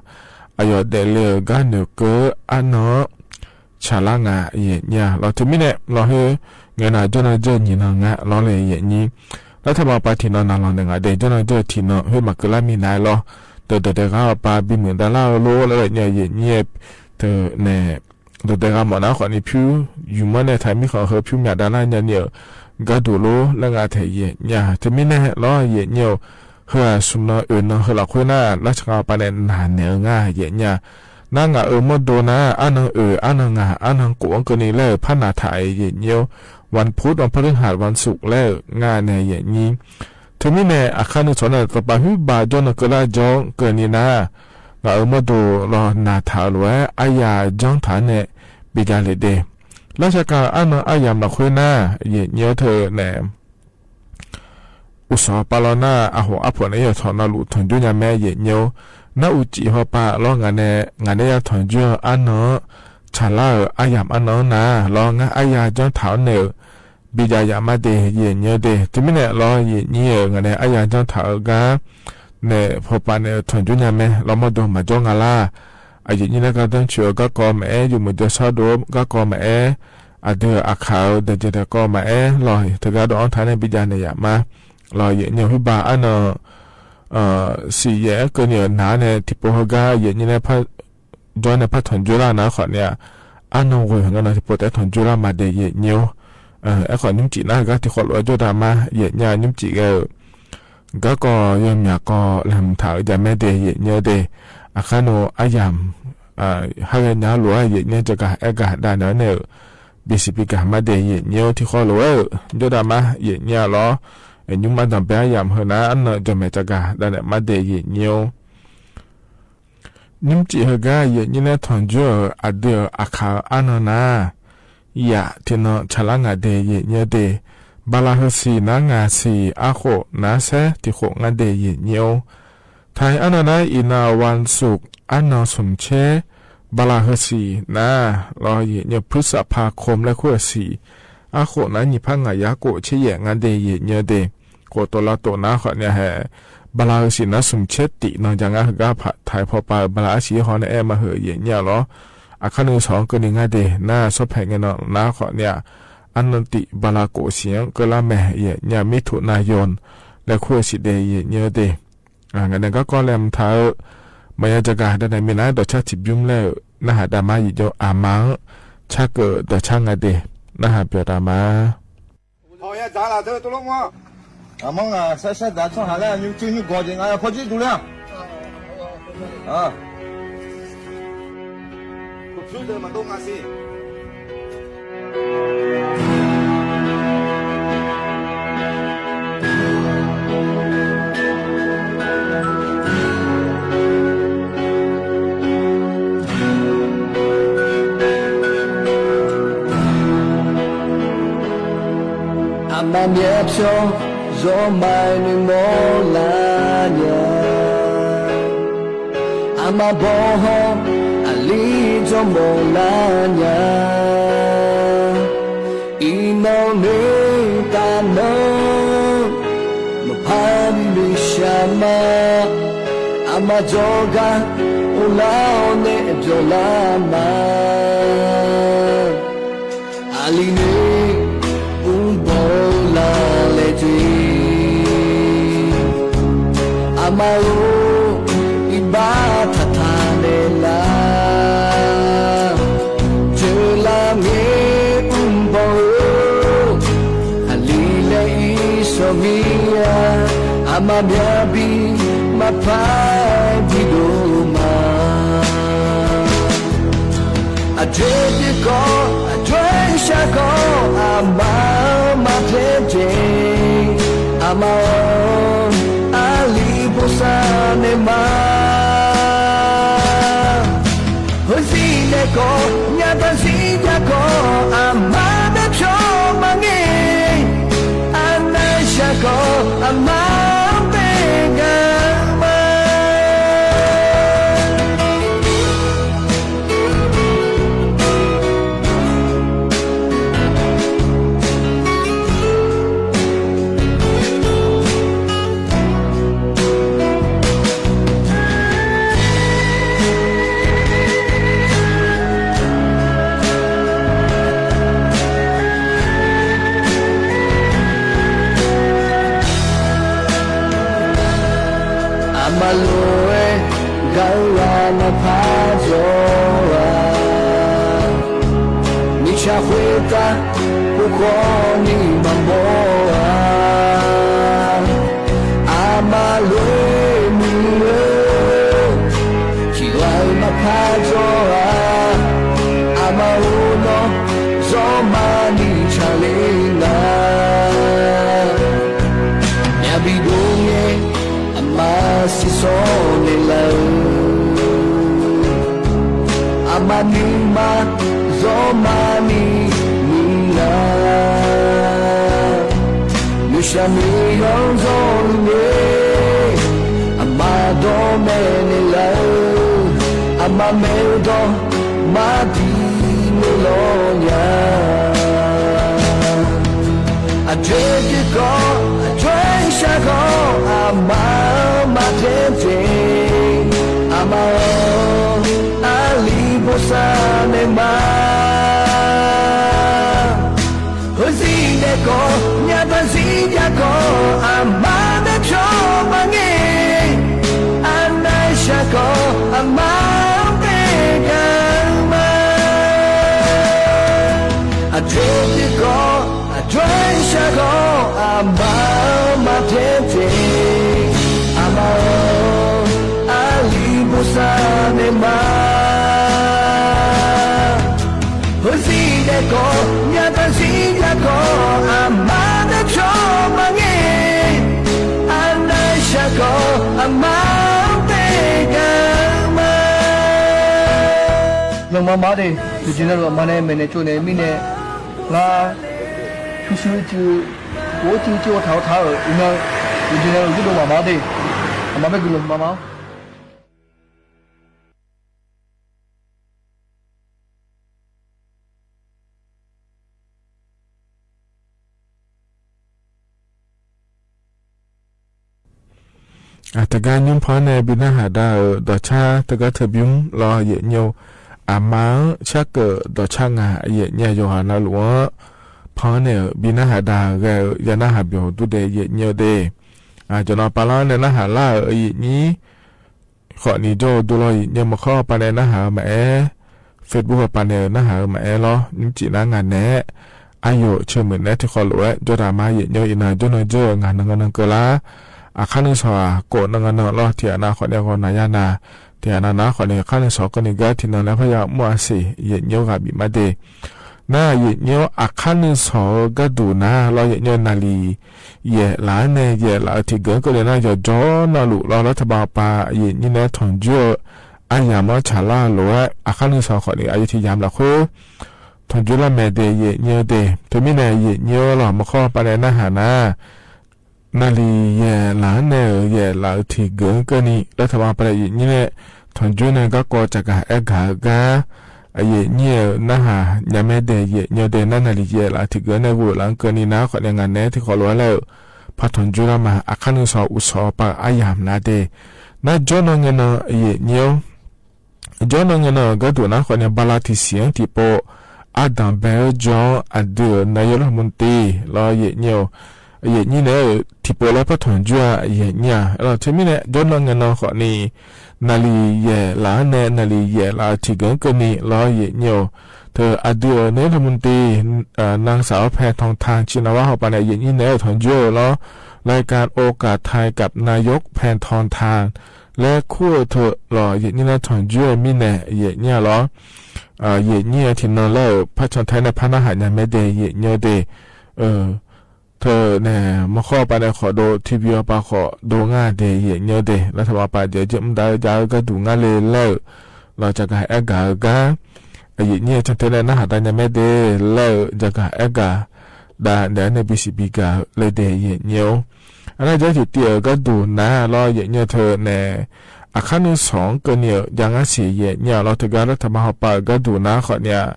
အယီၢ်ဒဲးလၢ ဂၤနုၢ်ကၢ အါနၢ် ဆၣ်လၢငါ ယဲၢ်ညိၣ်လီၤ. တမံၤနဲၣ်လီၤ ဟဲ ငဲၤနၤ ကၠီနီၢ်ကၠၢၢ် နံၤနီၢ် ငါလီၤလၢ ယဲၢ်ညိၣ်. လၢထးမပၤ ထံၣ်နီၢ် နၤလီၤနဲ ငါဒဲး ကၠီနီၢ်ကၠၢၢ် ထံၣ်နီၢ် ဟဲမၤကလါ မံၤနၤလီၤ ဒီးဒီးတဂၤအပၢ် ဘံမုၢ်ဒါလၢအလိၤ လၢညိၣ် ယဲၢ်ညိၣ် ထၢၣ်နဲၣ် ဒီးတဂၤမ့ၢ်နၤ ခီၣ်န့ၣ် ဖု ယုၢ်မီၢ်နဲၣ် ထံမံၤခီၣ် ဟဲဖု မၠးဒါလၢ ညါန့ၣ် ဂၤဒိၣ်လိၤ လၢငါထဲ ယဲၢ်ညိၣ်. တမံၤနဲၣ်လီၤ ယဲၢ်ညိၣ် ဟဲစူၣ်နီၢ် အၢၣ်နီၢ် ဟဲလီၤခွဲနၤ လၢစကၤပၤန့ၣ် နၤနဲၣ်ဧၢ ငါ ယဲၢ်ညိၣ်. နၤ ငါအၢမီၢ်ဒိၣ်နၤ အါနၢ်အၢၣ် အါနၢ်ငါ အါနၢ်ကိး အကန့ၣ်လၢ ဖးနၤထး ယဲၢ်ညိၣ် ဝၣ်ဖုၣ် ဝၣ်ဖရံဟးတ် ဝၣ်သုၣ်လၢ ငါနဲၣ် ယဲၢ်ညိၣ်. တမံၤနဲၣ် အခါနုၢ်စီၤန့ၣ် တပာ်ဟုဘၣ် ကၠီနီၢ်ကလါ ကၠီ ကန့ၣ်နၤ ငါအၢမီၢ်ဒိၣ်လီၤ နၤထးလီၤဝဲ အါယၤ ကၠီထးနဲၣ် ဘံယၤလဲၣ်ဒဲး လၢစကၤ အါနၢ်အါယၤ မၤခွဲနၤ ယဲၢ်ညိၣ် ထၢၣ်နဲၣ် အိၣ်စီၤပၤလီၤနၤ အဟီၣ်အဖိၣ်န့ၣ် ယီၢ်ထီၣ်နၤလူး ထီၣ်ကၠိညါမဲ ယဲၢ်ညိၣ်. နၤအိၣ်စံးဟီၣ်ပာ်လီၤ ငါနဲၣ် ငါနဲၣ် ယၤထီၣ်ကၠိ အါနၢ် ဆၣ်လၢဧၢ အါယၤ အါနၢ်နၤလီၤ ငါအါယၤ ကၠီထးနဲၣ် ဘံယၤယၤမးဒဲး ယဲၢ်ညိၣ်ဒဲး. တမံၤနဲၣ်လီၤ ယဲၢ်ညိၣ်ဧၢ ငါနဲၣ် အါယၤ ကၠီထး ဂၤနဲၣ် ဖီၣ်ပာ်န့ၣ် ထီၣ်ကၠိညါမဲ လီၤမီၢ်ဒိၣ် မၤကၠီငါလၢ အယဲၢ်ညိၣ် လၢကါဒၢဆူၣ် ဂၤကီမးအဲ ယိၤမုၣ်ကၠီဆါဒိၣ် ဂၤကီမးအဲ အဒုးအခး ဒီးယဲၢ်ဒီးကီမးအဲလီၤ တဂၤဒီးအီၣ်ထးနဲၣ် ဘံယၤနဲၣ်ယၤမးလီၤ ယဲၢ်ညိၣ်. ဟုဘၣ်အါနၢ် စံးယဲၢ် ကန့ၣ်နၤနဲၣ် ထံၣ်ဖိဟဲဂၤ ယဲၢ်ညိၣ် နဲၣ် ဖး ကၠီနဲၣ် ဖးထီၣ်ကၠိလၢနၤ ခီၣ်န့ၣ် အါနၢ်ဝဲ ဂၤနဲၣ် ထံၣ်ဖိတဲထီၣ်ကၠိလၢမးဒဲး ယဲၢ်ညိၣ်. အဲၣ် ခီၣ်ညိၣ်စံးနၤ ဂၤထံၣ်ဃီလိာ် ကၠီဒၣ်မး ယဲၢ်ညိၣ် ညိၣ်စံးဂၤ ဂၤကီ ယီၢ်မၠးကီ လဲၤမုၢ်ထးဧၢ ယၤမဲဒဲး ယဲၢ်ညိၣ်ဒဲး. အခါနုၢ်အါယၤ ဟးဂဲၤညါလိာ် ယဲၢ်ညိၣ် တဂၤအဲၣ်ဂၤဒၣ်နဲၣ်န့ၣ် ဘံစံးဘံကၤမးဒဲး ယဲၢ်ညိၣ် ထံၣ်ဃီလိာ်ဝဲ ကၠီဒၣ်မး ယဲၢ်ညိၣ်လီၤ. ညိၣ်မးဒီးဘဲယၤမး ဟဲနၤ အါနၢ် ကၠီမဲာ်တဂၤဒၣ်နဲၣ် မးဒဲး ယဲၢ်ညိၣ် ညိၣ်စံးဟဲဂၤ ယဲၢ်ညိၣ် နဲၣ်ထီၣ်ကၠိ အဒုးအခး အါနၢ်နၤ ယၤထံၣ်နီၢ် ဆၣ်လၢငါဒဲး ယဲၢ်ညိၣ်ဒဲး. ဘၣ်လၢဟၢစံး နၤငါစံး အါဃိးနၤစဲ ထံၣ်ဃိးငါဒဲး ယဲၢ်ညိၣ်. ထါအါနၢ်နၤ အံၤနၤ ဝၣ်သုၣ် အါနၢ်သုၣ်ဆဲ ဘၣ်လၢဟၢစံးနၤလီၤ ယဲၢ်ညိၣ်. ဖုစးဖး ခီမးလၢ ခွဲစံး အါဃိးနၤ နံၣ်ဖးငါ ယၤကိးဆဲယဲၢ် ငါဒဲး ယဲၢ်ညိၣ်ဒဲး. ကိးတိၤလၢတိၤနၤ ခီၣ်န့ၣ်ဟဲ ဘၣ်လၢဟၢစံးနၤ သုၣ်ဆဲတံၢ်နီၢ် ယၤ ငါဟဲဂၤဖး ထါဖီၣ်ပာ် ဘၣ်လၢအစံးဟီၣ်န့ၣ် အဲၣ်မးဟၢ ယဲၢ်ညိၣ်လီၤ. အခါနုၢ်စီၤ ကန့ၢ် ငါဒဲး နၤ ဆီဖဲး ငဲၤနီၢ်နၤ ခီၣ်န့ၣ် အါနၢ်တံၢ် ဘၣ်လၢကိးစံး ကလါမဲာ် ယဲၢ်ညိၣ် မံထိၣ်နၤယီၢ် လၢ ခွဲစံးဒဲး ယဲၢ်ညိၣ်ဒဲး. ဂၤန့ၣ် ဂၤကီလဲၤမုၢ်ထးဧၢ မၤယၤတဂၤဒၣ်နဲၣ် မ့ၢ်နၤ ဒီးဆါထံၣ်ဘုမးလဲၣ် နဟးဒၣ်မး ယဲၢ်ညိၣ် အမါ ဆါကၢၣ်ဒီးဆါငါဒဲး နဟးပၠီၤတၢ်မး အမါ ငါ ဆၢဆၢဒၣ်ဆီဟးလၢ ညိၣ်စုညိၣ်ဂီၤက့ၤ ငါဖီၣ်ကံၣ်တူၢ်လၢ အ အမၤမၠဲၣ်ဖျိ စီၤမၤနုၤမီၢ်လၢညါ အမၤဘီၣ်ဟီၣ် အလံၣ်စီၤမီၢ်လၢညါ အံၤနီၢ်န့ၣ်တၢ်နီၢ် မၤဖးဒံးဘၣ်ရှၢမး အမၤစီၤကၤ အိၣ်လၢအီၤန့ၣ်အဘျီလၢမး အလံၣ်န့ၣ် အူဘီၣ်လၢလဲၣ်တ့ၢ် အမၤအိၣ် အံၤဘၣ်ထးထးန့ၣ်လၢ တၢ်လၢမ့ၢ်အူဘီၣ်ဧၢ အလံၣ်လၢအံၤစီၤမံယၤ အမၤမၠဲၣ်ဘံၣ် မၤဖးဒံးဒိၣ်မး အဒွဲၣ်တကီၢ် အဒွဲၣ်ဆၢကီၢ် အမၤမၤဖျဲးတ့ၢ် အမၤအီၤ အလံၣ်ဘိၣ်စၢ်န့ၣ်မး ဟိစံနဲၣ်ကီၢ် ညါတၢ်စံယၤကီၢ် အမၤမၠဲၣ်ဖျိမၤန့ၣ် အနၢ်ဆၢကီၢ် အမၤဘဲကမၤ အမၤလိဝဲ ဂၤရၤမၤဖးစီၤဧါ မ့ၢ်ဆၣ်ဃ့တၢ် ဖိဃီနံၣ်မၤဘီၣ်ဧါ အမၤလိမံၤဧၢ ထံၣ်ဝဲမၤဖးစီၤဧါ အမၤအိၣ်နီၢ် စီၤမၤနံၣ်ဆၣ်လ့လၢ မၠၣ်ဘံၣ်ဒိၣ်န့ၣ် အမၤစံးစီၤန့ၣ်လၢ အမၤနံၣ်မၤ စီၤမၤနံၣ်နံၣ်လၢ မ့ၢ်ဆၣ်မ့ၢ်ယီၤစီၤနံၣ်န့ၣ် အမၤဒီးမဲာ်န့ၣ်လၢ အမၤမဲာ်ဒီး မၤဒ်န့ၣ်လီၤညါ အဒွဲၣ်တကီၢ် အဒွဲၣ်ဆၢကီၢ် အမၤမၤဖျဲးတ့ၢ် အမၤအီၤ အလံၣ်ဘိၣ်စၢ်န့ၣ်မး ဟိစံနဲၣ်ကီၢ် ညါတၢ်စံယၤကီၢ် အမၤမၠဲၣ်ဖျိမၤန့ၣ် အနၢ်ဆၢကီၢ် အမၤဘဲကမၤ အဒွဲၣ်တကီၢ် အဒွဲၣ်ဆၢကီၢ် အမၤမၤဖျဲးတ့ၢ် အမၤအီၤ အလံၣ်ဘိၣ်စၢ်န့ၣ်မး ဟိစံနဲၣ်ကီၢ် ညါတၢ်စံယၤကီၢ် အမၤမၠဲၣ်ဖျိမၤန့ၣ် အနၢ်ဆၢကီၢ် အမၤဘဲကမၤ လၢမၤမၤဒ့ၣ် ယိၤကၠံနဲၣ်လီၤ မၤန့ၣ် မဲာ်န့ၣ်ကၠိန့ၣ် မံန့ၣ် လါ ဆူၣ်ဆူၣ်အစု အိၣ်စုစ့အိၣ်ထးအိၣ်ထးဧၢ အံၤန့ၣ် ယိၤကၠံနဲၣ်လီၤ ယိၤဒိၣ်မးမးဒ့ၣ် အမၤဘဲကလုာ်မၤမၤ အတဂၤညိဖီန့ၣ် ဘံနၢ်ဟးဒါဧၢ ဒီးဆါတဂၤထၢၣ်ဘံလီၤ ယဲၢ်ညိ အမါဧၢ ဆါကၢၣ်ဒီးဆါငါ ယဲၢ်ညိ ယိၤဟၣ်နၢလူၤဧၢ ဖီန့ၣ် ဘံနၢ်ဟးဒါဂၤဧၢ ယနၢ်ဟးဘၣ်ဒူဒဲး ယဲၢ်ညိဒ့ၣ် အကနီၤပၢ်လီၤန့ၣ် နၢ်ဟးလၢဧၢ ယဲၢ်ညိ ဃိးနံၣ်ကၠိဒိလီၤ ယဲၢ်ညိ မခီပၤန့ၣ် နၢ်ဟးမၤအဲၣ် Facebook ပၤန့ၣ် နၢ်ဟးမၤအဲၣ်လီၤ နံၣ်စံးနါငါနဲၣ် အယိာ်ဆၢမုၢ်နဲ ထံၣ်ဃီလိာ်ဝဲ ကၠီတၢ်မါ ယဲၢ်ညိ အံၤနၤ ကၠိနၢ်ကၠိ ငါနၢ်ဂီၢ်နၢ်ကၢလါ အခါနုာ်စီၤ ကိးနၢ်ဂီၢ်နၢ်လီၤ ထံၣ်အနၢ်ဃီန့ၣ် ဂီၤနၤယါနၤ တၢ်နာ်နာ် ခွက်န့ၣ် အခါနုၢ်စီၤကၢၢ်နံၤ ကၢထံၣ်နၤလႄႈ ဖယၢမ်ၣ်အစ့ၣ် ယဲၢ်ညိၣ်ဂၤဘံၣ်မးဒဲး နၤ ယဲၢ်ညိၣ် အခါနုၢ်စီၤ ကၢၣ်ဒိၣ်နၤ လီၤ ယဲၢ်ညိၣ် နၢ်လံၣ် ယဲၢ်လးန့ၣ် ယဲၢ်လးအထံၣ်ကၢၢ်ကၢၢ်န့ၣ် နၤ ယီၢ်ကၠီနီၣ်လူး လီၤ လၢထးဘၣ်ပၢ် ယဲၢ်ညိၣ်န့ၣ် ထွန်ၸွံ အယၢမ်ၣ်မီၣ်ဆၣ်လၢ်လိၤဝဲ အခါနုၢ်စီၤ ခွက်န့ၣ် အယဲၢ်ထံၣ်ယၢမ်ႇလၢ်ခွဲ ထွန်ၸွံလၢ်မဲာ်ဒဲး ယဲၢ်ညိၣ်ဒဲး တမံၤန့ၣ် ယဲၢ်ညိၣ်လီၤ မီၢ်ခီပၤနဲၣ် နၢ်ဟၣ်နၤ နၢ်လံၣ် ယဲၢ်လးန့ၣ် ယဲၢ်လးအထံၣ်ကၢၢ်ကၢၢ်နံၤ လၢထးဘၣ်ပၢ် ယဲၢ်ညိၣ် နၢ် ထွန်ၸွံန့ၣ် ကၢ်ကီၢ် ကၠၣ်ကၣ်အဲၣ်ကၣ် ကၢ် အယဲၢ်ညိၣ် နၢ်ဟၣ် ညါမဲဒဲး ယဲၢ်ညိၣ်ဒဲး နၢ် နၢ်လံၣ် ယဲၢ်လးအထံၣ်ကၢၢ်န့ၣ် ဂိၢ်လၢကၢၢ်နံၤ နၤ ခွက်န့ၣ် ငါနဲထံၣ်ဃီလီၤဝဲလၢ ဖးထွန်ၸွံလၢ်မး အခါနုၢ်စီၤ အိၣ်စီၤပၤ အယၢမ်ၣ်နၤဒဲး နၤ ကၠီနီၣ်ငဲၢ်နီၣ် ယဲၢ်ညိၣ် ကၠီနီၣ်ငဲၢ်နီၣ် ကၢၣ်ဒိၣ်နၤ ခွက်န့ၣ် ဘၣ်လၢထံၣ်ဆံးထံၣ်ပိာ် အဒၣ်ဘဲကၠီ အဒုး နၢ်ယိၣ်လၢမူၣ်တံ လီၤ ယဲၢ်ညိၣ် ယဲၢ်ညိၣ်န့ၣ် ထံၣ်ပိာ်လၢဖးထွန်ၸွံ ယဲၢ်ညိၣ် လီၤ တမံၤန့ၣ် ကၠီနီၣ်ငဲၢ်နီၣ် ခွက်န့ၣ် နၢ်လံၣ် ယဲၢ်လးန့ၣ် နၢ်လံၣ် ယဲၢ်လးအထံၣ်ကၢၢ်ကၢၢ်နံၤ လီၤ ယဲၢ်ညိၣ် တၢ်အဒုး နၢယိၣ်လၢမူၣ်တံ နၢင်းစၢ် ဖဲထွန်ထၢၣ် ဆံးနၢဝါ ဟီၣ်ပၤနဲၣ် ယဲၢ်ညိၣ်န့ၣ် ထွန်ၸွံလီၤ รายการโอกาสไทยกับนายกแพทองธาร လၢခူၣ်ထၢၣ်လီၤ ယဲၢ်ညိၣ်န့ၣ် ထွန်ၸွံမံၤန့ၣ် ယဲၢ်ညိၣ်လီၤ ယဲၢ်ညိၣ်ထံၣ်နၤလၢ ဖးထွန်ထၢၣ်န့ၣ် ဖးနၢ်ဟၣ်ညါမဲဒဲး ယဲၢ်ညိၣ်ဒဲး တၢ်န့ၣ် မီၢ်ခီပၤနဲၣ် ဃီဒိး ထံၣ်ဝံၤအီၤပၤ ဃီဒိးငါဒဲး ယဲၢ်ညိၣ်ဒဲး လၢထးဘၣ်ပၢ် ယဲၢ်ညိၣ်မတၤ ယဲၢ်ကၢၣ်ဒိၣ်နၤလၢ လၢ လီၤ ကၠၣ်ကၣ်အဲၣ်ကၣ် ကၢ် အယဲၢ်ညိၣ် ထွန်ထၢၣ်န့ၣ် နၢ်ဟၣ်တၢ်ညါမဲဒဲး လၢ ကၠၣ်ကၣ်အဲၣ်ကၣ် ဒၣ်နဲၣ်န့ၣ် ဘံၣ်စံၣ်ဘံၣ်ကၣ် လၢဒဲး ယဲၢ်ညိၣ် အနၢ်ကၠီထံၣ်တံၢ် ကၢၣ်ဒိၣ်နၤ လီၤ ယဲၢ်ညိၣ် တၢ်န့ၣ် အခါနုၢ်စီၤ ကၢၣ်နံၤ ယဲၢ်ငါစံၣ် ယဲၢ်ညိၣ်လီၤ တဂၤလၢထးဘၣ်ပၢ် ကၢၣ်ဒိၣ်နၤ ခွက်န့ၣ်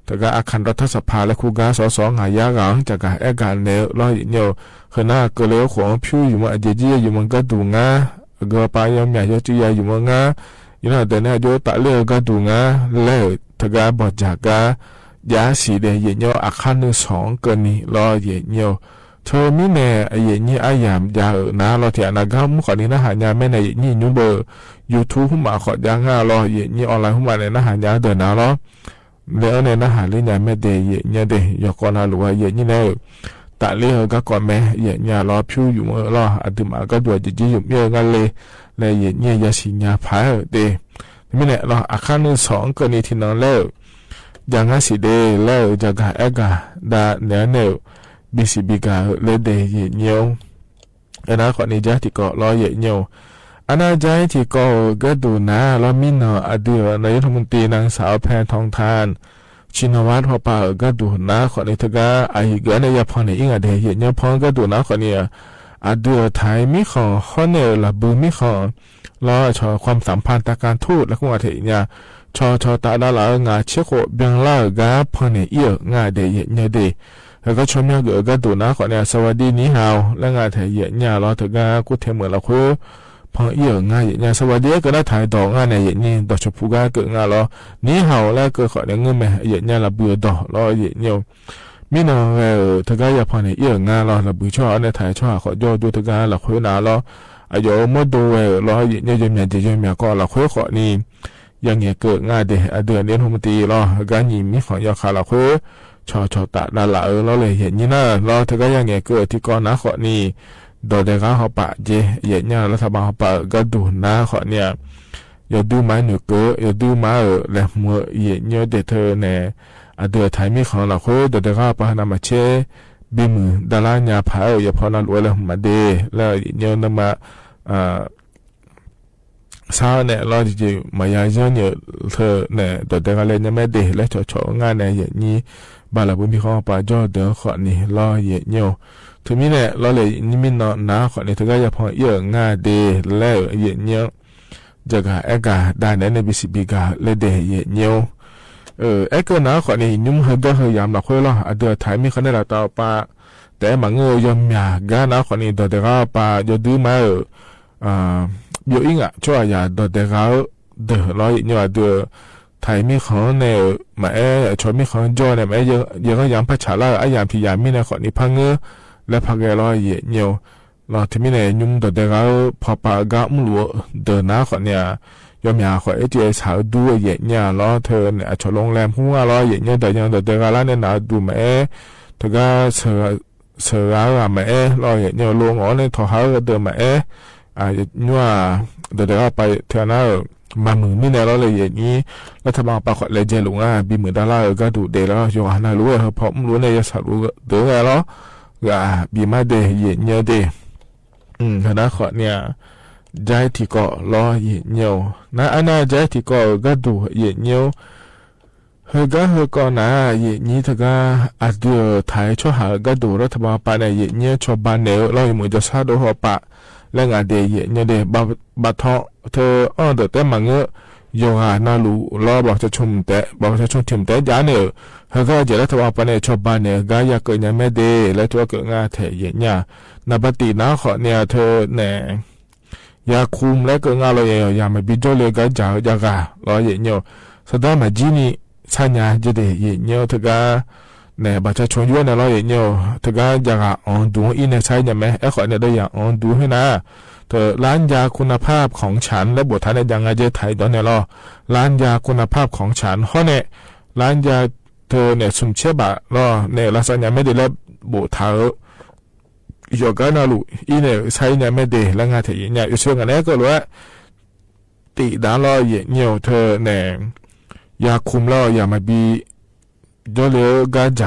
တဂၤအခၣ်ဒီး ထးစဖၣ် လၢခူၣ်ဂၤ စီၤစီၤ ငါယါဂၤ ကၠၣ်ကၣ်အဲၣ်ကၣ်နဲၣ် လီၤ ယဲၢ်ညိၣ် ဃုနၢ်ကၢၣ်လၢဃို ဖၠူယုၢ်မၢ အယဲၢ်ကၠံ ယုၢ်မၢ ကၢၣ်ဒိၣ်နၤ အဂၤပၢ် ယီၢ်မၠၣ် ယီၢ်ကၠံ ယုၢ်မၢ ငါ ယနီၢ်ဒဲးန့ၣ် ယိၣ်တၢ်လၢ ကၢၣ်ဒိၣ်နၤ လၢ တဂၤဘီၣ်ကၠၣ်ကၣ် ယါစံၣ်ဒဲး ယဲၢ်ညိၣ် အခါနုၢ်စီၤ ကၢၣ်နံၤ လီၤ ယဲၢ်ညိၣ် တၢ်မံၤန့ၣ် ယဲၢ်ညိၣ် အယၢၣ်ယါအၢၣ်နၤလီၤ တၢ်အနၢ်ဂၤမူၣ် ခွက်န့ၣ် နၢ်ဟၣ်ညါမဲန့ၣ် ယဲၢ်ညိၣ် ညိၣ်ဘၢ YouTube ဟူမး ဃီဒၣ်ငါလီၤ ယဲၢ်ညိၣ် online ဟူမးန့ၣ် နၢ်ဟၣ်ညါဒၢးနၤလီၤ လၢအန့ၣ် နၢ်ဟၣ်လၢညါမဲဒဲး ယဲၢ်ညိၣ်ဒဲး ယီၢ်ကီၢ်နၤလိၤဝဲ ယဲၢ်ညိၣ်န့ၣ် တၢ်လၢဂၤကီၢ်မဲ ယဲၢ်ညိၣ်လီၤ ဖၠူယုၢ်မၢလီၤ အဒုးမး ကၢၣ်ဒိၣ် ယဲၢ်ကၠံ ယုၢ်မၢ ငါလၢ လၢ ယဲၢ်ညိၣ် ယါစံၣ်ညါဖးဒဲး တၢ်မံၤန့ၣ်လီၤ အခါနုၢ်စီၤ ကၢၣ်နံၤ ထံၣ်နၤလၢ ယါငါစံၣ်ဒဲး လၢ ကၠၣ်ကၣ်အဲၣ်ကၣ် ဒၣ်နဲၣ်န့ၣ် ဘံၣ်စံၣ်ဘံၣ်ကၣ် လၢဒဲး ယဲၢ်ညိၣ် အနၢ်ခွက်န့ၣ် ကၠီထံၣ်ကီးလီၤ ယဲၢ်ညိၣ် အနၢ်ကၠီထံၣ်ကီး ကၢၣ်ဒိၣ်နၤ လီၤ မံနီၤ အဒုး နၢ်ယိၣ်လၢမူၣ်တံ နၢင်းစၢ် ဖဲထွန်ထၢၣ် ဆံၣ်နီၤဝါ ထီၣ်ပာ် ကၢၣ်ဒိၣ်နၤ ခွက်န့ၣ် တဂၤ အဟံၣ်ဂၢၢ်န့ၣ် ယဖီၣ်န့ၣ် အံၤဂၤဒဲး ယဲၢ်ညိၣ် ဖီၣ် ကၢၣ်ဒိၣ်နၤ ခွက်န့ၣ် အဒုး ထၢၣ်မံၣ်ဃီ ဟီန့ၣ် လၢဘုမံၣ်ဃီ လီၤ ဆီၣ် ความสัมพันธ์ ทางการทูต လၢခူၣ်ဂၤထၢၣ်ညါ ဆီၣ် ဆီၣ်တၢ်ဒၣ်လၢ ငါချစ်ကို ဘျီလၢဂၤ ဖီၣ်န့ၣ် အံၤဂၤဒဲး ယဲၢ်ညိၣ်ဒဲး ဂၤကီၢ်ဆီမၠၣ်ဂ့ၤ ကၢၣ်ဒိၣ်နၤ ခွက်န့ၣ် สวัสดี နံၤဟၢဝ် လၢငါထၢၣ် ယဲၢ်ညိၣ်လီၤ တဂၤ ကူၣ်ထဲမုၢ်လီၤဃိ ဖီၣ်အံၤဂၤ ယဲၢ်ညိၣ် สวัสดี ကၢၣ်နၢ်ထၢၣ်ဒီး ငါန့ၣ် ယဲၢ်ညိၣ် ဒီးဆီၣ်ဖူဂၤကၢၣ်ငါလီၤ နံၤဟၢဝ် လၢကၢၣ်ခွက်န့ၣ် ငိုၢ်မဲာ် ယဲၢ်ညိၣ် လၢဘုဒီးလီၤ ယဲၢ်ညိၣ် မံနီၤဂၤဧၢ တဂၤ ယဖီၣ်န့ၣ် အံၤဂၤလီၤ လၢဘုဆီၣ် အန့ၣ်ထၢၣ်ဆီၣ် ဟးဃီၤ ယီၢ်ဒိတဂၤ လီၤဃိနၤလီၤ အယီၢ်မ့ၢ်ဒိဝဲလီၤ ယဲၢ်ညိၣ် ယီၢ်မၠၣ် ယဲၢ်ညိၣ် မၠၣ်ကီၢ်လီၤဃိ ခွက်န့ၣ် ယါငဲၤကၢၣ် ငါဒဲး အဒုး အန့ၣ် ဟိမတံလီၤ ဂၤညံၣ်မံၣ်ဃီ ယီၢ်ခးလီၤဃိ ဆီၣ် ဆီၣ်တၢ်ဒၣ်လၢအၢ လီၤလၢ ယဲၢ်ညိၣ်နၤ လီၤ တဂၤ ယါငဲၤကၢၣ် ထံကီၢ်နၤ ခွက်န့ၣ် ဒီးဒဲးဂၤဟီၣ်ပာ်ကဲ ယဲၢ်ညိၣ် လၢထးဘၣ်ဟီၣ်ပာ် ကၢၣ်ဒိၣ်နၤ ခွက်န့ၣ် ယီၢ်ဒုမၤနုာ်ကၢၣ် ယီၢ်ဒုမၤအၢ လဲၤမုာ် ယဲၢ်ညိၣ်ဒဲး တၢ်န့ၣ် အဒုး ထၢၣ်မံၣ်ဃီ လီၤဃိ ဒီးဒဲးဂၤဟီၣ်ပာ် နမၤဆဲ ဘံမုၢ် ဒၣ်လၢညါဖးအၢ ယဖီၣ်နၤလိၤဝဲလၢမးဒဲး လၢ ယဲၢ်ညိၣ် နမၤ ဆါန့ၣ်လီၤ ယမၤယါယီၢ်ညိၣ် တၢ်န့ၣ် ဒီးဒဲးဂၤလၢညါမဲဒဲး လၢဆီၣ် ဆီၣ် ငါန့ၣ် ယဲၢ်ညိၣ် ဘၣ်လၢဘုမံၣ်ဃီ ပာ်ကၠီၣ်ဒၢ ခွက်န့ၣ်လီၤ ယဲၢ်ညိၣ် တၢ်မံၤန့ၣ် လီၤလၢ ယဲၢ်ညိၣ်မံနီၤနၤ ခွက်န့ၣ် တဂၤ ယဖီၣ်အံၤဂၤဒဲး လၢ ယဲၢ်ညိၣ် ကၠၣ်ကၣ်အဲၣ်ကၣ် ဒၣ်နဲၣ်န့ၣ် ဘံၣ်စံၣ်ဘံၣ်ကၣ် လၢဒဲး ယဲၢ်ညိၣ် အဲၣ်ကၢၣ်နၤ ခွက်န့ၣ် ယုၢ်ဟဲဂၢၢ်ဟဲယၢမ်လီၤဃိလီၤ အဒုး ထၢၣ်မံၣ်ဃီန့ၣ် လၢတၢ်ပာ် တၢ်အဲၣ်မၤငိုၢ် ယီၢ်မၠၣ်ဂၤနၤ ခွက်န့ၣ် ဒီးဒဲးဂၤပာ် ယီၢ်ဒုမၤအၢ ဘဵအံၤ ငါ ဆီၣ် ယၤ ဒီးဒဲးဂၤဧၢ ဒၢးလီၤ ယဲၢ်ညိၣ် အဒုး ထၢၣ်မံၣ်ဃီန့ၣ် မၤအဲၣ် ဆီၣ်မံၣ်ဃီ ကၠီၣ်န့ၣ် မၤအဲၣ် ယဲၢ်ဂၤယၢမ်ဖးဆးလၢ အယၢမ်ထံၣ်ယၤမံၤန့ၣ် ခွက်န့ၣ် ဖးငိုၢ် လၢဖးဂဲၤလီၤ ယဲၢ်ညိၣ် လီၤ တၢ်မံၤန့ၣ် ယုၢ်ဒီးဒဲးဂၤဧၢ ဖီၣ်ပာ်ဂၤမုၢ်လူး ဒၢးနၤ ခွက်န့ၣ် ယီၢ်မၠၣ် ခွက် အ့ၣ်ထံၣ် ဆးဒူ ယဲၢ်ညိၣ်လီၤ တၢ်န့ၣ် အဆီၣ် โรงแรม ဟူးဂၤလီၤ ယဲၢ်ညိၣ် ဒီးယဲၢ်ဒီးဒဲးဂၤလၢန့ၣ် နၤဒုးမၤအဲၣ် တဂၤ ဆၢဂၤဂၤမၤအဲၣ်လီၤ ယဲၢ်ညိၣ် လိၤငီၢ်န့ၣ် ထီၣ်ဟးဂၤဒၢးမၤအဲၣ် ယဲၢ်ညိၣ် ဒီးဒဲးဂၤပာ် တၢ်နၤဧၢ မၤမုာ်မံန့ၣ်လီၤလၢယဲၢ်နံၣ် လၢထမပၤခီလဲၤကဲလိာ်ငါ ဘံမုာ်ဒၣ်လၢအဂၤဒူၣ်ဒဲးလီၤ. ယိၤဟၣ်နၢ်လူၤဝဲ ဟၢဖီမုၢ်လူၤန့ၣ် ယဆၣ်လူၤဒၢးဝဲလီၤ. ဂၤဘံမးဒဲး ယဲၢ်နံၣ်ဒဲး ဟဲနၤခီန့ၣ် ကၠဲထံကီၢ်လီၤ ယဲၢ်နံၣ်ဧိၤ. နၤအနၤ ကၠဲထံကီၢ်ဧိၤ ဂၤဒူၣ် ယဲၢ်နံၣ်ဧိၤ ဟဲဂၤဟဲကီးနၤ ယဲၢ်နံၣ်တဂၤ အဒုးထဲးဆီဟၣ်ဂၤဒူၣ်လၢထမပၤန့ၣ် ယဲၢ်နံၣ်ဆီဘၣ်န့ၣ်လီၤ. ယမုၢ်ကၠီဆါဒိၣ်ဟီၣ်ပာ် လၢငါဒဲး ယဲၢ်နံၣ်ဒဲး ဘၣ်ထီၣ် ထၢအီၣ်ဒီးတဲမၤငၢၢ် ယိၤဟၣ်နၢ်လူၤလီၤ. ဘၣ်ပၠီဆိ ဘၣ်ပၠီဆိထံၣ်တဲယၤန့ၣ် ဟဲဂၤကဲလၢထမပၤန့ၣ် ဆီဘၣ်န့ၣ် ဂၤယၤကၢးညါမဲဒဲး လၢထံကီၢ်ကၢးငါထဲး ယဲၢ်နံၣ် နဘၣ်တံၢ်နၤခီန့ၣ် ထၢန့ၣ် ယၤခုမ်လၢကၢးငါလီၤ ယၤမၤဘံကၠီလၢဂၤကၠဲယၤဂၤလီၤ ယဲၢ်နံၣ်ဧိၤ. သဒါမၤကၠံနံၣ် ဆါညါကဲဒဲး ယဲၢ်နံၣ်ဧိၤ တဂၤ န့ၣ် ဘၣ်ပၠီဆိယွဲန့ၣ်လီၤ ယဲၢ်နံၣ်ဧိၤ တဂၤယၤဂၤအီၤဒူၣ်အံၤန့ၣ် ဆါညါမဲ အဲၣ်ခီန့ၣ်ဒီးယၤအီၤဒူၣ်ဟဲနၤ ထၢ ร้านยาคุณภาพของฉัน လၢဘိးထါန့ၣ် ယၤငါကဲထဲးဒီးန့ၣ်လီၤ ร้านยาคุณภาพของฉัน ဟီန့ၣ် ร้านยา ထၢန့ၣ် သုးဆဲးဘးလီၤ န့ၣ် လၢဆါညါမဲဒဲးလၢဘိးထါဧိၤ ယီၤဂၤနၢ်လူၤ အံၤန့ၣ် ဆါညါမဲဒဲး လၢငါထဲး ယဲၢ်နံၣ်ဧိၤ ယဆိကမိၣ်န့ၣ်ကၢးလီၤ တံၢ်ဒၣ်လီၤ ယဲၢ်နံၣ်ဧိၤ ထၢန့ၣ် ယၤခုမ်လီၤ ယၤမၤဘံ ကၠီလၢဂၤကၠဲ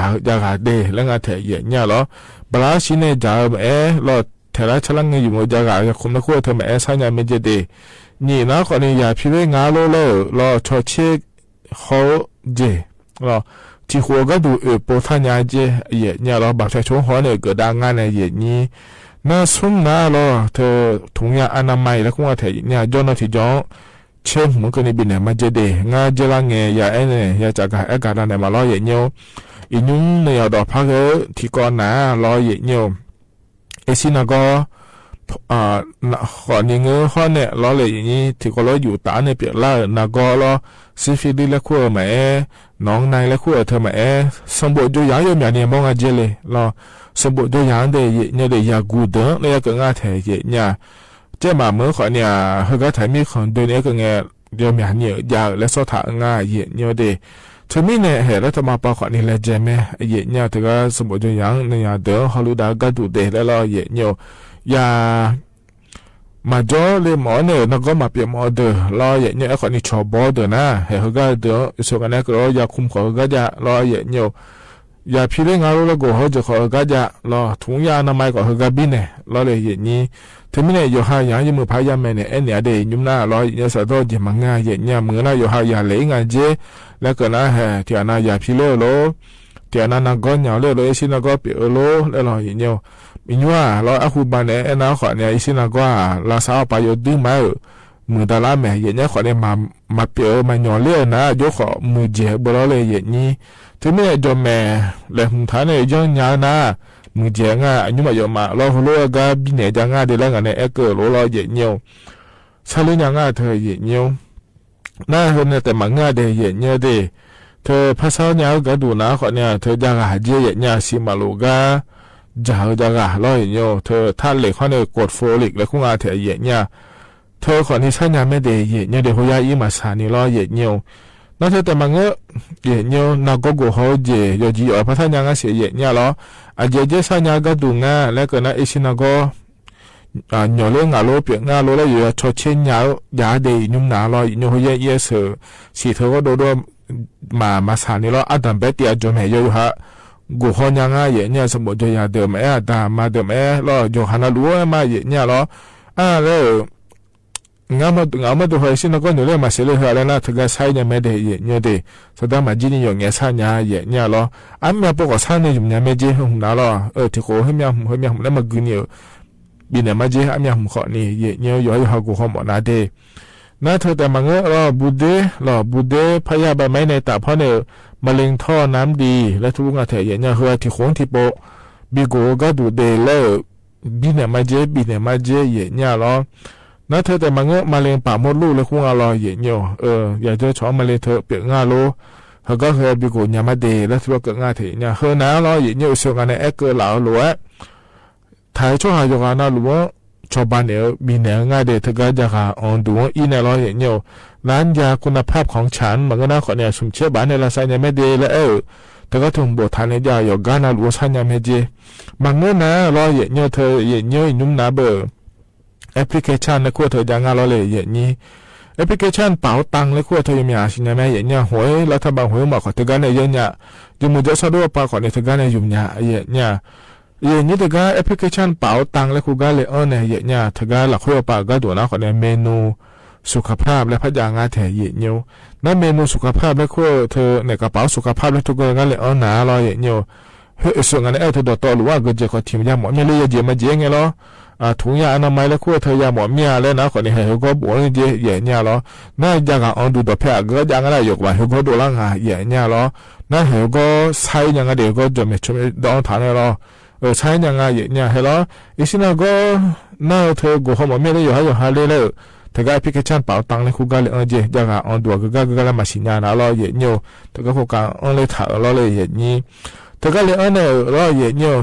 ယၤဂၤဒဲး လၢငါထဲး ယဲၢ်နံၣ်ဧိၤလီၤ. ဘျါဆံန့ၣ် ကၠဲမအဲၣ်လီၤ ထဲးလၢဆၢလၢငဲၤယုၢ်မ့ၢ်ယၤဂၤ ယၤခုမ်လၢခိၣ်ထၢမအဲၣ် ဆါညါမဲကဲဒဲး နံၣ်နၤခီန့ၣ် ယၤဖံလၢငါလိလၢလီၤ ဆီဆဲး ဟီကဲလီၤ ထံၣ်ဃိးဂၤဒူၣ်အၢၣ်ပိာ်ဆါညါကဲ ယဲၢ်နံၣ်ဧိၤလီၤ. ဘၣ်ပၠီဆိဟီန့ၣ် ကၢးဒၣ်ငါန့ၣ် ယဲၢ်နံၣ် နၤသုမ်းနၤလီၤ ထၢ ထုင်ယางอนามัย လၢခိၣ်ငါထဲး ယဲၢ်နံၣ်ဧိၤ ကၠီနီၣ်ထံၣ်ကၠီ ဆဲးမုၢ်ကန့ၣ် ဘံၣ်နဲၣ်မၤကဲဒဲး ငါကဲလၢငဲၤ ယၤအဲၣ်န့ၣ် ယၤကၠဲဂၤအဲၣ်ဂၤဒၣ်န့ၣ်မးလီၤ ယဲၢ်နံၣ်ဧိၤ အံၤနုၢ်န့ၣ်ယၤဒီးဖးဂ့ၤ ထံကီၢ်နၤလီၤ ယဲၢ်နံၣ်ဧိၤ အ့ၡံနၤကီၢ် ဃိးနံၣ်ငါဟီန့ၣ်လီၤ လၢယဲၢ်နံၣ် ထံကီၢ်လၢယူၤတၢ်န့ၣ် ပျဲလၢနၤကီၢ်လီၤ စံဖံလံလၢခိၣ်ဧၢမအဲၣ် နီၢ်နၢ်လၢခိၣ်ဧၢထၢမအဲၣ် စံဘိးကၠိယၤ ယီၢ်မၠးန့ၣ် ဘီငါကဲလဲၣ်လီၤ စံဘိးကၠိယၤဒဲး ယဲၢ်နံၣ်ဧိၤဒဲး ယၤကူၣ်ဒၢး လၢယၤကၢးငါထဲး ယဲၢ်နံၣ်ဧိၤ ကဲမးမ့ၢ်ခီန့ၣ် ဟဲဂၤထဲးမံခီၣ်ဒၢးန့ၣ် ကငဲၤ ယီၢ်မၠးန့ၣ် ယၤလၢစီၤထးငါ ယဲၢ်နံၣ်ဧိၤဒဲး ထၢမံန့ၣ် ဟဲလၢထမပၤခီန့ၣ် လဲၤကဲမဲ ယဲၢ်နံၣ်ဧိၤ တဂၤ စံဘိးကၠိယၤ နယၤဒၢး ဟီလူၤဒၣ်ဂၤဒူၣ်ဒဲးလၢလီၤ ယဲၢ်နံၣ်ဧိၤ ယၤ မၤကၠီလၢမီၢ်န့ၣ် နၤကီၢ်မၤပျဲမီၢ်ဒၢးလီၤ ယဲၢ်နံၣ်ဧိၤ အဲၣ်ခီန့ၣ် ဆီဘီဒၢးနၤ ဟဲဟဲဂၤဒၢး ယဆိကမိၣ်န့ၣ်ကၢးလီၤ ယၤခုမ်ကီးဟဲဂၤကၠဲလီၤ ယဲၢ်နံၣ်ဧိၤ ယၤဖံလၢငါလိလၢကိၢ်ဟီၣ်ကၠဲကီးဟဲဂၤကၠဲလီၤ ထုင်ယางอนามัยကီးဟဲဂၤဘံၣ်နဲၣ်လီၤလၢယဲၢ်နံၣ် ထၢမံန့ၣ် ယိၤဟၣ်ယၤ ယမုၢ်ဖးယၤမဲာ်န့ၣ် အဲၣ်န့ၢ်အဒဲး ယညုၢ်နၤလီၤ ယဲၢ်နံၣ်ဧိၤ စးထီၣ်ယဲၢ်မၤငါ ယဲၢ်နံၣ်ဧိၤ မုၢ်နၤ ယိၤဟၣ်ယၤလဲၤအံၤငါကဲ လၢကၢးနၤဟဲ ထံၣ်အနၤယၤဖံလၢဧိၤ ထံၣ်အနၤနၤကီၢ်ညါလၢဧိၤ အ့ၡံနၤကီၢ်ပျဲဧိၤလီၤ လၢလီၤ ယဲၢ်နံၣ်ဧိၤ မံညူဧါ လီၤအဃုဘၣ်န့ၣ် အဲၣ်နၤခီန့ၣ် အ့ၡံနၤကီၢ်ဧါ လါစးအီၣ်ပာ်ယိၤဒုမးဧိၤ မုၢ်တလါမဲာ် ယဲၢ်နံၣ်ဧိၤခီန့ၣ် မၤပျဲဧိၤ မၤညီလၢဧိၤနၤ ယိၤခီ မုၢ်ယဲၢ်ဘၣ်လီၤလၢယဲၢ်နံၣ် ထၢမံန့ၣ် ယီၢ်မဲာ် လဲၤမုၢ်ထါန့ၣ် ယီၢ်ညါနၤ မုၢ်ယဲၢ်ငါ အညုၢ်မးယီၢ်မး လီၤဟိလိအဂၤဘံၣ်နဲၣ်ယၤငါဒဲးလၢငါန့ၣ် အဲၣ်ကၢးလိလီၤ ယဲၢ်နံၣ်ဧိၤ ဆါလၢညါငါထၢ ယဲၢ်နံၣ်ဧိၤ နၤဟဲန့ၣ်တဲမၤငါဒဲး ယဲၢ်နံၣ်ဧိၤဒဲး ထၢဖါဆါညါဧိၤဂၤဒူၣ်နၤခီန့ၣ် ထၢယၤဂၤဟးကဲ ယဲၢ်နံၣ်ဧိၤ စံးမးလိာ်ဂၤ ယၤဧိၤယၤဂၤလီၤ ယဲၢ်နံၣ်ဧိၤ ထၢထးလဲၣ်ခီန့ၣ် ကီးဖိလံး လၢခိၣ်ငါထဲး ယဲၢ်နံၣ်ဧိၤ ထၢခီန့ၣ် ဆါညါမဲဒဲး ယဲၢ်နံၣ်ဧိၤဒဲး ဟိယါအံၤမၤစၢ်န့ၣ်လီၤ ယဲၢ်နံၣ်ဧိၤ နၤထၢတဲမၤငါ ယဲၢ်နံၣ်ဧိၤ နၤကီၢ်ကိၢ်ဟီၣ်ယဲၢ် ယီၢ်ကံယီၢ်အီၤ ဖါဆါညါငါစံး ယဲၢ်နံၣ်ဧိၤလီၤ အကဲကဲဆါညါဂၤဒူၣ်နၤ လၢကၢးနၤ အ့ၡံနၤကီၢ် ညီလၢငါလိပျဲငါလိလၢယိၤ ယၤဆီဆဲးညါဧိၤ ယၤဒဲး ယညုၢ်နၤလီၤ ယညုၢ်ဟိယဲၢ်အံၤအဆၢ စံးထၢကီၢ်ဒိၣ်ဒိၣ် မၤမၤစၢ်န့ၣ်လီၤ အတၢ်ဘဲတ့ၢ်အကၠီၣ်မဲာ် ယိၤဟၣ် ကိၢ်ဟီၣ်ညါငါ ယဲၢ်နံၣ်ဧိၤ စံဘိးကၠိယၤဒၢးမအဲၣ် အတၢ်မၤဒၢးမအဲၣ်လီၤ ယိၤဟၣ်နၢ်လူၤမး ယဲၢ်နံၣ်ဧိၤလီၤ အါလၢ ငါမၤဒိၣ်ဟီၣ် အ့ၡံနၤကီၢ် ညီလၢမၤစၢၤလၢဟၢအါလၢနၤ ထၢဂၤဆါညါမဲဒဲး ယဲၢ်နံၣ်ဧိၤဒဲး သဒါမၤကၠံနံၣ် ယီၢ်ငဲဆါညါ ယဲၢ်နံၣ်ဧိၤလီၤ အါမးပှၤကီၢ်ဆါန့ၣ် ယုမ်ၣ်ညါမဲကၠ့ ဟဲမုၢ်နၤလီၤ ထံၣ်ဃိး ဟဲမၠၣ်မုၣ် ဟဲမၠၣ်မုၣ်လၢမၤဂုာ်န့ၣ် ဘံၣ်နဲၣ်မးကၠ့ အါမၠၣ်မုၣ်ခီန့ၣ် ယဲၢ်နံၣ်ဧိၤ ယိၤဟၣ်ယိၤဟၣ်ကိၢ်ဟီၣ်မးနၤဒဲး နၤထၢတဲမၤငါလီၤ ဘူးဒ့လီၤ ဘူးဒ့ ဖးယၢ်ဘၣ်မးန့ၣ် တၢ်ဖီန့ၣ် မလ့ၣ်ထီၣ်နါမဒံ လၢထူဝူငါထဲး ယဲၢ်နံၣ်ဧိၤ ဟၢထံၣ်ဃိးထံၣ်ပိာ် ဘံၣ်ကိၢ်ဂၤဒူၣ်ဒဲးလၢ ဘံၣ်နဲၣ်မးကၠ့ ဘံၣ်နဲၣ်မးကၠ့ ယဲၢ်နံၣ်ဧိၤလီၤ နၤထၢတဲမၤငါ မလ့ၣ်ပာ်မူလူလၢဃိုငါ လီၤ ယဲၢ်နံၣ်ဧိၤ ယၤဒၢးဆီမလ့ၣ်ထၢပျဲးငါလိ ဟဲဂၤဟဲဘံၣ်ကိၢ်ညါမးဒဲး လၢထူဝူကၢးငါထဲး ယဲၢ်နံၣ်ဧိၤ ဟၢနၤလီၤ ယဲၢ်နံၣ်ဧိၤ အိၣ်ဆိးဂၤန့ၣ် အဲၣ်ကၢးလၢအလိၤဧါ ထဲးဆီဟၣ်ယိၤဂၤနၢ်လူၤ ဆီဘၣ်န့ၣ် ဘံၣ်နဲၣ်ငါဒဲး ထၢဂၤယၤဂၤ အီၤဒူၣ်အံၤန့ၣ်လီၤ ယဲၢ်နံၣ်ဧိၤ ร้านยาคุณภาพของฉัน မၤငါနၤခီန့ၣ် သုးဆဲးဘၣ်န့ၣ် လၢဆါညါမဲဒဲးလၢအဲၣ် တဂၤထူၣ်ဘိၣ်ထါန့ၣ် ယၤယီၤဂၤနၢ်လူၤ ဆါညါမဲကၠ့ မၤငါနၤလီၤ ယဲၢ်နံၣ်ဧိၤ ထၢ ယဲၢ်နံၣ်ဧိၤ ယညုၢ်နၤဘၣ် application န့ၣ် ခိၣ်ထၢယၤငါလီၤလၢ ယဲၢ်နံၣ် แอปพลิเคชันเป๋าตังและครัวเธออยู่เมียสิเนียแม่เยียะเยียะ หวยรัฐบาลหวยหมวกของเธอก้าเนี่ยเยอะเนี่ย อยู่หมู่เจ้าซอดด้วยปาของเนี่ยเธอก้าเนี่ยอยู่เมียเยียะเยียะ เยียะเยียะ เธอก้าแอปพลิเคชันเป๋าตังและครูก้าเลเออเนี่ยเยียะเยียะ เธอก้าหลักครัวปาก้าตั๋วนะของเนี่ยเมนูสุขภาพและพัดยางาแถเยียะเยียะ นั้นเมนูสุขภาพและครัวเธอเนี่ยกระเป๋าสุขภาพและทุกคนก้าเลเออหนาลอเยียะเยียะ เฮ้ย ส่วนงานเออเธอดอตอหรือว่าเกิดเจอขอถิ่มยาหมอเมียเลยยาเจียมาเจียไงลอ อ่า ถุงยาอนามัยและครัวเธอยาหมอเมียแล้วนะ ขอเนี่ยให้เฮาก็บอกนี่เจียเยียะเยียะลอ น่ายากะอองดูดอกแพะก็ยากะได้ยกว่าเฮาก็ดูละงาเยียะเยียะลอ น่าเฮาก็ใช้ยังไงเดี๋ยวก็จะไม่ชมดองฐานเลยลอ เออ ใช้ยังไงเยียะเยียะให้ลอ อีกสิ่งหนึ่งก็น่าเธอกูหาหมอเมียได้อยู่หาอยู่หาเลยแล้ว เธอก็แอปพลิเคชันเป๋าตังและครูก้าเลยเออเจีย ยากะอองดูดก็ก้าก็ก้าแล้วมาสิญญาณนะลอเยียะเยียะ เธอก็คงกะอองเลยถ่ายลอเลยเยียะเยียะ เธอก้าเลยเออเนี่ยลอเยียะเยียะ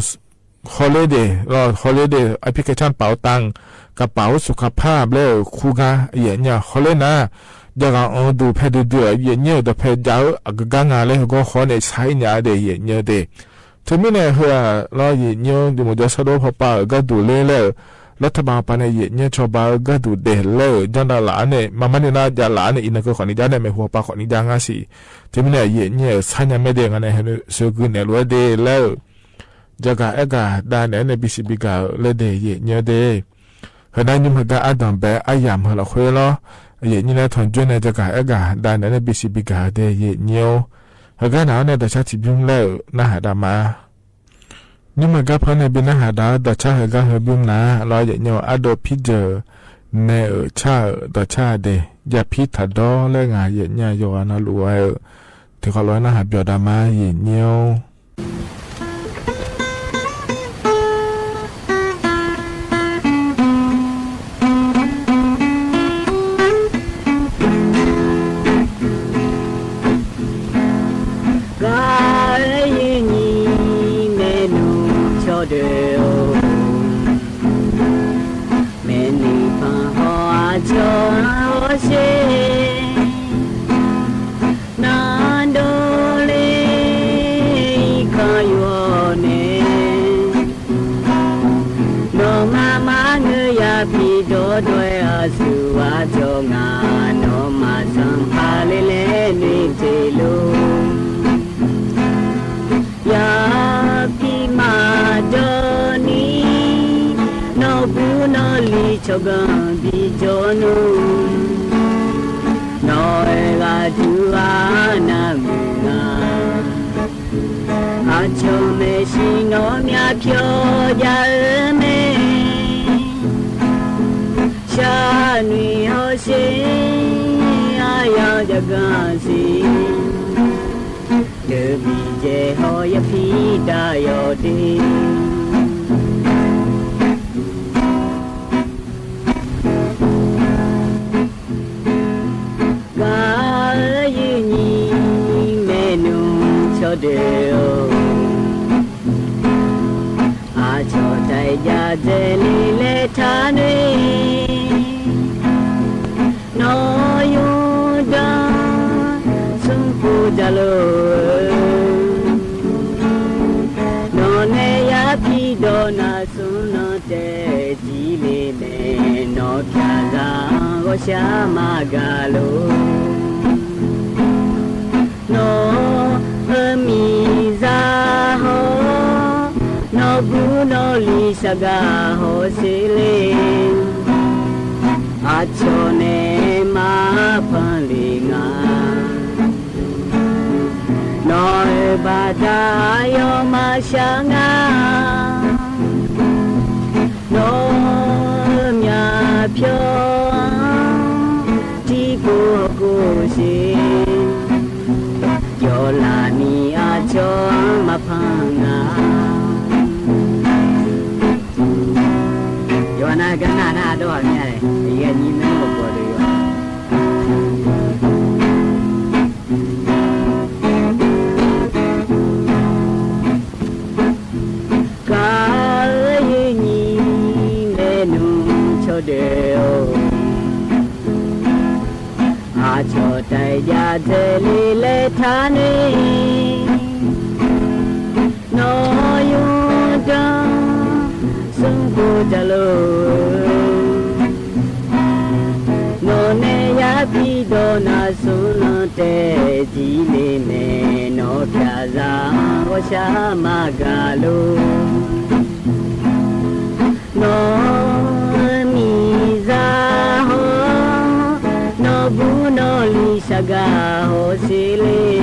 ฮอลลีเดย์ ลอ ฮอลลีเดย์ แอปพลิเคชันเป๋าตัง กระเป๋าสุขภาพและครูก้าเยียะเยียะ ฮอลลีนะ ยากะอองดูดแพะเดือดๆ เยียะเยียะ แต่แพะยาวอะก็ก้างาเลยก็ขอเนี่ยใช้เนี่ยเดเยียะเยียะเด เธอมีเนี่ยเหือลอเยียะเยียะ อยู่หมู่เจ้าซอดด้วยพอปาเออก็ดูเลยแล้ว รัฐบาลปาเนี่ยเยียะเยียะ ชาวบ้านเออก็ดูเดแล้ว ย้อนดาราเนี่ย มามันนี่นะ ดาราเนี่ย อีกหน่อยก็ขออนุญาตเนี่ย แม่หัวปาขออนุญาตงาสิ เธอมีเนี่ยเยียะเยียะ ใช้เนี่ยแม่เดงาเนี่ย เฮาเสือกืนเนี่ยลัวเดแล้ว ยากะแอ๊กะดาเนี่ยในบีซีบีกะเลยเดเยียะเยียะเด เฮานั้นยุ้มเฮากาอะดำแบะอะหยามเฮาละเควลอ เยียะเยียะ ในถอนจ้วยในยากะแอ๊กะดาเนี่ยในบีซีบีกะเดเยียะเยียะ เฮากาหนาวในต่อชาติบิมแล้วนะหาดามา ยุ้มเฮากาเพิ่นในบินนะหาดาต่อชาติเฮากาเฮาบิมนะ ลอเยียะเยียะ อะโดพิเจอ ในเออชาติต่อชาติเด ยาพิษถาดอและงาเยียะเยียะ ยกอะนะลูกเออ ถือขอร้อยนะหาเปียวดามาเยียะเยียะ กาเอยยี่แม่หนุ่มชอเดอ แม่หนุ่มปาหออาจอเช นาโดเลขยอเน นอมามาเงยยาพีดอดวยอาสุวาจองานอมาสัมภาเลเลนิเจโล ยาพีมาดอนี นอบูนอลีชอกังบีจอนุ นอเอราดูอานามืองา อาจอแม่ชีนอเมียเปียวยาเออแม่ ชาหนุ่ยฮอเช อายาจะกาสี เดอบีเจฮอยาพีดายอดี กาเอยยี่แม่หนุ่มชอเดอ อาจอไตยาเจลีเลทานี นอยูดาสุงปูจาโล นอเนยาพีดอนาสุนอเตจีเลเม นอคาซาโอชามากาโล นอเออมีซาฮอ นอบูนอลีสกาฮอเซเล อาจอเนมาพันลีงา นอเอบาดายอมาชางา นอเมียเปียว ตี้กูกูสิ ยอลานีอาจอมาพังงา ยอนากันานาดอเมีย เยียะยี่แม่หนุ่มก็ดูยอ กาเอยยี่แม่หนุ่มชอเดอ อาจอไตยาเจลีเลทานี นอยูดาสุงปูจาโล นอเนยา ပီႈဒီးနၢ်သူနၢ်တဲာ် ဒ်လဲၣ်မဲာ်နီၢ် ပျၢ်စၢ်အီၣ်ဆၣ်မၤဂၤလိာ် နီၢ်မံၤစၢ်ဟီၣ် နီၢ်ဘူးနီၢ်လံၤ ဆှၢဂၤဟီၣ်စ့လ့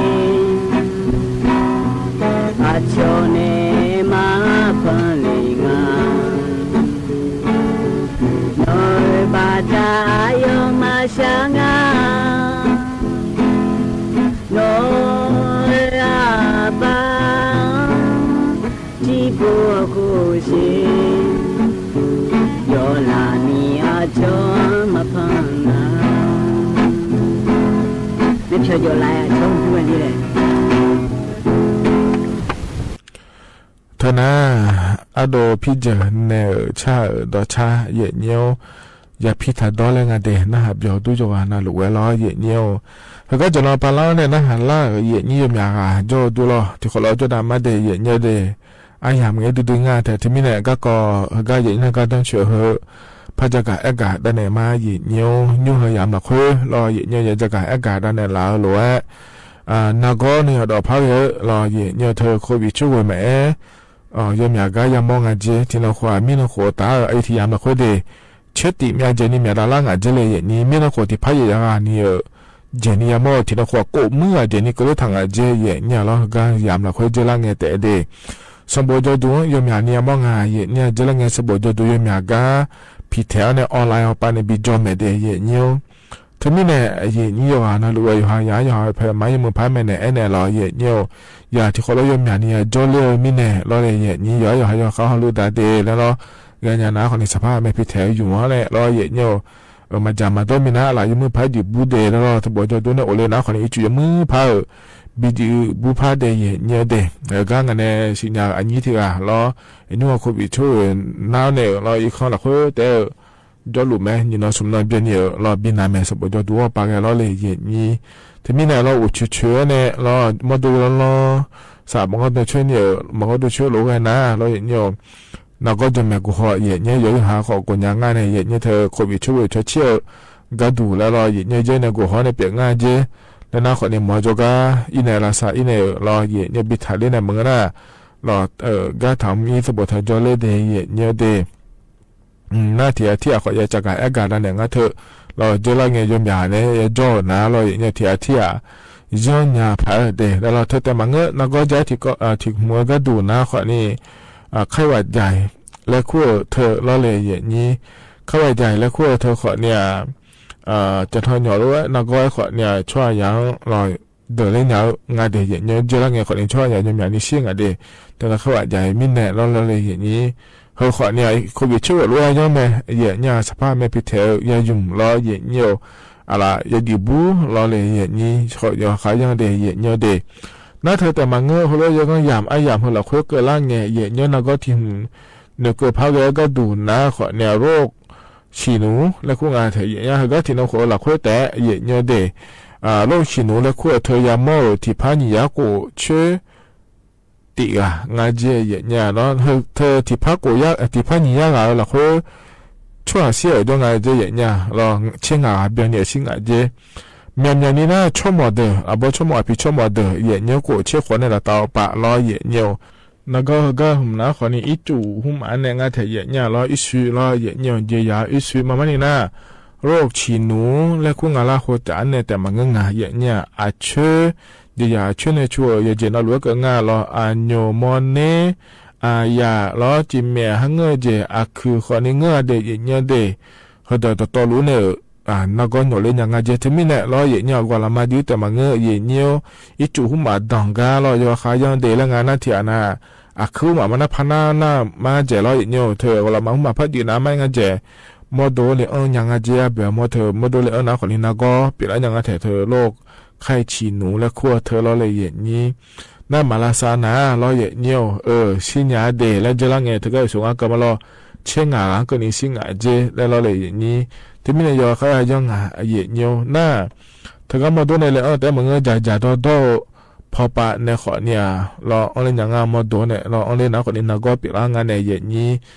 အဆီၣ်န့ၣ်မၤဖၢလ့ၣ်ငါ နီၢ်ဘၣ်တၢ်အယီၢ်မၤဆှၢငါ နီၢ်အဘၣ် ထံဖိအခိၣ်ဆ့ ယီၢ်လၢ်မံၤအဆီၣ်မၤဖၢနၤ မ့ၢ်ဖျၢၣ်ယီၢ်လၢ်အဆီၣ်မၤဖၢနၤ ထၢနၤ အဒိၣ်ဖံးစၢၤနဲၣ်ဧၢ ဆၣ်ဧၢ ဒီးဆၣ် ယဲၢ်ညိ ယၤဖံးထၢ်ဒီလၢငါဒဲး နၢ်ဟးပျီၣ်ဒူ ယိၤဂၤနၢ်လူၤဝဲလီၤ ယဲၢ်ညိ ဟဲကၠီၣ်နီၤပာ်လီၤန့ၣ် နၢ်ဟးလၢ ယဲၢ်ညိ ယီၢ်မၠးဂၤ ယိၤဒူလီၤ ထံၣ်ဃီလီၤ ကၠီၣ်ဒၣ်မါဒဲး ယဲၢ်ညိဒဲး အယၤမ့ၢ်ဒုဒုငါထဲ တမံၤန့ၣ် ကၢ်ကီၢ် ဟဲကၠီၣ် ယဲၢ်ညိ ကၢ်ဒိၣ်ဆၢဟၢ ဖးယၤကၤအဲၣ်ကၤဒၣ်နဲၣ်မါ ယဲၢ်ညိ ညိဟၢယၤမျးခွဲလီၤ ယဲၢ်ညိ ယၤကၤအဲၣ်ကၤဒၣ်နဲၣ်လၢအလိၤဝဲ နၤဂီၢ်န့ၣ် ယဒီးဖးဂ့ၤလီၤ ယဲၢ်ညိ ထၢ COVID ဆိၣ်ဂ့ၤမးအဲ ယီၢ်မၠးဂၤ ယၤမီၢ်ငါကဲ ထံၣ်နီၢ်ခိၣ် မံနီၢ်ခိၣ်တၢ် အအံၤထံၣ်ယၤမျးခွဲဒဲး ဆၢတံၢ်မ့ၢ်အကဲန့ၣ် မ့ၢ်ဒၣ်လၢငါကဲလဲၣ် ယဲၢ်ညိ မံနီၢ်ခိၣ် ထံၣ်ဖးယဲၢ်ယၤဂၤန့ၣ် ကဲန့ၣ် ယၤမီၢ် ထံၣ်နီၢ်ခိၣ်ကိးမုၢ်ဂၤ ကဲန့ၣ် ကလၢထၢ်ငါကဲ ယဲၢ်ညိလီၤ ဟဲကၠီၣ် ယၤမျးခွဲကဲလၢငါတဲဒဲး စီၤဘိးကၠီၣ်ဒူ ယီၢ်မၠးန့ၣ် ယၤမီၢ်ငါ ယဲၢ်ညိ ကဲလၢငါ စီၤဘိးကၠီၣ်ဒူ ယီၢ်မၠးဂၤ ဖံးထဲးအီၤန့ၣ် online အပၣ်န့ၣ် ဘံၣ်ကၠီၣ်မဲာ်ဒဲး ယဲၢ်ညိ တမံၤန့ၣ် ယဲၢ်ညိ ယီၤဂၤ နလူၤဝဲယီၤဟါယၤ ယီၤဟါဖဲမၤယမုၢ်ဖးမဲာ်န့ၣ် အဲၣ်နဲၣ်လီၤ ယဲၢ်ညိ ယၤထံၣ်ဃီလၢယီၢ်မၠးန့ၣ် ယၤကၠီလၢမံၤန့ၣ် လီၤလၢယဲၢ်ညိ ယီၤယီၤဟါယီၤဃါဟီၣ်လူဒၣ်ဒဲးလၢလီၤ ဂၤညါနၤခီန့ၣ် စဖါမဲာ်ဖံးထဲးယုၢ်မးန့ၣ် လီၤယဲၢ်ညိ မၤစၢ်မၤဒိမံၤနၤ အလၢယမုၢ်ဖးဒံးဘူဒဲးလၢလီၤ စီၤဘိးကၠီၣ်ဒူန့ၣ် အိၣ်လၢနၤခီန့ၣ် အံၤစူၣ်ယမုၢ်ဖးဧၢ ဘံၣ်ဒံးဘူဖးဒဲး ယဲၢ်ညိဒဲး ဂၤငါန့ၣ် စံၣ်ညါအညံတဂၤလီၤ အနုၢ်အခိၣ်ဘံၣ်ဆိၣ်ဂ့ၤ နၤန့ၣ်လီၤ အံၤခီလီၤဃိတဲ ဒီလူၤမဲာ် ညီနီၤဆူၣ်နီၤဘျဲၣ်န့ၣ်ဧၢ လီၤဘံၣ်နၤမဲာ် စီၤဘိးကၠီၣ်ဒူအီၤပာ်ကဲလီၤလၢယဲၢ်ညိ တမံၤန့ၣ်လီၤ အိၣ်ဆၢဆၢန့ၣ်လီၤ မီၢ်ဒိလီၤလီၤ စးမီၢ်ကီၢ်ဒိၣ်ဆၢန့ၣ်ဧၢ မီၢ်ကီၢ်ဒိၣ်ဆၢလိာ်ဂဲၤနၤ လီၤယဲၢ်ညိ နၤဂီၢ်ကၠီၣ်မဲာ်ကဟီၣ် ယဲၢ်ညိ ယီၤယဟါဃီၣ်ကိးညါငါန့ၣ် ယဲၢ်ညိ ထၢ COVID ဆိၣ်ဂ့ၤဆိၣ်ဆံး ဂၤဒူၣ်လၢလီၤ ယဲၢ်ညိ ယဲၢ်န့ၣ်ကဟီၣ်န့ၣ် ပျဲးငါကဲ လၢနၤခီန့ၣ် မီၢ်ကၠီၣ်ကါ အံၤန့ၣ် လၢစးအံၤန့ၣ်လီၤ ယဲၢ်ညိ ဘံၣ်ထးလၢန့ၣ် မုၢ်နၤ လီၤ ဂၤထီၣ်မံ စီၤဘိးထီၣ်ကၠီလၢဒဲး ယဲၢ်ညိဒဲး နၤထံၣ်အထံၣ်အဃီ ယၤစကၤအဲၣ်ကၤဒၣ်နဲၣ် ငါထၢ လီၤ ကၠီလၢငဲၤ ယီၢ်မၠးန့ၣ် ယကၠီနၤလီၤ ယဲၢ်ညိ ထံၣ်အထံၣ်အ ယီၢ်ညါဖးဒဲး လၢလီၤ ထၢတဲမၤငၢၢ် နၤဂီၢ်ကၠီၣ် ထံၣ်မူဂၤဒူၣ်နၤခီန့ၣ် ခီၣ်ဝဲဒၣ် လဲၤခိၣ်ထၢလီၤလၢယဲၢ်ညိ ခီၣ်ဝဲဒၣ် လဲၤခိၣ်ထၢခီန့ၣ် ကၠီၣ်ထီၣ်ညီလီၤဝဲ နၤဂီၢ်ခီန့ၣ် ဆှီယၤလီၤ ဒၢးလၢညါ ငါဒဲး ယဲၢ်ညိ ကၠီလၢငဲၤခီန့ၣ် ဆှီယၤ ယီၢ်မၠးန့ၣ် ဆံးငါဒဲး တၢ်လၢခီၣ်ဝဲဒၣ် မံန့ၣ်လီၤလီၤလၢယဲၢ်ညိ ဟၢခီန့ၣ် COVID ဆိၣ်ဂ့ၤလိာ်ယီၢ်မဲာ် ယဲၢ်ညိ စဖါမဲာ်ဖံးထဲး ယၤယုၢ်လီၤ ယဲၢ်ညိ အလၢ ယဒံၣ်ဘူလီၤလၢယဲၢ်ညိ ယီၤဃါယီၢ်ဒဲး ယဲၢ်ညိဒဲး နၤထၢတဲမၤငၢၢ် ဟိလီၤ ယဲၢ်ညိ ယၤမး အယၤမး လီၤခွဲကၢလၢငဲၤ ယဲၢ်ညိ နၤဂီၢ်ထံၣ် နကၢၢ်ဖးဂ့ၤဂၤဒူၣ်နၤခီန့ၣ် ရိၣ်ဆံၣ်နူ လဲၤခိၣ်ငါထဲ ယဲၢ်ညိ ဟဲဂၤထံၣ်နခိၣ် လီၤခွဲတဲ ယဲၢ်ညိဒဲး ရိၣ်ဆံၣ်နူ လဲၤခိၣ်ထၢ ယၤမီၢ်ဧၢ ထံၣ်ဖးနံၣ်ယၤကိၣ်ဆၢ တံၢ်ဂၤ ငါကဲ ယဲၢ်ညိ လီၤ ထၢထံၣ်ဖးကိၣ်ယၤ ထံၣ်ဖးနံၣ်ယၤဂၤ လီၤခွဲ ဆိၣ်အစ့အဒိ ငါကဲ ယဲၢ်ညိ လီၤ ဆ့ငါဂၤ ဘၣ်နံၣ်အဆံငါကဲ မၠၣ်မၠၣ်နံၤနၤ ဆိကမိၣ်ဒၢး အဘီဆိကမိၣ် အဖံးဆိကမိၣ်ဒၢး ယဲၢ်ညိ ကိၣ်ဆ့ဃီန့ၣ် လီၤတၢ်အီၣ်ပာ်လီၤ ယဲၢ်ညိ နၤဂီၢ်ဟဲဂၤမနၤခီန့ၣ် အံၤစူၣ်ဟူမးနဲၣ် ငါထဲ ယဲၢ်ညိ လီၤ အံၤစူၣ်လီၤ ယဲၢ်ညိ ယဲၢ်ယၤ အံၤစူၣ် မၤမးန့ၣ်နၤ ရိၣ်ဆံၣ်နူ လဲၤခိၣ်ငါလၢဃိတၢ်န့ၣ် တဲမၤငၢၢ်ငါ ယဲၢ်ညိ အဆၢ ယဲၢ်ယၤ အဆၢန့ၣ်ဆူၣ် ယဲၢ်ယဲၢ် နီၢ်လူၤဝဲကၢးငါလီၤ အညိၣ်မီၢ်န့ၣ် အယၤလီၤ ကၠံၣ်မဲာ် ဟးငၢၢ်ယဲၢ် အခုၣ်ဃီန့ၣ် ငၢၢ်ဒဲး ယဲၢ်ညိဒဲး ဟဲဒီးတတီလူၤန့ၣ် နၤဂီၢ်ညိၣ်လၢညါ ငါကဲ တမံၤန့ၣ်လီၤ ယဲၢ်ညိ အဂီၢ်လီၤမး ဒုးတဲမၤငၢၢ် ယဲၢ်ညိ အံၤစူၣ်ဟူမး ဒၢးဂၤလီၤ ယီၤဃါယီၢ်ဒဲး လၢငါ နၤထံၣ်အနၤ အခုၣ်မး မၤနၢ်ဖးနၢ်နၢ် မၤကဲလီၤ ယဲၢ်ညိ ထၢ အဂီၢ်လီၤမး ဟူမးဖးဒံးနၤ မၤငါကဲ မီၢ်ဒိလၢအၢ ညါငါကဲ အဘၢၣ် မီၢ်ထၢ မီၢ်ဒိလၢအၢ နၤခီန့ၣ် နၤဂီၢ် ပျဲးလၢညါ ငါထဲ ထၢ ရိၣ်ခါဆံၣ်နူ လဲၤခိၣ်ထၢလီၤလၢယဲၢ်ညိ နၤမၤလၢစၢနၤလီၤ ယဲၢ်ညိ အၢ ဆ့ညါဒဲး လၢကၠီလၢငဲၤ ထၢကၢ် ယဆိၣ်ငါကမၤလီၤ ဆ့ငါဂၤ ကၢၢ်နံၤဆံးငါကဲ လၢလီၤလၢယဲၢ်ညိ တမံၤန့ၣ် ယီၤဃါယီၢ်ငါ ယဲၢ်ညိ နၤ ထၢကၢ်မီၢ်ဒိန့ၣ် လၢအၢ တဲမၤငၢၢ် ယၤယၤဒီဒီ ဖီပာ်နဲၣ်ခီန့ၣ် လီၤအီၤလၢညါ ငါမီၢ်ဒိန့ၣ် လီၤအီၤလၢနၤခီန့ၣ် နၤဂီၢ်ပျဲးလၢငါန့ၣ် ယဲၢ်ညိ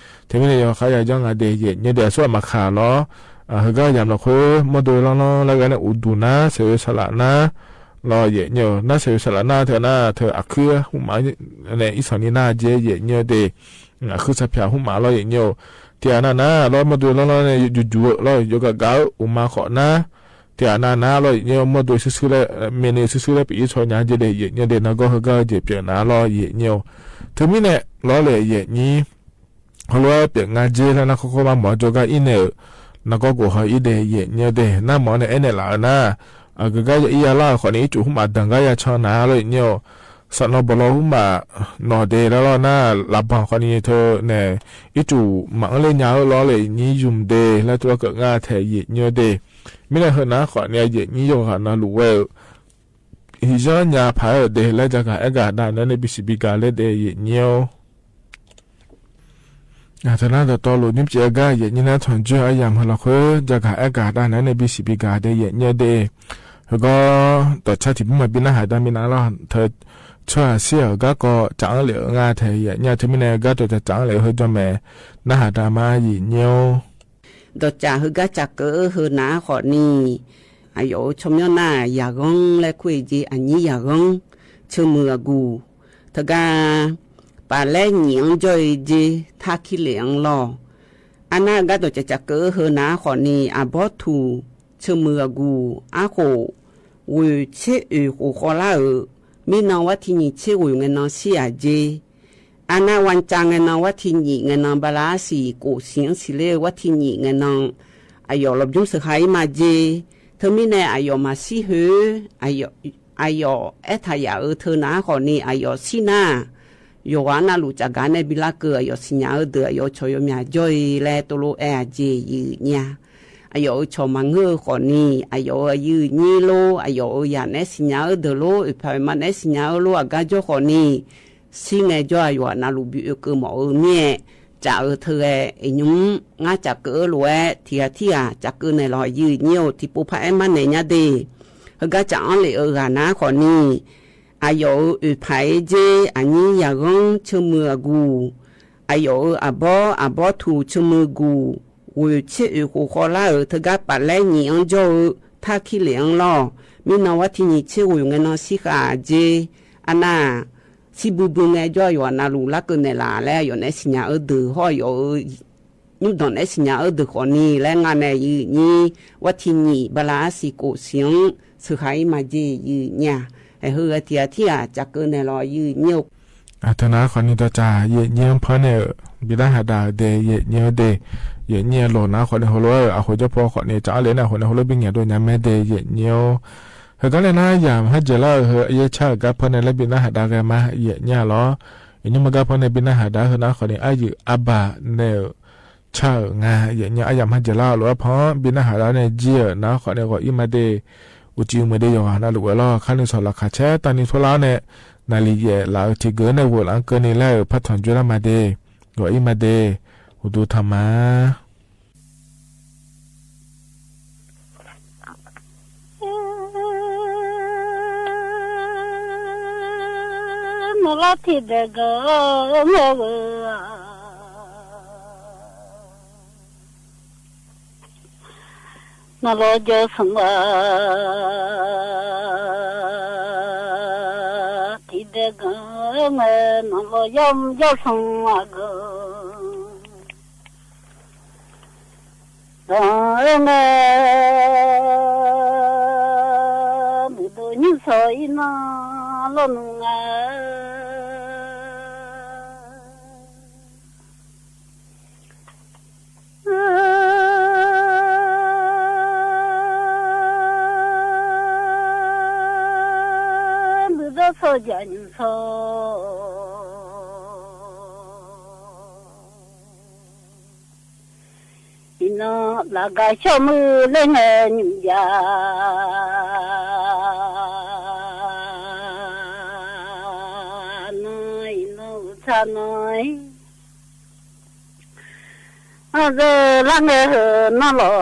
တမံၤန့ၣ် ယီၤဃါယီၢ်ငါဒဲး ယဲၢ်ညိဒဲး အဆိၣ်အမၤခးလီၤ ဢႃႇ ႁိုဝ်ၵႃႈယၢမ်ႈလီၶိူဝ်း မႂ်းတူၺ်းလွင်ႈလွင်ႈလႄႈၵႃႈၼႆႉ ဢူးတူႇၼႃႇ သႄႇဝေႇသြႃႇၼႃႇ လီယဵတ်ႇၺိူဝ်ႉ ၼႃႇ သႄႇဝေႇသြႃႇၼႃႇ ထႅဝ်ၼႃႇ ထႅဝ်ဢၶိူဝ်း ႁူႉမႃးၼႆႉ ဢီႇသၢၼ်ႇၼႃႇ ၸေး ယဵတ်ႇၺိူဝ်ႉတႄႉ ဢႃႇ ၶိူဝ်းသၽႃႇ ႁူႉမႃး လီယဵတ်ႇၺိူဝ်ႉ ထႅဝ်ၼႃႇၼႃႇ လီမႂ်းတူၺ်းလွင်ႈလွင်ႈၼႆႉ ယူႇယူႇ လီယူႇၵႃႈၵႃႈ ဢူးမႃးၶေႃႈၼႃႇ ထႅဝ်ၼႃႇၼႃႇ လီယဵတ်ႇၺိူဝ်ႉ မႂ်းတူၺ်းသိုဝ်ႈသိုဝ်ႈလႄႈ မႄႈၼႆႉ သိုဝ်ႈသိုဝ်ႈလႄႈ ပဵၼ်ဢီႇသျေႃးၺႃး ၸေးတႄႉ ယဵတ်ႇၺိူဝ်ႉတႄႉ ၼႃႇၵေႃႈ ႁိုဝ်ၵႃႈ ၸေးပဵၼ်ၼႃႇ လီယဵတ်ႇၺိူဝ်ႉ ထိုင်မီးၼႆႉ လီလႄႈ ယဵတ်ႇၺိူဝ်ႉ ႁဝ်းလူဝ်ႇပဵၼ်ငၢၼ်းၸေးလႄႈၼႃႇ ၶေႃႈၶေႃႈမႃး မေႃၸူးၵႃႈဢိတ်းၼိုင်ႈ ၼႃႇၵေႃႈ ၵူဝ်ႁႂ်ႈဢိတ်းတႄႉ ယဵတ်ႇၺိူဝ်ႉတႄႉ ၼႃႇ မေႃၼႆႉ ဢၼ်ၼႆႉလႃႇၼႃႇ ဢႃႇ ၵေႃႈ ၵေႃႈ ဢီႈယႃႇလႃႇ ၶေႃႈၼႆႉ ဢီႈၸူႉ ႁူႉမႃး တၢင်ႇၵႃႈယႃႈၶျွင်ႈၼႃႇ လီယဵတ်ႇၺိူဝ်ႉ သၼေႃးပလေႃး ႁူႉမႃး ၼေႃႇတႄႉ လႄႈလီႈၼႃႇ လႃႇပၢင်ႇ ၶေႃႈၼႆႉ ထႅဝ်ၼႆႉ ဢီႈၸူႉ မၢင်လႄႈ ၺႃးဢိူဝ်ႈ လီလႄႈ ၺီးယုမ်ႇတႄႉ လႄႈ တူဝ်ၵိူတ်ႇငႃးတႄႉ ယဵတ်ႇၺိူဝ်ႉတႄႉ မီးၼႆႉ ႁိုဝ်ၼႃႇ ၶေႃႈၼႆႉ ယဵတ်ႇၺိူဝ်ႉ ယွၼ်ႉၼႃႇ လူဝ်ႇဝႆႉ ဢီႈသျေႃးၺႃးၽႂ်တႄႉ လႄႈ ၸႃႇၵႃႇဢႅၵ်ႉၵႃႇတႃႇၼၼ်ႉ ၼႂ်းပီႇသီႇပီႇၵႃႇလႄႈတႄႉ ယဵတ်ႇၺိူဝ်ႉ ဢႃႇ တႃႇၼၼ်ႉ တေႃႇတေႃႇလူဝ်ႇ ၼိပ်ႉၸႅၵ်ႇၵႃႈ ယဵတ်ႇၺိူဝ်ႉၼႃႇ ထွၼ်ၸိူဝ်ႉ ဢႃႇယၢမ်ႇႁႂ်ႈလႃႇၶိုၼ်း ၸႃႇၵႃႇဢႅၵ်ႉၵႃႇတႃႇၼၼ်ႉ ၼႂ်းပီႇသီႇပီႇၵႃႇတႄႉ ယဵတ်ႇၺိူဝ်ႉတႄႉ ႁိုဝ်ၵေႃႈ တေႃႇၸႃႉထီႇ ပူႇမႃႇ ပီႈၼႃႇႁႃႇတႃႇ မီးၼႃႇလႃႇ ထႃႈ ၸူဝ်ႈဢႃႇသီႇယႃႇ ၵေႃႈ ၵေႃႈ ၸၢင်ႈလႄႈ ငႃးတႄႉ ယဵတ်ႇၺိူဝ်ႉ ထိုင်မီးၼႆႉ ၵေႃႈ တေႃႇၸၢင်ႈလႄႈ ႁိုဝ်ၸွမ်းမႄႈ ၼႃႇႁႃႇတႃႇမႃး ယဵတ်ႇၺိူဝ်ႉ တေႃႇၸႃႉ ႁိုဝ်ၵႃႈ ၸႃႇၵိူဝ်ႇ ႁိုဝ်ၼႃႇ ၶေႃႈၼႆႉ ဢႃႇယု ၸွမ်းယွၼ်ႉၼႃႇ ယႃႇႁိူင်းလႄႈ ၵူၺ်းၸေး ဢၼ်ၼႆႉ ယႃႇႁိူင်း ၸိူဝ်ႉမိူဝ်ႈဢၵူႈ ထႃႈၵႃႈ ပႃႇလႄးၺီႇ ဢၼ်ၸွႆႈၸေး ထႃႈၶီႈလႅင်လေႃႇ ဢၼ်ၼႃႇ ၵႃႈတေႃႇၸႃႉ ၸႃႇၵိူဝ်ႇ ႁိုဝ်ၼႃႇ ၶေႃႈၼႆႉ ဢႃႇပေႃးထူႇ ၸိူဝ်ႉမိူဝ်ႈဢၵူႈ ဢႃႇၶူဝ်ႇ ဝူၺ်ႇၶျေးဢူၺ်ႇ ၶူဝ်ၶေႃႈလႃႈဢိူဝ်ႈ မီးၼင်ႇဝႃႈ ထီႉၼိုင်ႈ ၶျေးဢူၺ်ႇ ငႆႈၼင်ႇ သီႇဢႃႇၸေး ဢၼ်ၼႃႇ ဝၼ်းၸၢင်ႈ ငႆႈၼင်ႇ ဝႃႈ ထီႉၼိုင်ႈ ငႆႈၼင်ႇ ပႃႇလႃႇသီႇ ၵူဝ်ႇသီႇ သီႇလႄႈ ဝႃႈ ထီႉၼိုင်ႈ ငႆႈၼင်ႇ ဢႃႇယု လွပ်ႈယုမ်းသိူဝ်ႁၢႆမႃးၸေး ထိုင်မီးၼႆႉ ဢႃႇယု မႃးသီႇႁိူဝ်ႇ ဢႃႇယု ဢႃႇယု ဢႄးထႃႇယႃႇဢိူဝ်ႈ ထိုင်ၼႃႇ ၶေႃႈၼႆႉ ဢႃႇယု သီႇၼႃႇ ယွၼ်ႉဝႃႈ ၼႃႇ လူႇၸႃႇၵႃႇၼႆႉ ပီႈလႃႈၵိူဝ်ႇ ဢႃႇယု သီႇၺႃႇဢိူဝ်ႈ တိူဝ်ႉ ဢႃႇယု ၶျေႃႇယူဝ်းမျႃႉ ၸွႆႈလႄႈ တူဝ်ႈလူဝ်ႇ ဢႄးဢႃႇၸေး ယိုဝ်းၺႃး ဢႃႇယု ၶျေႃႇမႃးငိူဝ်ႉ ၶေႃႈၼႆႉ ဢႃႇယု ယိုဝ်းၺႃးလူး ဢႃႇယု ယႃႇၼႄး သီႇၺႃႇဢိူဝ်ႈ တိူဝ်ႉလူး ဢိူဝ်ႈ ၽႂ်မႃးၼႄး သီႇၺႃႇဢိူဝ်ႈလူး ဢႃႇၵႃႈၸေႃး ၶေႃႈၼႆႉ သီႇၼႆႉ ၸွႆႈ ဢႃႇယု ၼႃႇ လူႇပီႇဢိူဝ်ႈ ၵိူဝ်းမေႃဢိူဝ်ႈ မႄႈ ၸႃႇဢိူဝ်ႈ ထိူဝ်ႈဢႄႈ ဢႃႇယု ငႃးၸႃႇၵိူဝ်းလူး ဢႄႈ ထီႇယႃႇထီႇယႃႇ ၸႃႇၵိူဝ်းၼႆႉလေႃႈ ယိုဝ်းၺႃး ထီႇပူႇၽႃႉ ဢႄႈ မႃးၼႄၺႃးတႄႉ ႁိုဝ်ၵႃႈ ၸၢင်ႈဢၼ်လႄႈ ဢိူဝ်ႈ ၵႃႈၼႃႇ ၶေႃႈၼႆႉ ဢႃႇယု ဢိူဝ်ႈ ၽႂ်ၸေး ဢၼ်ၼႆႉ ယႃႇႁိူင်း ၸိူဝ်ႉမိူဝ်ႈဢၵူႈ ဢႃႇယု ဢႃႇပေႃး ဢႃႇပေႃးထူႇ ၸိူဝ်ႉမိူဝ်ႈဢၵူႈ ဝူၺ်ႇၶျေးဢူၺ်ႇ ၶူဝ်ၶေႃႈလႃႈဢိူဝ်ႈ ထိူဝ်ၵႃႈ ပႃႇလႄးၺီႇ ဢၼ်ၸေႃးဢိူဝ်ႈ ထႃႈၶီႈလႅင်လေႃႇ မီးၼင်ႇဝႃႈ ထီႉၼိုင်ႈ ၶျေးဢူၺ်ႇ ငႆႈၼင်ႇ သီႇၶႃႈၸေး ဢၼ်ၼႃႇ သီႇပိုင်ႈပိုင်ႈ ငႆႈၸွႆႈယူႇ ဢၼ်ၼႃႇ လူႇလၵ်းၵိူဝ်ႇၼႆႉလႃႇ လႄႈ ဢႃႇယု ၼႆႉ သီႇၺႃႇဢိူဝ်ႈ တိူဝ်ႉ ႁေႃႈယူႇ ဢိူဝ်ႈ ၺုပ်ႈတွၼ်ႈၼႆႉ သီႇၺႃႇဢိူဝ်ႈ တိူဝ်ႉၶေႃႈၼႆႉ လႄႈ ငၢၼ်းၼႆႉ ယိုဝ်းၺႃး ဝႃႈ ထီႉၼိုင်ႈ ပႃႇလႃႇသီႇ ၵူဝ်ႇသဵင် သိူဝ်ႁၢႆမႃးၸေး ယိုဝ်းၺႃး ဢႃႇ ႁိုဝ် ဢႃႇ ထီႇ ဢႃႇ ထီႇ ဢႃႇ ၸၢၵ်ႈၵိူဝ်ႇၼႆႉလေႃႈ ယိုဝ်းၺႃး ဢႃႇ ထၢၼ်ႇၼႃႇၶဝ်ၼႆႉ တေႃႇၸႃႇ ယိုဝ်းၺႃးၽွၼ်းၼႆႉ ပီႈၼႃႉႁႃႉတႃႇ တေယိုဝ်းၺႃးတႄႉ ယိုဝ်းၺႃးလူးၼႃႇ ၶဝ်ၼႆႉ ႁူႉလူး ဢႃႇ ႁူဝ်ၸဝ်ႈၽေႃႇၶဝ်ၼႆႉ ၸၢၵ်ႈလႄႈၼႃႇ ၶဝ်ၼႆႉ ႁူႉလူး ပီႈၺႃႇတူဝ်ၺႃးမႄးတႄႉ ယိုဝ်းၺႃး ႁိုဝ်ၵေႃႈလႄႈၼႃႇ ယၢမ်ႈႁတ်းၸႂ်လႄႈ ႁိုဝ် ဢယေးၶျႃႉ ၵႃႈၽွၼ်းၼႆႉလႄႈ ပီႈၼႃႉႁႃႉတႃႇၵႃႈမႃး ယိုဝ်းၺႃးလူး ဢၼ်ၼႆႉမႃး ၵႃႈၽွၼ်းၼႆႉ ပီႈၼႃႉႁႃႉတႃႇ ႁိုဝ်ၼႃႇ ၶဝ်ၼႆႉ ဢႃႇယု ဢႃႇပႃႇၼႆႉ ၶျႃႉငႃႇ ယိုဝ်းၺႃး ဢယၢမ်ႈႁတ်းၸႂ်လႄႈ ႁူႉလူး ၽွၼ်း ပီႈၼႃႉႁႃႉတႃႇၼႆႉ ၸီႉၼႃႇ ၶဝ်ၼႆႉ ၵေႃႈ ဢီးမႃးတႄႉ ဢူႈၸီႇမႂ်ႇတႄႉ ယွၼ်းၼႃႇ လူးဝႆႉလူး ၶႃႈၼႆႉ သွၼ်လၢၵ်ႈၶႃႈ ၶျႄးတၢင်းၼႆႉ ထူဝ်းလႃးၼႆႉ ၼႃႇလီႇယႄႇလႃႇ ဢိူဝ်ႈ ထီႇၵိူဝ်ႇၼႆႉ ဝူၼ်ႉလင်ၵိူဝ်ႇၼႆႉလႄႈ ဢိူဝ်ႈ ၽတ်းထွၼ်ၸွႆႈလႃႈမႃးတႄႉ ၵေႃႈ ဢီးမႃးတႄႉ ႁူႉတူဝ်ထမ်ႇမႃႇ မႃးလႃႈ ထီႇတႄႉၵေႃႈ မႃးဝႃႈ ၼႃႇလေႃး ၸဝ်ႈသမ်ႇမႃႇ ထီႇတႄႉၵေႃႈ မႃး ၼႃႇလေႃး ယွမ်း ၸဝ်ႈသမ်ႇမႃႇၵေႃႈ တေႃႇမႄႈ ၼိုင်ႈတူဝ် ယိင်းသေႃး ဢီႇၼႃႇ လေႃးၼုင်ႈဢႃႈ။ ဢိူဝ်ႈ ၼိုင်ႈတူဝ် သေႃးၸႃႇ ယိင်းသေႃး ဢီႇၼေႃႈ လႃႇၵႃႇၸေႃႉ မိူဝ်ႈလႂ်ၼႆ ၺုမ်ႇယႃႇၼေႃႈ ဢီႇၼေႃႈ ဢုတ်ႉၸႃႇၼေႃႈ။ ဢႃႈ ၸိူဝ်းလၵ်းငႄႈႁိူဝ်ႈၼေႃႈလေႃႈ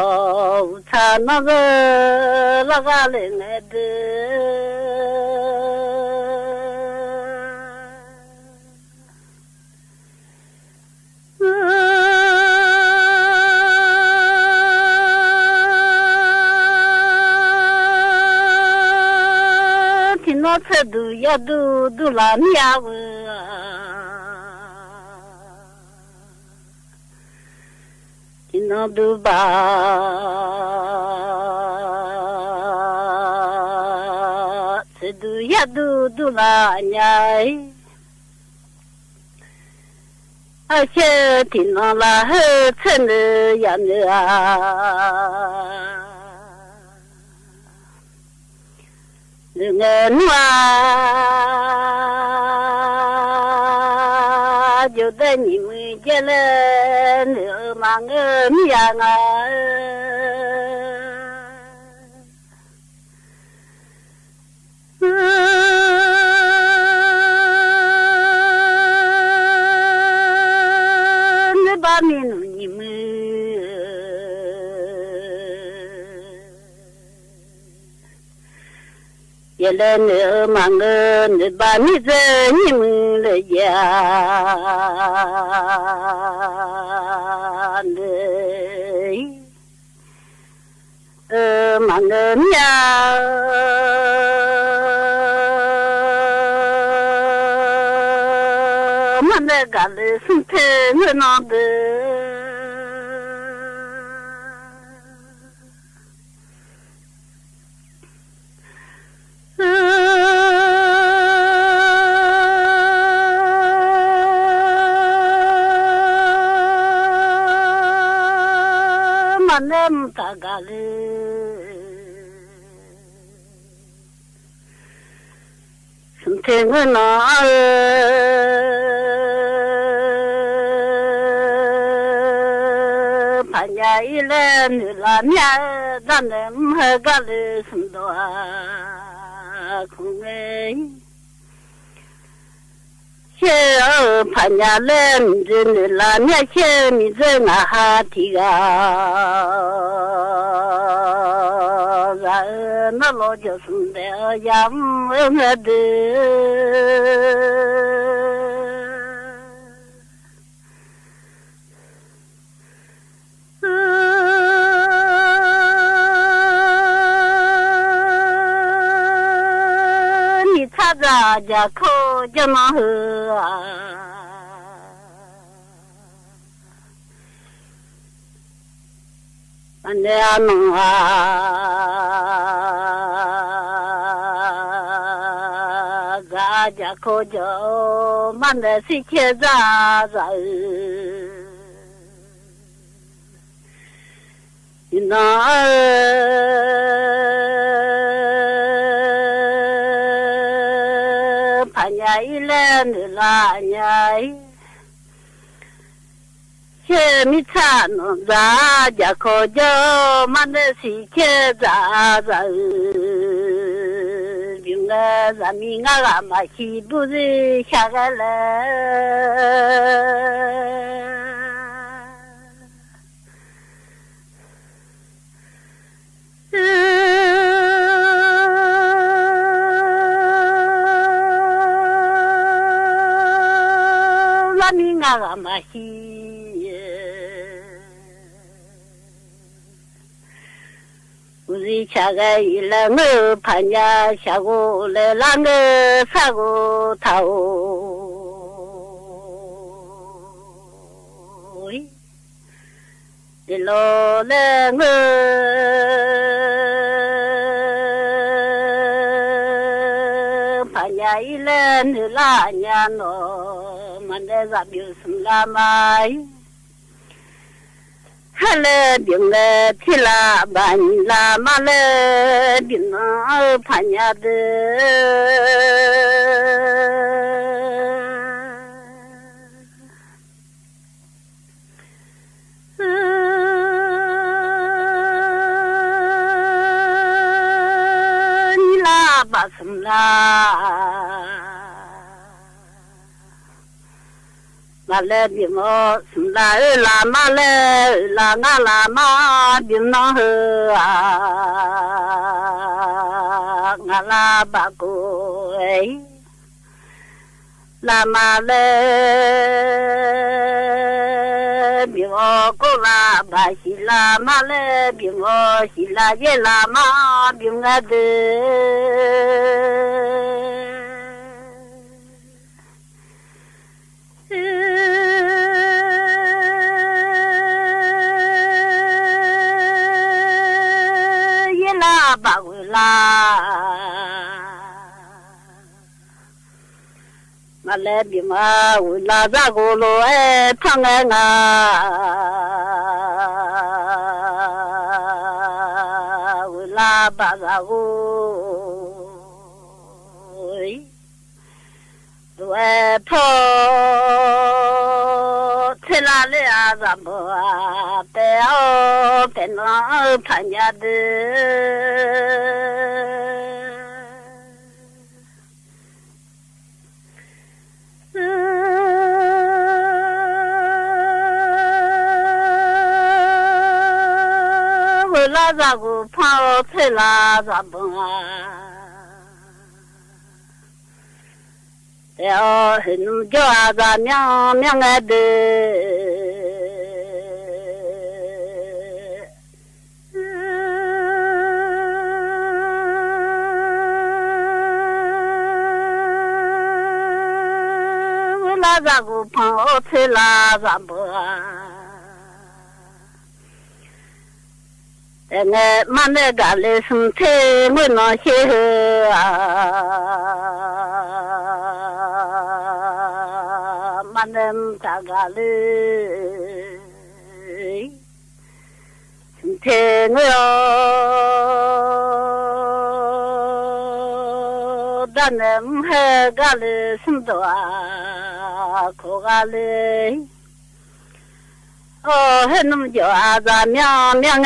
ဢုတ်ႉၸႃႇၼေႃႈ ၸိူဝ်းလၵ်းၵႃႈလႄႈငႄႈတိူဝ်း။ ཚེ་དུ་ཡ་དུ་དུ་ལ་མི་ཡ་བུ། དེ་ནང་དུ་བ་ཚེ་དུ་ཡ་དུ་དུ་ལ་ཉ་ཨི། ཨ་ཤེ་དེ་ནང་ལ་ཧེ་ཚེ་ནི་ཡ་ནི་ཨ། ནི་ངེ་ནུ་ཨ། འགྱོ་དེ་ཉི་མའི་རྒྱལ་ལས་ནི་མ་ངེ་མི་ཡ་ང་ཨེ། ནི་བ་མི་ནུ་ཉི་མའི་ཡེ་ལེ་ནི་མ་ངེ་ནི་བ་མི་ཟེར་ཉི་མའི་ལེ་ཡ་ནི། ཨེ་མ་ནེ་མི་ཡ། མ་ནེ་ག་ལེ་སུམ་ཐེ་ངོ་ནང་དེ། མ་ནེ་མ་ཐ་ག་ལེ་སུམ་ཐེ་ངོ་ནང་ཨེ། ཕ་ཉ་ཨི་ལེ་ནུ་ལ་མི་ཡ་ད་ནེ་མ་ཧེ་ག་ལེ་སུམ་དོ་ཨ་ཁུ་ངེ་ཤེ། ཨོ་ཕ་ཉ་ལེ་མི་ཟེར་ནུ་ལ་མི་ཡ་ཤེ་མི་ཟེར་ང་ཧ་ཐི་ག་ཟ་ཨེ་ན་ལོ་འགྱོ་སུམ་དེ་ཡ་མ་ཨེ་ང་དེ། ནི་ཚ་ཛ་རྒྱ་ཁོ་རྒྱ་མ་ཧུ་ཨ། མ་ནེ་ཨ་ནང་ཨ་ཛ་རྒྱ་ཁོ་རྒྱ་མ་ནེ་སི་ཁེ་ཛ་ཟ་ཨི། ཨི་ན་ཕ་ཉ་ཨི་ལེ་ནུ་ལ་ཉ་ཨི། ཤེ་མི་ཚ་ནོ་ཛ་རྒྱ་ཁོ་རྒྱ་མ་ནེ་སི་ཁེ་ཛ་ཟ་ཨི། བི་ང་ཛ་མི་ང་ག་མ་ཤི་བུ་ཟི་ཤ་ག་ལེ། ལ་མི་ང་ག་མ་ཤི། འུ་ཟི་ཆ་ག་ཨི་ལ་ངོ་ཕ་ཉ་ཤ་གོ་ལེ་ལ་ངོ་ས་གོ་ཐའོ། ཨི་ལོ་ལེ་ངོ་ཕ་ཉ་ཨི་ལེ་ནུ་ལ་ཉ་ནོ། མ་ནེ་ཟ་བིའུ་སུམ་ལ་མ་ཨི། ཧ་ལེ་བིའུ་ལེ་ཐི་ལ་བ་ཉི་ལ་མ་ལེ་བིའུ་ནང་ཕ་ཉ་དེ། ཉི་ལ་བ་སུམ་ལ། མ་ལེ་བིའུ་མོ་སུམ་ལ་ཨོ་ལ་མ་ལེ་ཨོ་ལ་ང་ལ་མ་བིའུ་ནང་ཧོ་ཨ་ང་ལ་བ་ཀོ་ཨེ། ལ་མ་ལེ་བིའུ་མོ་ཀོ་ལ་བ་ཤི་ལ་མ་ལེ་བིའུ་མོ་ཤི་ལ་ཡེ་ལ་མ་བིའུ་ང་དེ། ဝေႇလႃႇ မႃးလႄႈ ပီႈမႃး ဝေႇလႃႇ ၸၢၵ်ႈၵူဝ်လူဝ်ႇ ဢေႈ ၽၢင်ႉငၢႆႈငၢႆႈ ဝေႇလႃႇ ပႃႇၸၢၵ်ႈၵူဝ် လူဝ်ႇ ဢေႈ ၽေႃႉ ၸႂ်လႃႇလႄႈ ဢႃႇ ၸၢမ်ႇပေႃး ပႄႇဢေႃႈ ပႄႇၼေႃႈ ၽၢၼ်ႇယႃႇတိူဝ်ႉ ဝေႇလႃႇ ၸၢၵ်ႈၵူဝ် ၽေႃႉ ၸႂ်လႃႇ ၸၢမ်ႇပေႃး တႄႉဢေႃႈ ႁႂ်ႈၼုမ်ႇၸေႃႇ ဢႃႇၸႃႇ မႅင်းမႅင်း ဢေႃႈ တေႉ ဝေႇလႃႇ ၸၢၵ်ႈၵူဝ် ၽေႃႉ ဢေႃႈ ၸႂ်လႃႇ ၸၢမ်ႇပေႃး တႄႉၼႄႇ မၼ်းၼႆႉ ၵႃႈလႄႈ သုမ်းထႅင်ႈ ငိုၼ်းၼေႃႈ ၶႄႈႁိုဝ် ဢႃႇ မၼ်းၼႆႉ တႃႇၵႃႈလႄႈ သုမ်းထႅင်ႈ ငိုၼ်းဢေႃႈ တႃႇၼႄႇ ဢမ်ႇႁႄႉၵႃႈလႄႈ သုမ်းတေႃႇ ဢႃႇ ၶေႃႈၵႃႈလႄႈ ဢေႃႈ ႁႂ်ႈၼုမ်ႇၸေႃႇ ဢႃႇၸႃႇ မႅင်းမႅင်း ဢေႃႈ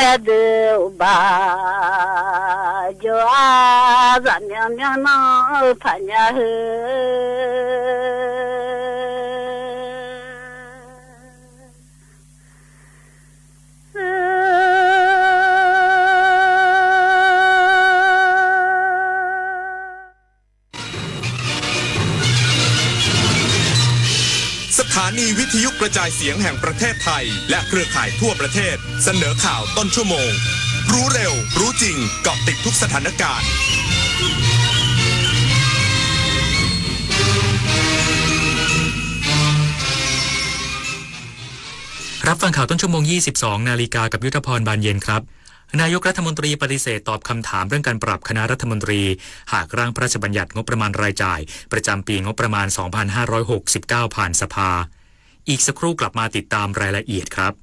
တေႉ ဢုပႃႇၸေႃႇ ဢႃႇၸႃႇ မႅင်းမႅင်း ၼေႃႈ ဢိူဝ်ႈ ၽၢၼ်ႇယႃႇႁိူဝ်ႈ สถานีวิทยุกระจายเสียงแห่งประเทศไทย และเครือข่ายทั่วประเทศ เสนอข่าวต้นชั่วโมง รู้เร็ว รู้จริง เกาะติดทุกสถานการณ์ รับฟังข่าวต้นชั่วโมง ยี่สิบสองนาฬิกา กับยุทธพร บานเย็นครับ นายกรัฐมนตรีปฏิเสธตอบคำถามเรื่องการปรับคณะรัฐมนตรี หากร่างพระราชบัญญัติงบประมาณรายจ่ายประจำปีงบประมาณ สองพันห้าร้อยหกสิบเก้า ผ่านสภา อีกสักครู่กลับมาติดตามรายละเอียดครับ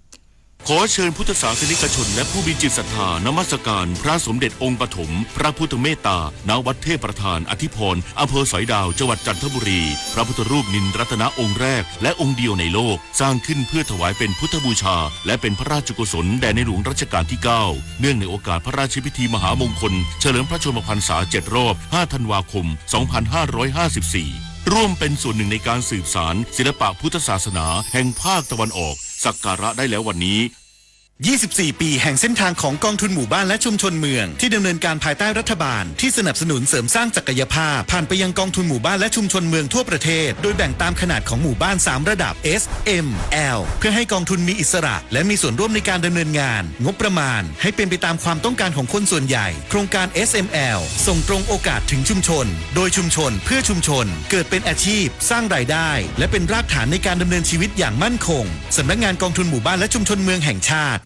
ขอเชิญพุทธศาสนิกชนและผู้มีจิตศรัทธานมัสการพระสมเด็จองค์ปฐมพระพุทธเมตตา ณ วัดเทพประธานอธิพร อำเภอสอยดาว จังหวัดจันทบุรี พระพุทธรูปนิลรัตนะองค์แรกและองค์เดียวในโลก สร้างขึ้นเพื่อถวายเป็นพุทธบูชา และเป็นพระราชกุศลแด่ในหลวงรัชกาลที่เก้า เนื่องในโอกาสพระราชพิธีมหามงคล เฉลิมพระชนมพรรษาเจ็ดรอบ ห้าธันวาคม สองพันห้าร้อยห้าสิบสี่ ร่วมเป็นส่วนหนึ่งในการสืบสานศิลปะพุทธศาสนาแห่งภาคตะวันออก สักการะได้แล้ววันนี้ ยี่สิบสี่ ปีแห่งเส้นทางของกองทุนหมู่บ้านและชุมชนเมือง ที่ดำเนินการภายใต้รัฐบาลที่สนับสนุนเสริมสร้างศักยภาพ ผ่านไปยังกองทุนหมู่บ้านและชุมชนเมืองทั่วประเทศ โดยแบ่งตามขนาดของหมู่บ้าน สาม ระดับ S M L เพื่อให้กองทุนมีอิสระ และมีส่วนร่วมในการดำเนินงาน งบประมาณให้เป็นไปตามความต้องการของคนส่วนใหญ่ โครงการ S M L ส่งตรงโอกาสถึงชุมชน โดยชุมชน เพื่อชุมชน เกิดเป็นอาชีพ สร้างรายได้ และเป็นรากฐานในการดำเนินชีวิตอย่างมั่นคง สำนักงานกองทุนหมู่บ้านและชุมชนเมืองแห่งชาติ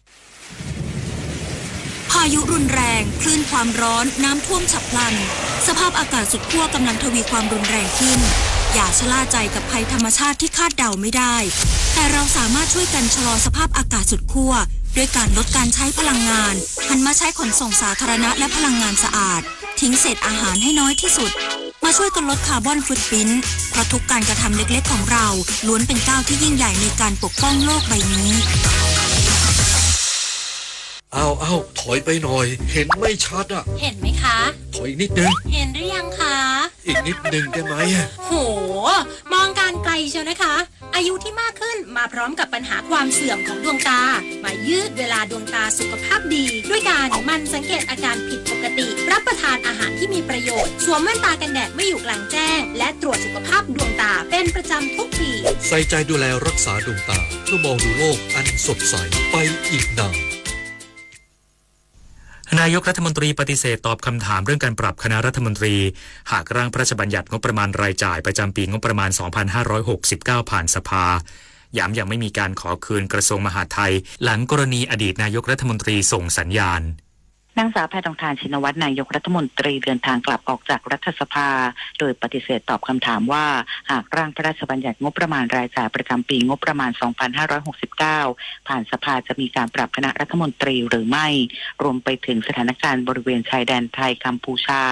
พายุรุนแรง คลื่นความร้อน น้ำท่วมฉับพลัน สภาพอากาศสุดขั้วกำลังทวีความรุนแรงขึ้น อย่าชะล่าใจกับภัยธรรมชาติที่คาดเดาไม่ได้ แต่เราสามารถช่วยกันชะลอสภาพอากาศสุดขั้ว ด้วยการลดการใช้พลังงาน หันมาใช้ขนส่งสาธารณะและพลังงานสะอาด ทิ้งเศษอาหารให้น้อยที่สุด มาช่วยกันลดคาร์บอนฟุตพริ้นท์ เพราะทุกการกระทำเล็กๆของเรา ล้วนเป็นก้าวที่ยิ่งใหญ่ในการปกป้องโลกใบนี้ อ้าว อ้าว ถอยไปหน่อย เห็นไม่ชัดอะ เห็นไหมคะ ถอยอีกนิดนึง เห็นหรือยังคะ อีกนิดนึงได้ไหมอะ โห มองการไกลเชียวนะคะ อายุที่มากขึ้นมาพร้อมกับปัญหาความเสื่อมของดวงตา มายืดเวลาดวงตาสุขภาพดี ด้วยการหมั่นสังเกตอาการผิดปกติ รับประทานอาหารที่มีประโยชน์ สวมแว่นตากันแดดเมื่ออยู่กลางแจ้ง และตรวจสุขภาพดวงตาเป็นประจำทุกปี ใส่ใจดูแลรักษาดวงตา เพื่อมองดูโลกอันสดใสไปอีกนาน นายกรัฐมนตรีปฏิเสธตอบคำถามเรื่องการปรับคณะรัฐมนตรี หากร่างพระราชบัญญัติงบประมาณรายจ่ายประจำปีงบประมาณ สองพันห้าร้อยหกสิบเก้า ผ่านสภา ย้ำยังไม่มีการขอคืนกระทรวงมหาดไทย หลังกรณีอดีตนายกรัฐมนตรีส่งสัญญาณ นางสาวแพทองธาร ชินวัตร นายกรัฐมนตรีเดินทางกลับออกจากรัฐสภา โดยปฏิเสธตอบคำถามว่า หากร่างพระราชบัญญัติงบประมาณรายจ่ายประจำปีงบประมาณ สองพันห้าร้อยหกสิบเก้า ผ่านสภาจะมีการปรับคณะรัฐมนตรีหรือไม่ รวมไปถึงสถานการณ์บริเวณชายแดนไทยกัมพูชา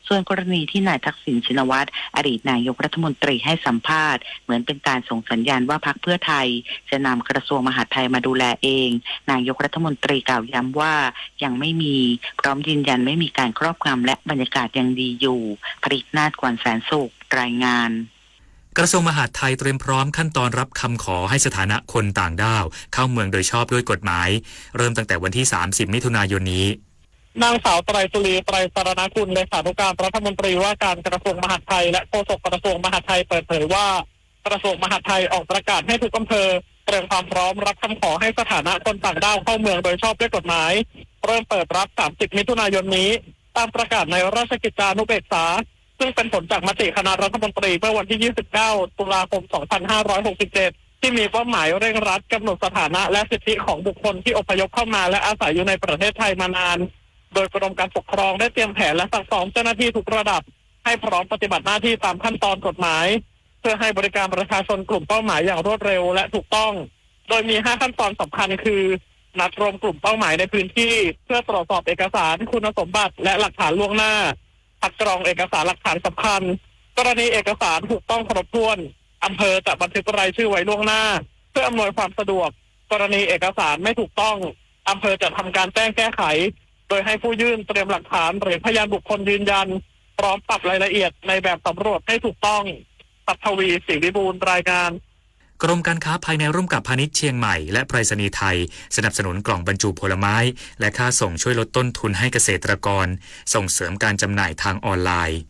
ส่วนกรณีที่นายทักษิณ ชินวัตร อดีตนายกรัฐมนตรีให้สัมภาษณ์ เหมือนเป็นการส่งสัญญาณว่าพรรคเพื่อไทยจะนำกระทรวงมหาดไทยมาดูแลเอง นายกรัฐมนตรีกล่าวย้ำว่ายังไม่มี พร้อมยืนยันไม่มีการครอบงำและบรรยากาศยังดีอยู่ ผลิตนาถ กวันแสนสุข รายงาน กระทรวงมหาดไทยเตรียมพร้อมขั้นตอนรับคำขอให้สถานะคนต่างด้าวเข้าเมืองโดยชอบด้วยกฎหมาย เริ่มตั้งแต่วันที่ สามสิบ มิถุนายนนี้ นางสาว ไตรสุรี ไตรสรณกุล เลขานุการรัฐมนตรีว่าการกระทรวงมหาดไทย และโฆษกกระทรวงมหาดไทยเปิดเผยว่า กระทรวงมหาดไทยออกประกาศให้ทุกอำเภอเตรียมความพร้อมรับคำขอให้สถานะคนต่างด้าวเข้าเมืองโดยชอบด้วยกฎหมาย เริ่มเปิดรับ สามสิบ มิถุนายนนี้ ตามประกาศในราชกิจจานุเบกษา ซึ่งเป็นผลจากมติคณะรัฐมนตรีเมื่อวันที่ ยี่สิบเก้า ตุลาคม สองพันห้าร้อยหกสิบเจ็ด ที่มีเป้าหมายเร่งรัดกำหนดสถานะและสิทธิของบุคคลที่อพยพเข้ามาและอาศัยอยู่ในประเทศไทยมานาน โดยกรมการปกครองได้เตรียมแผนและซักซ้อมเจ้าหน้าที่ทุกระดับ ให้พร้อมปฏิบัติหน้าที่ตามขั้นตอนกฎหมาย เพื่อให้บริการประชาชนกลุ่มเป้าหมายอย่างรวดเร็วและถูกต้อง โดยมี ห้า ขั้นตอนสำคัญคือ นัดรวมกลุ่มเป้าหมายในพื้นที่ เพื่อตรวจสอบเอกสาร คุณสมบัติ และหลักฐานล่วงหน้า คัดกรองเอกสารหลักฐานสำคัญ กรณีเอกสารถูกต้องครบถ้วน อำเภอจะบันทึกรายชื่อไว้ล่วงหน้า เพื่ออำนวยความสะดวก กรณีเอกสารไม่ถูกต้อง อำเภอจะทำการแจ้งแก้ไข โดยให้ผู้ยื่นเตรียมหลักฐานหรือพยานบุคคลยืนยัน พร้อมปรับรายละเอียดในแบบสำรวจให้ถูกต้อง ศักดิ์ทวี ศรีวิบูลย์ รายงาน กรมการค้าภายในร่วมกับพาณิชย์เชียงใหม่และไปรษณีย์ไทย สนับสนุนกล่องบรรจุผลไม้ และค่าส่งช่วยลดต้นทุนให้เกษตรกร ส่งเสริมการจำหน่ายทางออนไลน์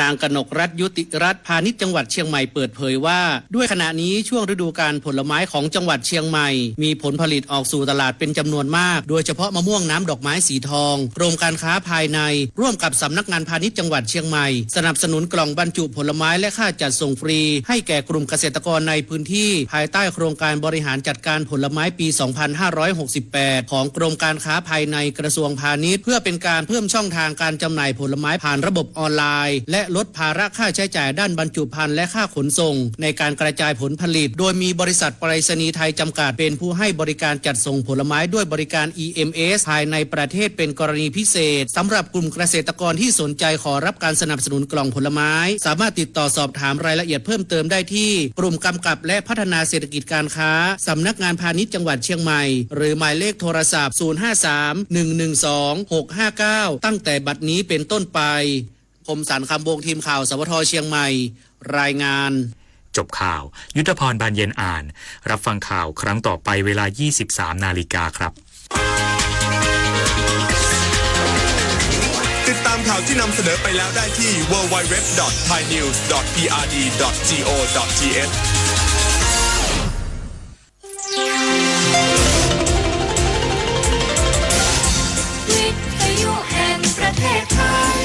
นางกนกรัตน์ ยุติรัตน์ พาณิชย์จังหวัดเชียงใหม่เปิดเผยว่า ด้วยขณะนี้ช่วงฤดูกาลผลไม้ของจังหวัดเชียงใหม่ มีผลผลิตออกสู่ตลาดเป็นจำนวนมาก โดยเฉพาะมะม่วงน้ำดอกไม้สีทอง กรมการค้าภายใน ร่วมกับสำนักงานพาณิชย์จังหวัดเชียงใหม่ สนับสนุนกล่องบรรจุผลไม้และค่าจัดส่งฟรี ให้แก่กลุ่มเกษตรกรในพื้นที่ ภายใต้โครงการบริหารจัดการผลไม้ปี สองพันห้าร้อยหกสิบแปด ของกรมการค้าภายในกระทรวงพาณิชย์ เพื่อเป็นการเพิ่มช่องทางการจำหน่ายผลไม้ผ่านระบบออนไลน์ และลดภาระค่าใช้จ่ายด้านบรรจุภัณฑ์และค่าขนส่ง ในการกระจายผลผลิต โดยมีบริษัทไปรษณีย์ไทยจำกัดเป็นผู้ให้บริการจัดส่งผลไม้ด้วยบริการ อี เอ็ม เอส ภายในประเทศเป็นกรณีพิเศษ สำหรับกลุ่มเกษตรกรที่สนใจขอรับการสนับสนุนกล่องผลไม้ สามารถติดต่อสอบถามรายละเอียดเพิ่มเติมได้ที่ กลุ่มกำกับและพัฒนาเศรษฐกิจการค้า สำนักงานพาณิชย์จังหวัดเชียงใหม่ หรือหมายเลขโทรศัพท์ ศูนย์ห้าสาม หนึ่งหนึ่งสอง หกห้าเก้า ตั้งแต่บัดนี้เป็นต้นไป คมสันต์ คำวงศ์ ทีมข่าว สวท เชียงใหม่ รายงาน จบข่าว ยุทธพร บานเย็นอ่าน รับฟังข่าวครั้งต่อไปเวลา ยี่สิบสาม นาฬิกาครับ ติดตามข่าวที่นำเสนอไปแล้วได้ที่ ดับเบิลยู ดับเบิลยู ดับเบิลยู ดอท ไทยนิวส์ ดอท พีอาร์ดี ดอท จี โอ ดอท ที เอช วิทยุแห่งประเทศไทย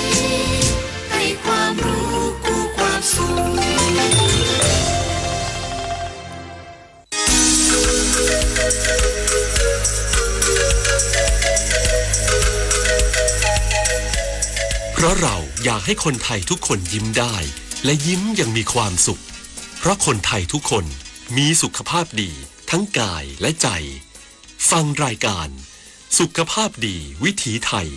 ให้ความรู้คู่ความสุข เพราะเราอยากให้คนไทยทุกคนยิ้มได้ และยิ้มอย่างมีความสุข เพราะคนไทยทุกคนมีสุขภาพดีทั้งกายและใจ ฟังรายการสุขภาพดีวิถีไทย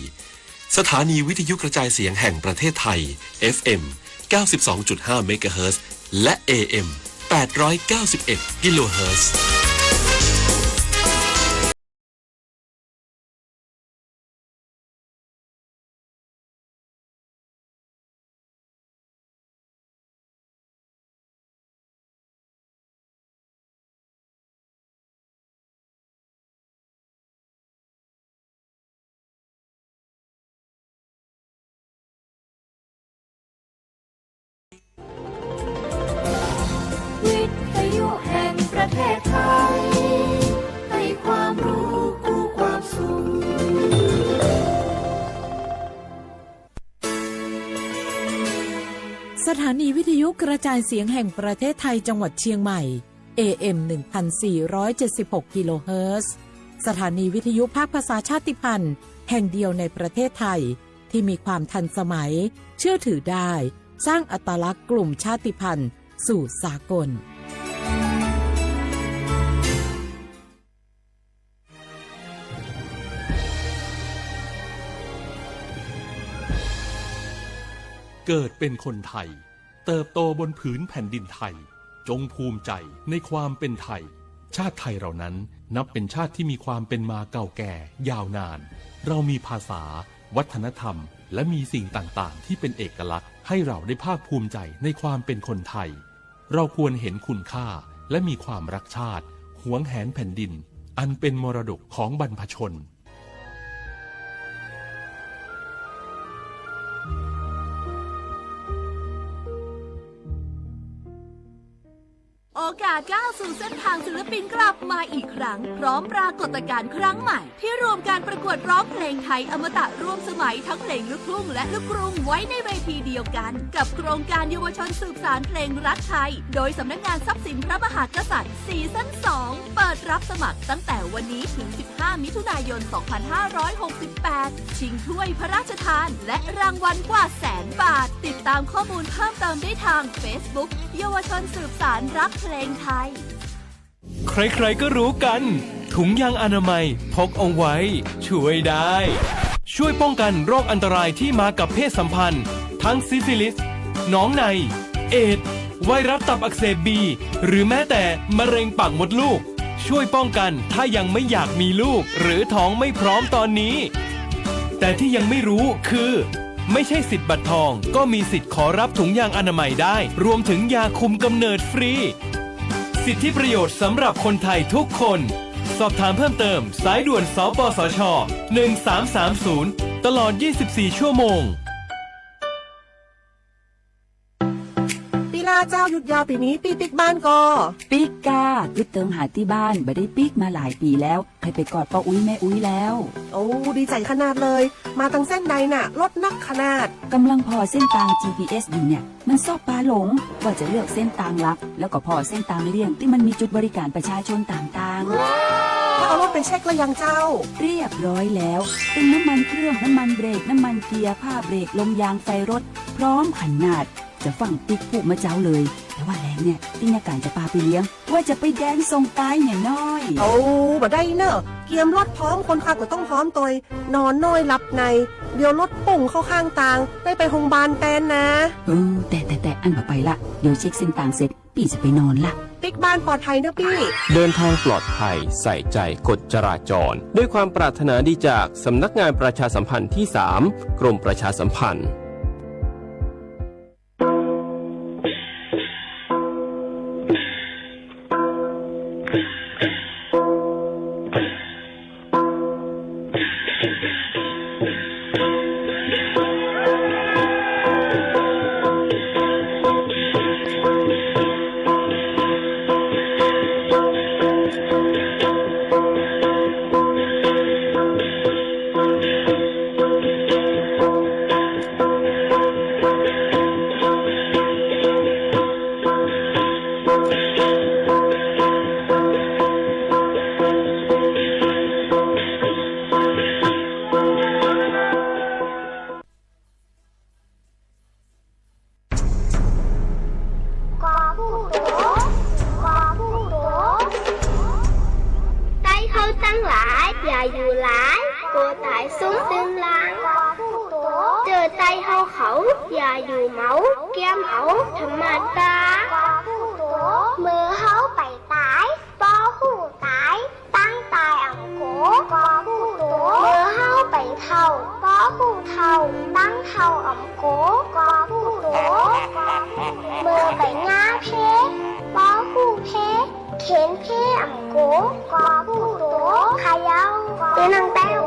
สถานีวิทยุกระจายเสียงแห่งประเทศไทย เอฟเอ็ม เก้าสิบสองจุดห้า เมกะเฮิรตซ์ และ เอเอ็ม แปดร้อยเก้าสิบเอ็ด กิโลเฮิรตซ์ วิทยุแห่งประเทศไทย ให้ความรู้คู่ความสุข สถานีวิทยุกระจายเสียงแห่งประเทศไทยจังหวัดเชียงใหม่ เอเอ็ม หนึ่งพันสี่ร้อยเจ็ดสิบหก กิโลเฮิรตซ์ สถานีวิทยุภาคภาษาชาติพันธุ์ แห่งเดียวในประเทศไทย ที่มีความทันสมัย เชื่อถือได้ สร้างอัตลักษณ์กลุ่มชาติพันธุ์สู่สากล เกิดเป็นคนไทย เติบโตบนผืนแผ่นดินไทย จงภูมิใจในความเป็นไทย ชาติไทยเรานั้นนับเป็นชาติที่มีความเป็นมาเก่าแก่ยาวนาน เรามีภาษา วัฒนธรรม และมีสิ่งต่างๆ ที่เป็นเอกลักษณ์ ให้เราได้ภาคภูมิใจในความเป็นคนไทย เราควรเห็นคุณค่า และมีความรักชาติ หวงแหนแผ่นดิน อันเป็นมรดกของบรรพชน โอกาสก้าวสู่เส้นทางศิลปินกลับมาอีกครั้ง พร้อมปรากฏการณ์ครั้งใหม่ ที่รวมการประกวดร้องเพลงไทยอมตะร่วมสมัยทั้งเพลงลูกทุ่งและลูกกรุงไว้ในเวทีเดียวกัน กับโครงการเยาวชนสืบสานเพลงรักไทย โดยสำนักงานทรัพย์สินพระมหากษัตริย์ ซีซั่นสอง เปิดรับสมัครตั้งแต่วันนี้ถึง สิบห้า มิถุนายน สองพันห้าร้อยหกสิบแปด ชิงถ้วยพระราชทาน และรางวัลกว่าแสนบาท ติดตามข้อมูลเพิ่มเติมได้ทางเฟซบุ๊ก เยาวชนสืบสานรักเพลงไทย ใครๆ ก็รู้กัน ถุงยางอนามัยพกเอาไว้ ช่วยได้ ช่วยป้องกันโรคอันตรายที่มากับเพศสัมพันธ์ ทั้งซิฟิลิส หนองใน เอดส์ ไวรัสตับอักเสบบี หรือแม้แต่มะเร็งปากมดลูก ช่วยป้องกันถ้ายังไม่อยากมีลูก หรือท้องไม่พร้อมตอนนี้ แต่ที่ยังไม่รู้คือ ไม่ใช่สิทธิ์บัตรทอง ก็มีสิทธิ์ขอรับถุงยางอนามัยได้ รวมถึงยาคุมกำเนิดฟรี สิทธิประโยชน์สำหรับคนไทยทุกคน สอบถามเพิ่มเติม สายด่วน สปสช หนึ่งสามสามศูนย์ ตลอด ยี่สิบสี่ ชั่วโมง ปี้ลาเจ้า หยุดยาวปี๋นี้ ปี้ปิ๊กบ้านก่อ ปิ๊กก้า ปิ๊กเติงหาตี้บ้าน บ่ได้ปิ๊กมาหลายปี๋แล้ว ใค่ไปกอดป้ออุ๊ยแม่อุ๊ยแล้ว โอ้ ดีใจ๋ขนาดเลย มาตังเส้นใดน่ะ รถนักขนาด ก่ำลังผ่อเส้นตาง จีพีเอส อยู่เนี่ย มันซอบปาหลง ว่าจะเลือกเส้นตางหลัก แล้วก็ผ่อเส้นตางเลี่ยงตี้มันมีจุดบริการประชาชนต่างๆ แล้วเอารถไปเช็คแล้วยังเจ้า เรียบร้อยแล้ว ตึงน้ำมันเครื่อง น้ำมันเบรก น้ำมันเกียร์ ผ้าเบรก ลมยาง ไฟรถ พร้อมขนาด จะฟั่งปิ๊กพูดเมื่อเจ๊าเลย แต่ว่าแลงเนี่ย ตี้ยาก๋านจะปาไปเลี้ยง ว่าจะไปแดนส่งตายเนี่ยน้อย โอ้ บ่ได้เน่อ เกียมรถพร้อม คนขับก็ต้องพร้อมตวย นอนน้อยหลับใน เดี๋ยวรถปุ้งเข้าข้างตาง ได้ไปโฮงบาลแตนนะ เออ แต่ แต่ แต่ อั้นบ่ไปละ เดี๋ยวเช็คเส้นตางเสร็จ ปี้จะไปนอนละ ปิ๊กบ้านปลอดภัยเน่อปี้ เดินทางปลอดภัย ใส่ใจกฎจราจร ด้วยความปรารถนาดีจากสำนักงานประชาสัมพันธ์ที่สาม กรมประชาสัมพันธ์กอผู้โต กอผู้โต ใต้เฮาตังหลาย อย่าอยู่หลาย กั๋วต๋ายสุมตึงหลัง กอผู้โต เจอใต้เฮาเขา อย่าอยู่เหมา เกียมเอาธรรมดา กอผู้โต เมื่อเฮาไปต๋าย ป้อฮู้ต๋าย ตังต๋ายอ่ำโก กอผู้โต เมื่อเฮาไปเฒ่า ป้อฮู้เฒ่า ตังเฒ่าอ่ำโก กอผู้โต เมื่อไปหญ้าเพ ป้อฮู้เพ เข็นเพอ่ำโก กอผู้โต เขย่า ตี้นั่งแต้ว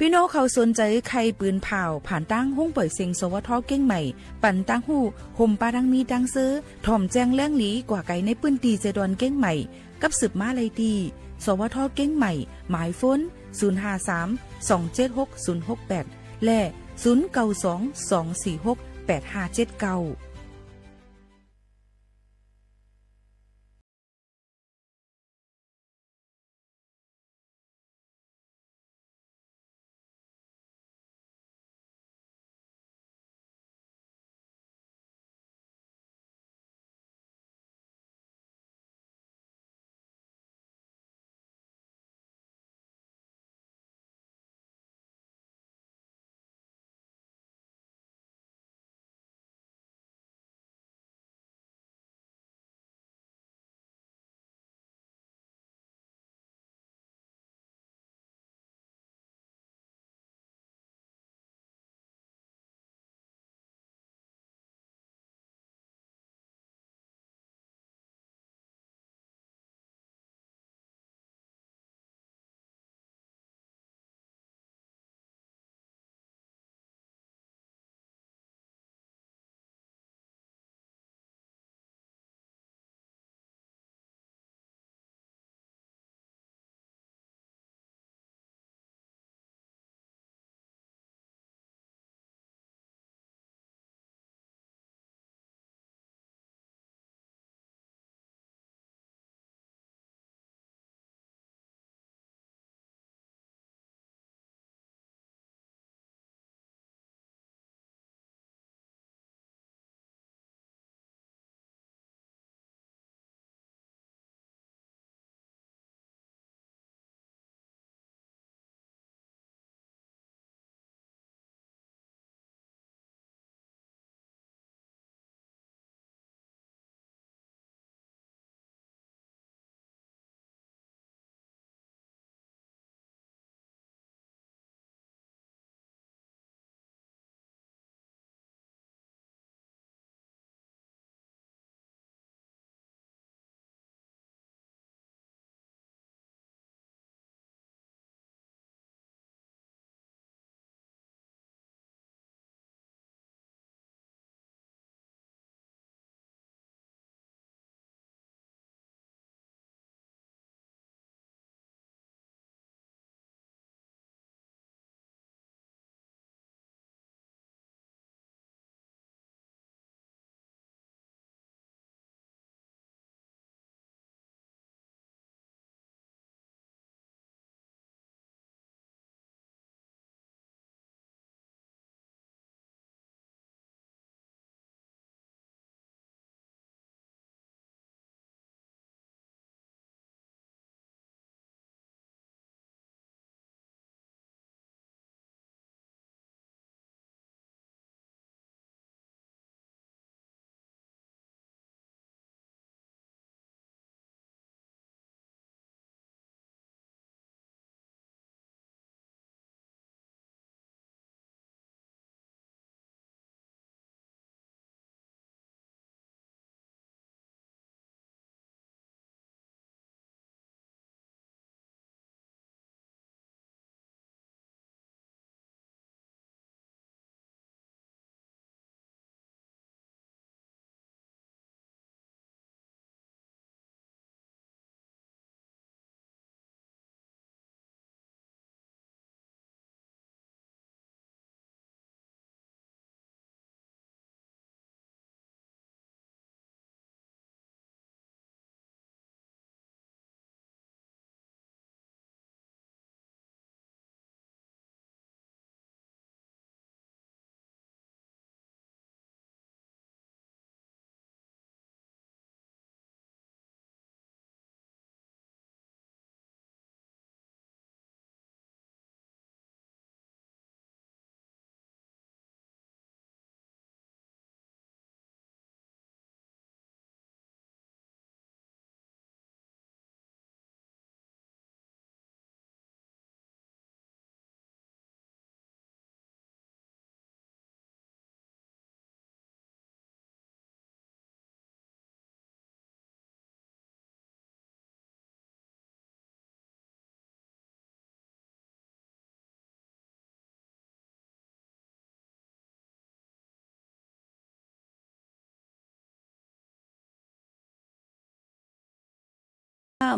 ปี้น้องเขาสนใจ๋ใค่ปืนผ่าว ผ่านตางห้องเป่ยเสียง สวท เกียงใหม่ ปันตางฮู้ ห่มปาดังมีดังเซอ ถ่อมแจ้งแหลงหลี กว่าไกลในปื้นตี้เจดอนเกียงใหม่ กับสืบมาได้ตี้ สวท เกียงใหม่ หมายโฟน ศูนย์ห้าสาม สองเจ็ดหก ศูนย์หกแปด และ ศูนย์เก้าสอง สองสี่หก แปดห้าเจ็ดเก้า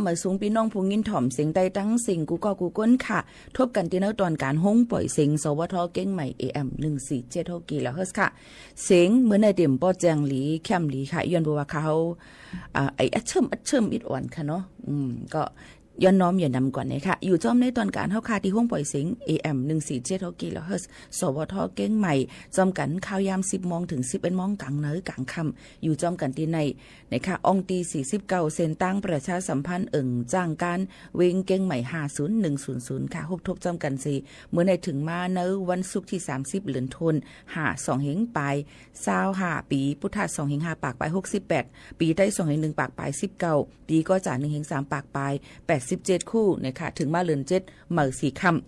หมายสูงปี้น้องผู้ยินถ่อมเสียงใต้ตังสิ้นกู้ก้อกู้ก้นค่ะ ทบกั๋นตี้ในตอนก๋านโฮงป่อยเสียง สวท เกียงใหม่ เอเอ็ม หนึ่งสี่เจ็ดหก กิโลเฮิรตซ์ค่ะ เสียงเมื่อในเต็มปอดแจ้งหลี แค่มหลีค่ะ ย้อนบ่ว่าเขา อ่า ไอ้อัดเชิมอัดเชิมอิดอ่อนค่ะเนาะ อืม ก็ ย้อนน้อมเยียะนำก่อนนะคะ อยู่จ้อมในตอนก๋านเฮาค่ะ ตี้โฮงป่อยเสียง เอเอ็ม หนึ่งสี่เจ็ดหก กิโลเฮิรตซ์ สวท เกียงใหม่ จ้อมกั๋นข่าวยามสิบโมงเถิงสิบเอ็ดโมงก๋างในก๋างค่ำ อยู่จ้อมกั๋นตี้ใน นะคะ อ่องตี้สี่สิบเก้า เส้นตางประชาสัมพันธ์เอิงจ้างก๋าน เวงเกียงใหม่ ห้าศูนย์หนึ่งศูนย์ศูนย์ ค่ะ ฮบทบจ้อมกั๋นเส เมื่อในเถิงมาในวันศุกร์ตี้สามสิบ เดือนธันวา สองเฮงปาย ซาวห้า ปี๋ พุทธศักราช สองเฮงห้าปากปาย หกสิบแปด ปี๋ไต สองเฮงหนึ่งปากปาย สิบเก้า ปี๋ ก็จ๋า หนึ่งเฮงสามปากปาย แปดสิบเจ็ด คู่ นะคะ เถิงมาเดือนเจ็ด เมื่อสี่ค่ำ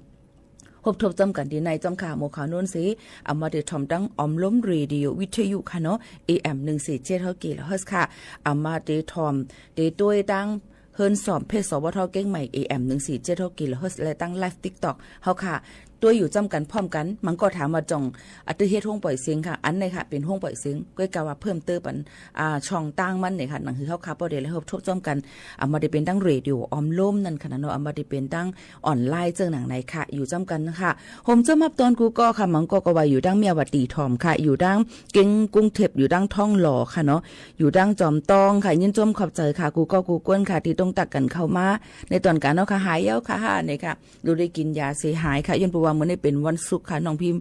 ฮบทบจ้อมกั๋นตี้ในจ้อมค่ะ หมวกขาวโน้นเส อำมาเตถ่อมตังออมล้มเรดิโอวิทยุค่ะเนาะ เอเอ็ม หนึ่งสี่เจ็ดหก กิโลเฮิรตซ์ค่ะ อำมาเตถ่อม เตต้วยตังเฮิรนสอบเพจ สวท เกียงใหม่ เอเอ็ม หนึ่งสี่เจ็ดหก กิโลเฮิรตซ์ และตังไลฟ์ติ๊กต็อกเฮาค่ะ ต้วยอยู่จ้อมกั๋นพร้อมกั๋น บางก้อถามว่าจ่อง อะ ตื้อเฮ็ดโฮงป่อยเสียงค่ะ อันในค่ะ เป๋นโฮงป่อยเสียง ก้อยกาว่าเพิ่มเติมปัน อ่า ช่องตางมันเนี่ยค่ะ หนังหื้อเฮาค่ะ ปอได้เลยฮบทบจ้อมกั๋น อำมาเตเป๋นตังเรดิโอออมล้มนั่นค่ะเนาะ อำมาเตเป๋นตังออนไลน์เจิ่งหนังในค่ะ อยู่จ้อมกั๋นค่ะ โฮมเจ้ามับตอนกู้ก้อค่ะ บางก้อก็ว่าอยู่ตังเมียวาตี้ถ่อมค่ะ อยู่ตังเกียงกรุงเทพฯ อยู่ตังทองหล่อค่ะเนาะ อยู่ตังจอมตองค่ะ ยินจมขอบใจ๋ค่ะ กู้ก้อกู้ก้นค่ะ ตี้ต้องตักกั๋นเข้ามา ในตอนก๋านเนาะค่ะ หายเย้าค่ะ เนี่ยค่ะ ดูได้กิ๋นยาเสหายค่ะ ย้อนบ่ว่าเมื่อในเป๋นวันศุกร์ค่ะ น้องพิมพ์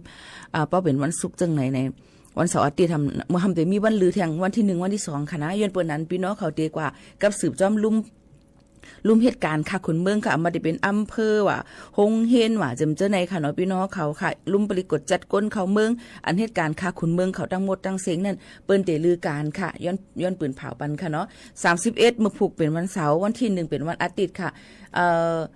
อ่า ปอเป๋นวันศุกร์เจิ่งใน ใน วันเสาร์อาทิตย์ทำ เมื่อทำเตมีวันลือแทงวันตี้หนึ่งวันตี้สองค่ะนะ ย้อนเปิ้นนั้นปี้น้องเขาเตกว่ากับสืบจ้อมลุ่ม ลุ่มเหตุก๋ารณ์ค่ะ คนเมืองค่ะ บ่ว่าเตเป๋นอำเภอว่า โฮงเฮียนว่า เจิ่มเจ้าในค่ะเนาะ ปี้น้องเขาค่ะ ลุ่มปริกฏจัดก้นเข้าเมือง อันเหตุก๋ารณ์ค่ะ คนเมืองเขาตังหมดตังเซ็งนั่น เปิ้นเตลือก๋านค่ะ ย้อน ย้อนปืนเผาปันค่ะเนาะ สามสิบเอ็ด เมื่อพุกเป๋นวันเสาร์ วันตี้หนึ่งเป๋นวันอาทิตย์ค่ะ เอ่อ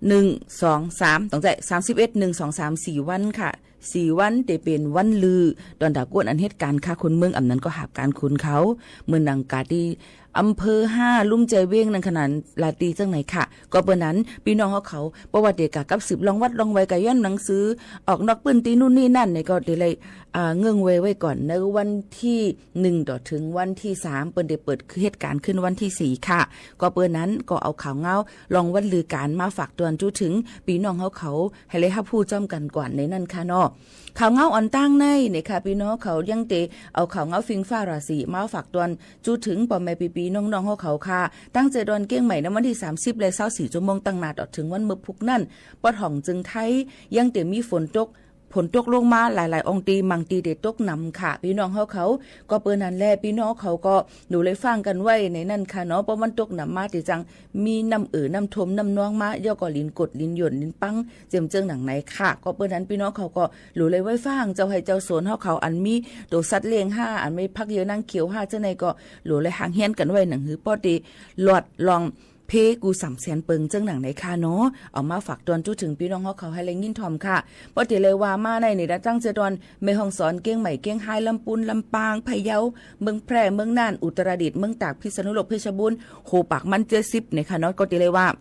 หนึ่ง สอง สาม ต้องใจ๊ สามสิบเอ็ด หนึ่ง สอง สาม สี่วันค่ะ สี่วันเตเป๋นวันลือ ต๋อนต๋าก้นอันเหตุก๋ารณ์ค่ะ คนเมืองอำนั้นก็หาบก๋านคนเขา เหมือนดังกาตี้อำเภอห้า ลุ่มใจเว้งนั่นขนาดลาตี้เจิ่งในค่ะ ก็เปิ้นนั้นปี้น้องเขาเขา บ่ว่าเตกากับสืบลองวัดลองไหว้ กาย้อนหนังสือ ออกนอกปื้นตี้นู่นนี่นั่นเนี่ยก็เตเลย อ่า เงื่อนไขไว้ก่อน ในวันตี้หนึ่งต่อเถิงวันตี้สาม เปิ้นเตเปิดเหตุก๋ารณ์ขึ้นวันตี้สี่ค่ะ ก็เปิ้นนั้นก็เอาข่าวเงา ลองวัดลือก๋านมาฝากตวนจู้เถิงปี้น้องเขาเขา หื้อได้ฮับฮู้จ้อมกั๋นก่อนในนั้นค่ะเนาะ ข่าวเงาอ่อนตั้งในเนี่ยค่ะ ปี้น้องเขายังเตเอาข่าวเงาฟิงฟ้าราศีมาฝากตวนจู้เถิงป้อแม่ปี้ๆน้องๆเขาเขาค่ะ ตั้งเจดอนเกียงใหม่ในวันตี้สามสิบ และซาวสี่ชั่วโมงตังหน้าต๋อดเถิงวันเมื่อพุกนั้น ปอดห้องเจิงไทย ยังเตมีฝนตก ฝนตกลงมาหลายๆอ่องตี้ บางตี้เตตกหนำค่ะ ปี้น้องเขาเขา ก็เปิ้นนั้นแหละ ปี้น้องเขาก็หลูเลยฟังกั๋นไว้ในนั้นค่ะเนาะ เพราะมันตกหนำมาเตจัง มีน้ำเอ่อน้ำท่วมน้ำนองมา เย้าก็ลินกดลินหย่นลินปัง เจิ่มเจิ่งหนังในค่ะ ก็เปิ้นนั้นปี้น้องเขาก็หลูเลยไหว้ฟังเจ้าไฮ่เจ้าสวนเขาเขา อันมีตั๋วสัตว์เลี้ยงห้า อันมีผักเยื้อหนังเขียวห้า เจ้าในก็หลูเลยหางเฮียนกั๋นไว้หนังหื้อปอเตหลอดลองเพกู้สามแสนเปิงเจิ่งหนังในค่ะเนาะ เอามาฝากตวนจู้เถิงปี้น้องเขาเขาหื้อได้ยินถ่อมค่ะ ปอเตเลยว่ามาในเนี่ยนะ ตั้งเจดอนแม่ฮ่องสอน เกียงใหม่ เกียงฮาย ลำปูน ลำปาง พะเยา เมืองแพร่ เมืองน่าน อุตรดิตถ์ เมืองตาก พิษณุโลก เพชรบูรณ์ โหปากมันเจ็ดสิบเนี่ยค่ะเนาะ ก็เตเลยว่า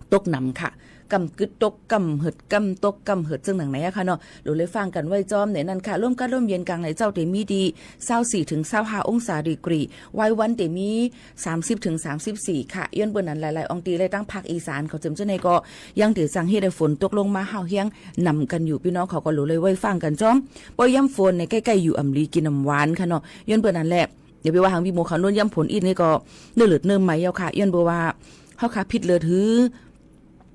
ตกหนำค่ะ ก่ำกึ๊ดตก ก่ำเหิด ก่ำตก ก่ำเหิด เจิ่งหนังในอะค่ะเนาะ หลูเลยฟังกั๋นไว้จ้อมในนั้นค่ะ ลมกัดลมเย็นก๋างในเจ้าเตมีตี้ ซาวสี่เถิงซาวห้าองศาดีกรี วายวันเตมี สามสิบเถิงสามสิบสี่ค่ะ ย้อนเปิ้นนั้นหลายๆอ่องตี้ และตังภาคอีสานเขาเจิ่มเจ้าในก็ ยังเตจังเฮ็ดหื้อฝนตกลงมาห้าวเฮี้ยงหนำกั๋นอยู่ ปี้น้องเขาก็หลูเลยไหว้ฟังกั๋นจ้อม ปอยามฝนเนี่ยใก้ๆอยู่อ่ำลีกิ๋นอ่ำหวานค่ะเนาะ ย้อนเปิ้นนั้นแหละ อย่าไปว่าหังวีโมขาวนุ่นยามฝนอิดนี่ก็เนื้อเลือดเนื้อไหมเย้าค่ะ ย้อนเปิ้นว่าเฮาค่ะผิดเลือดหื้อ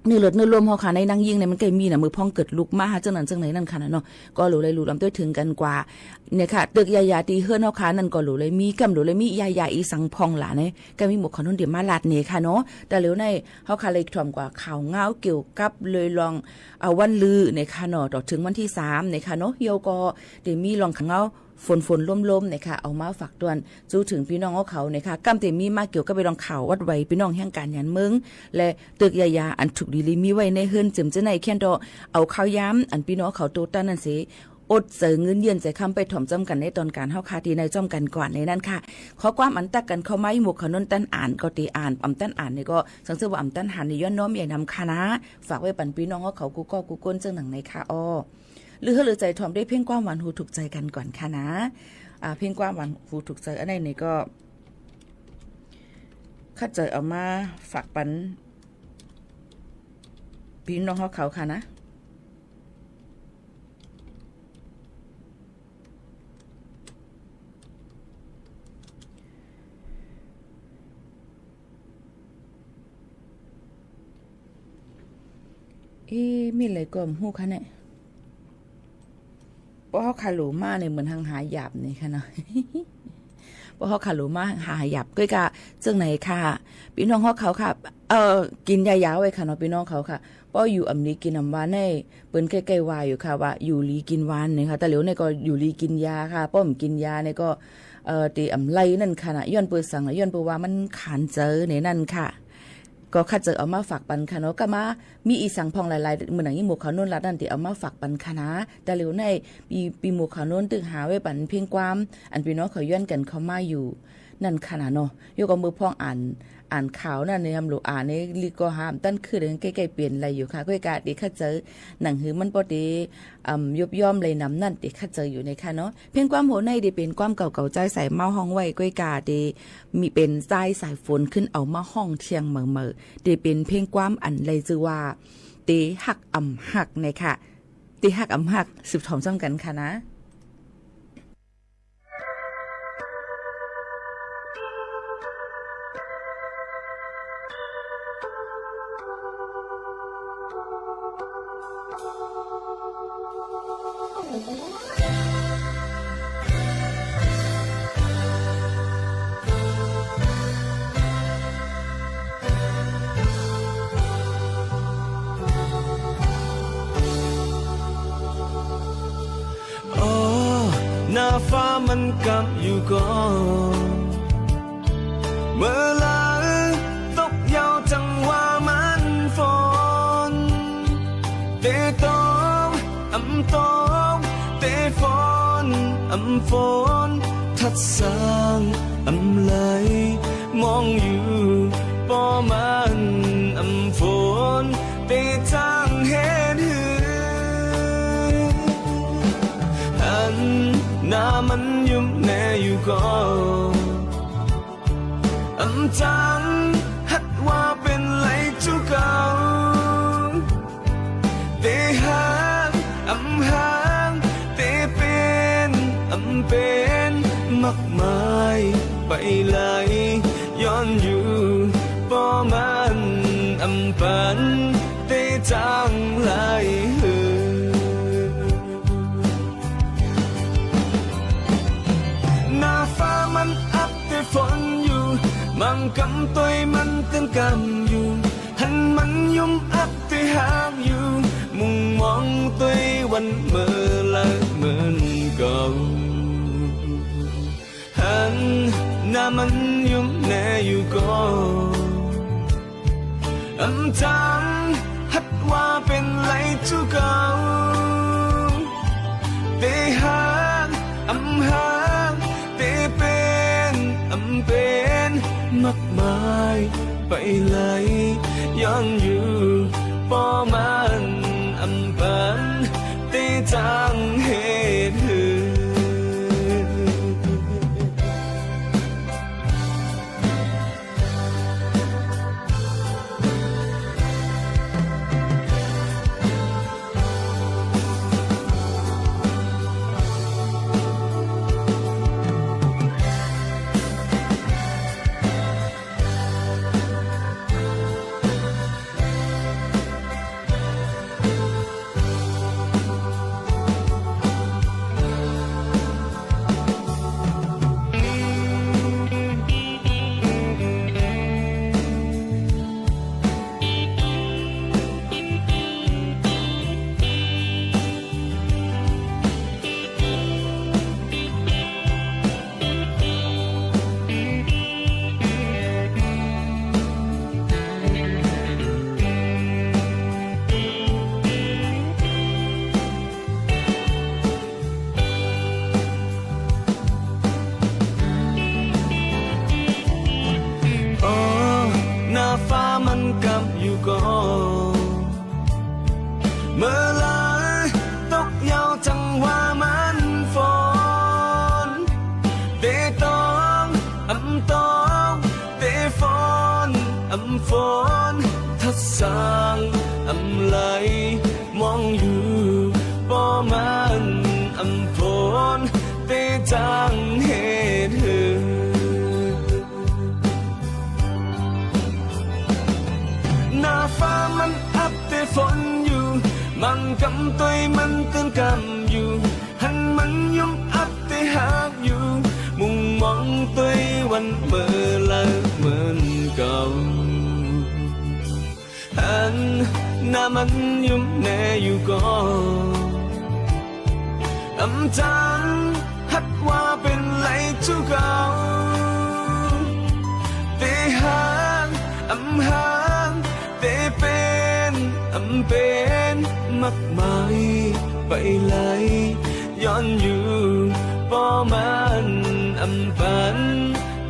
เนื้อเลือดเนื้อลมเฮาค่ะ ในนางยิ่งเนี่ยมันใก้มีนะ มือพ่องเกิดลุกมาหาเจิ่งนั้นเจิ่งในนั้นค่ะนะเนาะ ก็หลูเลยหลู่ลำต้วยเถิงกั๋นกว่า เนี่ยค่ะ ตึกยาๆตี้เฮือนเฮาค่ะ นั่นก็หลูเลยมี ก่ำหลูเลยมียาๆอีสังพ่องหลาเนี่ย ใก้มีโมขาวนุ่นเดี๋ยวมาลาดเนี่ยค่ะเนาะ แต่เหลียวในเฮาค่ะเลยถ่อมกว่าข่าวเงาเกี่ยวกับเลยลอง เอาวันลือเนี่ยค่ะเนาะ ต๋อดเถิงวันตี้สามเนี่ยค่ะเนาะ เย้าก็เตมีลองข่าวเงา ฝนๆลมๆเนี่ยค่ะ เอามาฝากตวน จู้เถิงปี้น้องเขาเนี่ยค่ะ ก่ำเตมีมาเกี่ยวกับไปลองข่าววัดไหวปี้น้องแห่งก๋านยานเมือง และตึกยาๆอันถูกดีลีมีไว้ในเฮือนเจิ่มเจ้าใน แค่นเตาะ เอาข่าวยามอันปี้น้องเขาโตตั้นนั้นเส อดใจ๋เงินเยียนใจ๋คำไปถ่อมจ้อมกั๋นในตอนก๋านเฮาค่ะตี้ในจ้อมกั๋นก่อนในนั้นค่ะ ข้อความอันตักกั๋นเข้ามา อีโมขาวนุ่นตันอ่านก็เตอ่าน อ่ำตันอ่านเนี่ยก็สังเสริญว่าอ่ำตันหันเนี่ยย้อนน้อมเยียะนำค่ะนะ ฝากไว้ปันปี้น้องเขากู้ก้อกู้ก้นเจิ่งหนังในค่ะอ้อ หรือหื้อหลูใจ๋ถ่อมได้เพลงความหวานหูถูกใจ๋กั๋นก่อนค่ะนะ อ่า เพลงความหวานหูถูกใจ๋อันไหนเนี่ยก็ ข้าเจ๋อเอามาฝากปันปี้น้องเฮาเขาค่ะนะ เอ๊ะ มีอะไรก็บ่ฮู้ค่ะเนี่ย ปอเฮาคาโหลมาเนี่ยเหมือนหังหาหยาบนี่ค่ะเนาะ ปอเฮาคาโหลมาหาหยาบ ก้อยกาเจิ่งไหนค่ะ ปี้น้องเฮาเขาค่ะ เอ่อ กิ๋นยายาไว้ค่ะเนาะ ปี้น้องเขาค่ะ ปออยู่อำลีกิ๋นอำวานเนี่ย เปิ้นใก้ๆ ว่าอยู่ค่ะว่าอยู่ลีกิ๋นวานเนี่ยค่ะ แต่เหลียวเนี่ยก็อยู่ลีกิ๋นยาค่ะ ปอบ่กิ๋นยาเนี่ยก็ เอ่อ ตี้อำไลนั่นค่ะนะ ย้อนเปื้อสังนะ ย้อนเปื้อว่ามันขานเจอในนั้นค่ะ ก็ข้าเจ๋อเอามาฝากปันค่ะเนาะ ก็มามีอีสังพ่องหลายๆ เหมือนอย่างอี้หมู่เขาโน้นละนั่นตี้เอามาฝากปันค่ะนะ แต่เหลียวในปี้ ปี้หมู่เขาโน้นตึกหาไว้ปันเพลงความ อันปี้น้องเขาย้อนกั๋นเข้ามาอยู่นั่นค่ะนะเนาะ ยกเอาเมื่อพ่องอ่าน อ่านข่าวนั่นเนี่ย อำหลูอ่านเนี่ย ลีก็หาบ่ตันคือเดินใก้ๆ เป๋นอะไรอยู่ค่ะ ก้อยกาตี้ข้าเจ๋อ หนังหือมันปอตี้ อ่ำ ยบย่อมเลยนำนั่นตี้ข้าเจ๋ออยู่ในค่ะเนาะ เพลงความโหนในตี้เป๋นความเก่าๆ จ้ายสายเมาฮ้องไว้ ก้อยกาตี้ มีเป๋นจ้ายสายฝนขึ้นเอามาฮ้องเที่ยงใหม่ๆ ตี้เป๋นเพลงความอันไหลจื้อว่า เตฮักอำฮักเนี่ยค่ะ เตฮักอำฮัก สืบถอมซ้ำกั๋นค่ะนะ อ้อ หน้าฟ้ามันกำอยู่ก่อ เมื่อลาตกยาวจังว่ามันฝน เตตกอำตก เตฝนอำฝน ทัดสร้างอำไหล มองอยู่ปอมันอำฝน เตจั้งเฮ็ดหือ หันหน้ามันยุมแน่อยู่ก่อ อำจั้งหัดว่าเป๋นไหลจุเก่า เตฮักอำฮัก เตเป๋นอำเป๋น มากมายไปไหล ย้อนอยู่ปอมันอำปัน เตจั้งไหลหือ หน้าฟ้ามันอับเตฝนอยู่ บางกำตวยมันตึงกำอยู่ หันมันยุมอับเตฮักอยู่ มุ่งมองตวยวันเมื่อละเหมือนเก่า หันหน้ามันยุมแน่อยู่ก่อ อำจั้งหัดว่าเป๋นไหลจุเก่า เตฮักอำฮัก เตเป๋นอำเป๋น มากมายไปไหล ย้อนอยู่ปอมันอำปัน เตจั้งเฮ็ดหือ อ้อ หน้าฟ้ามันกำอยู่ก่อ เมื่อลาตกยาวจังว่ามันฝน เตตกอำตก เตฝ ฝนทัดสางอำไหล มองอยู่ บ่มันอำฝน เต๋จางเหตุหือ หน้าฟ้ามันอับเต๋ฝนอยู่ บางกำตวยมันเตื้นกำอยู่ หันมันย่อมอับเต๋หากอยู่ มุ่งมองตวยวันเมื่อเลิกเหมือนเก่า หันหน้ามันย่อมแน่อยู่ก่อ อำจังหัดว่าเป๋นไรจุเก่า เต๋หางอำหาง เต๋เป๋นอำเป๋น มากมายไปไหล ย้อนอยู่ บ่มันอำปัน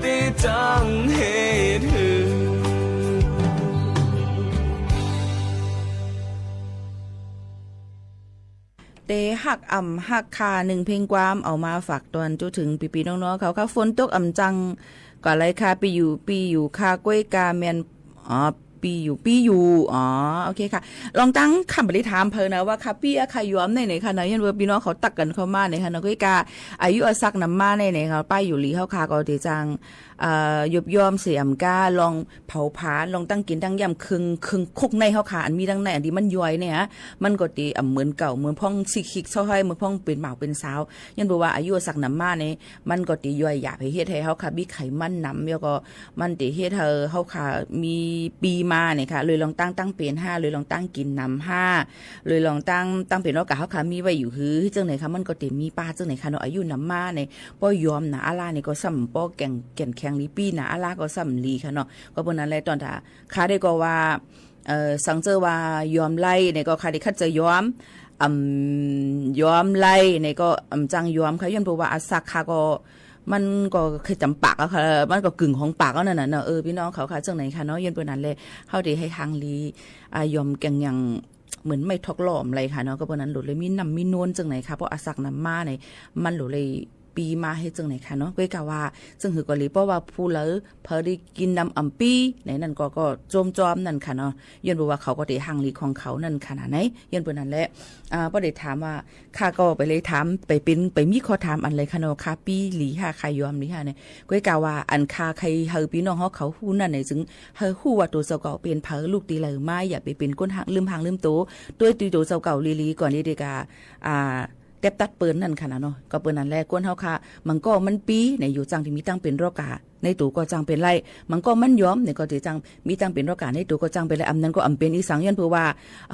เต๋จางเหตุหือ เต๋ฮักอำฮักคา นึ่งเพลงความเอามาฝากตอนจุเถิงปี้ๆน้องๆเขาค่ะ ฝนตกอำจัง ก็เลยค่ะ ปี้อยู่ปี้อยู่ค่ะ ก้วยกาแม่น อ๋อ ปี้อยู่ปี้อยู่ อ๋อ โอเคค่ะ ลองตั้งคำบ่ได้ถามเปิ้นนะว่าค่ะปี้อะค่ะยอมไหนไหนค่ะนะ ย้อนว่าปี้น้องเขาตักกั๋นเข้ามาไหนค่ะนะ ก้วยกาอายุอาสักนำมาไหนไหนค่ะ ป้ายหยูหลีเฮาค่ะ ก็เต๋จาง เอ่อ ยบยอมเสียมก้า ลองเผาผลาญ ลองตั้งกิ๋นตั้งย่ำ เคิง เคิงคกในเฮาค่ะ อันมีตังใน อันตี้มันย่อยเนี่ยฮะ มันก็เต๋อ่ำเหมือนเก่า เหมือนพ่องซิกฮิกเซาะฮ้อย เหมือนพ่องเป๋นบ่าวเป๋นสาว ย้อนบ่ว่าอายุสักนำมาเนี่ย มันก็เต๋ย่อยหยาบ เฮ็ดหื้อเฮาค่ะ มีไขมันนำ แล้วก็มันเต๋เฮ็ดหื้อเฮาค่ะ มีปี้มาเนี่ยค่ะ เลยลองตั้งตั้งเป๋นห้า เลยลองตั้งกิ๋นนำห้า เลยลองตั้ง ตั้งเป๋นว่าก้าเฮาค่ะ มีไว้อยู่หื้อ จั่งไหนค่ะ มันก็เต๋มีป้า จั่งไหนค่ะเนาะ อายุนำมาเนี่ย ป้อยอมหนาอะล้าเนี่ยก็ส่ำป้อแก่น แก่นแข็งหลี ปี้หนาอะล้าก็ส่ำหลีค่ะเนาะ ก็เปิ้นนั้นแหละ ตอนถ้า ข้าได้ก็ว่า เอ่อ สังเจ้าว่ายอมไล่เนี่ยก็ข้าได้คัดจะยอม อำ ยอมไล่เนี่ยก็อำจังยอมค่ะ ย้อนบ่ว่าอาสักข้าก็ มันก็คือจ๋ำปากอะค่ะ มันก็กึ่งของปากเอานั่นน่ะเนาะ เออ ปี้น้องเขาค่ะ จั่งไหนค่ะเนาะ ย้อนเปิ้นนั้นแหละ เฮาได้หื้อหางหลี อ่า ยอมแก่งอย่าง เหมือนไม้ถอกหลอมอะไรค่ะเนาะ ก็เปิ้นนั้นหลูเลยมีน้ำมีนวลจั่งไหนค่ะ เพราะอาสักนำมาเนี่ย มันหลูเลยปี้มาหื้อจั่งไหนค่ะเนาะ ก้วยกาว่า จั่งหื้อก็หลี เพราะว่าผู้ใดเผลอได้กิ๋นนำอำปี้ ในนั้นก็ ก็โจมจอมนั่นค่ะเนาะ ย้อนบ่ว่าเขาก็เต๋หางหลีของเขานั่นค่ะนะ ไหน ย้อนเปิ้นนั้นแหละ อ่า ป้อได้ถามว่า ข้าก็ไปเลยถาม ไปเป๋น ไปมีข้อถามอันใดค่ะเนาะ ข้าปี้หลีห้า ข้ายอมหลีห้าเนี่ย ก้วยกาว่า อันข้าใค่หื้อปี้น้องเฮาเขาฮู้นั่นเนี่ย จึงหื้อฮู้ว่าตั๋วเจ้าเก่าเป๋นใผ ลูกตี้ใดมา อย่าไปเป๋นก้นหาง ลืมหางลืมตั๋ว ตวยตี้ตั๋วเจ้าเก่าหลีๆ ก่อนตี้เดกา อ่า แต๊บตัดเปิ้นนั่นค่ะนะเนาะ ก็เปิ้นนั้นแหละ คนเฮาค่ะ บางก่อมันปี้เนี่ย อยู่จั่งตี้มีตังเป๋นรอกา ในตั๋วก็จั่งเป๋นไล่ บางก่อมันยอมเนี่ย ก็ตี้จั่งมีตังเป๋นรอกา ในตั๋วก็จั่งเป๋นไล่ อำนั้นก็อำเป๋นอีสัง ย้อนเปิ้นว่า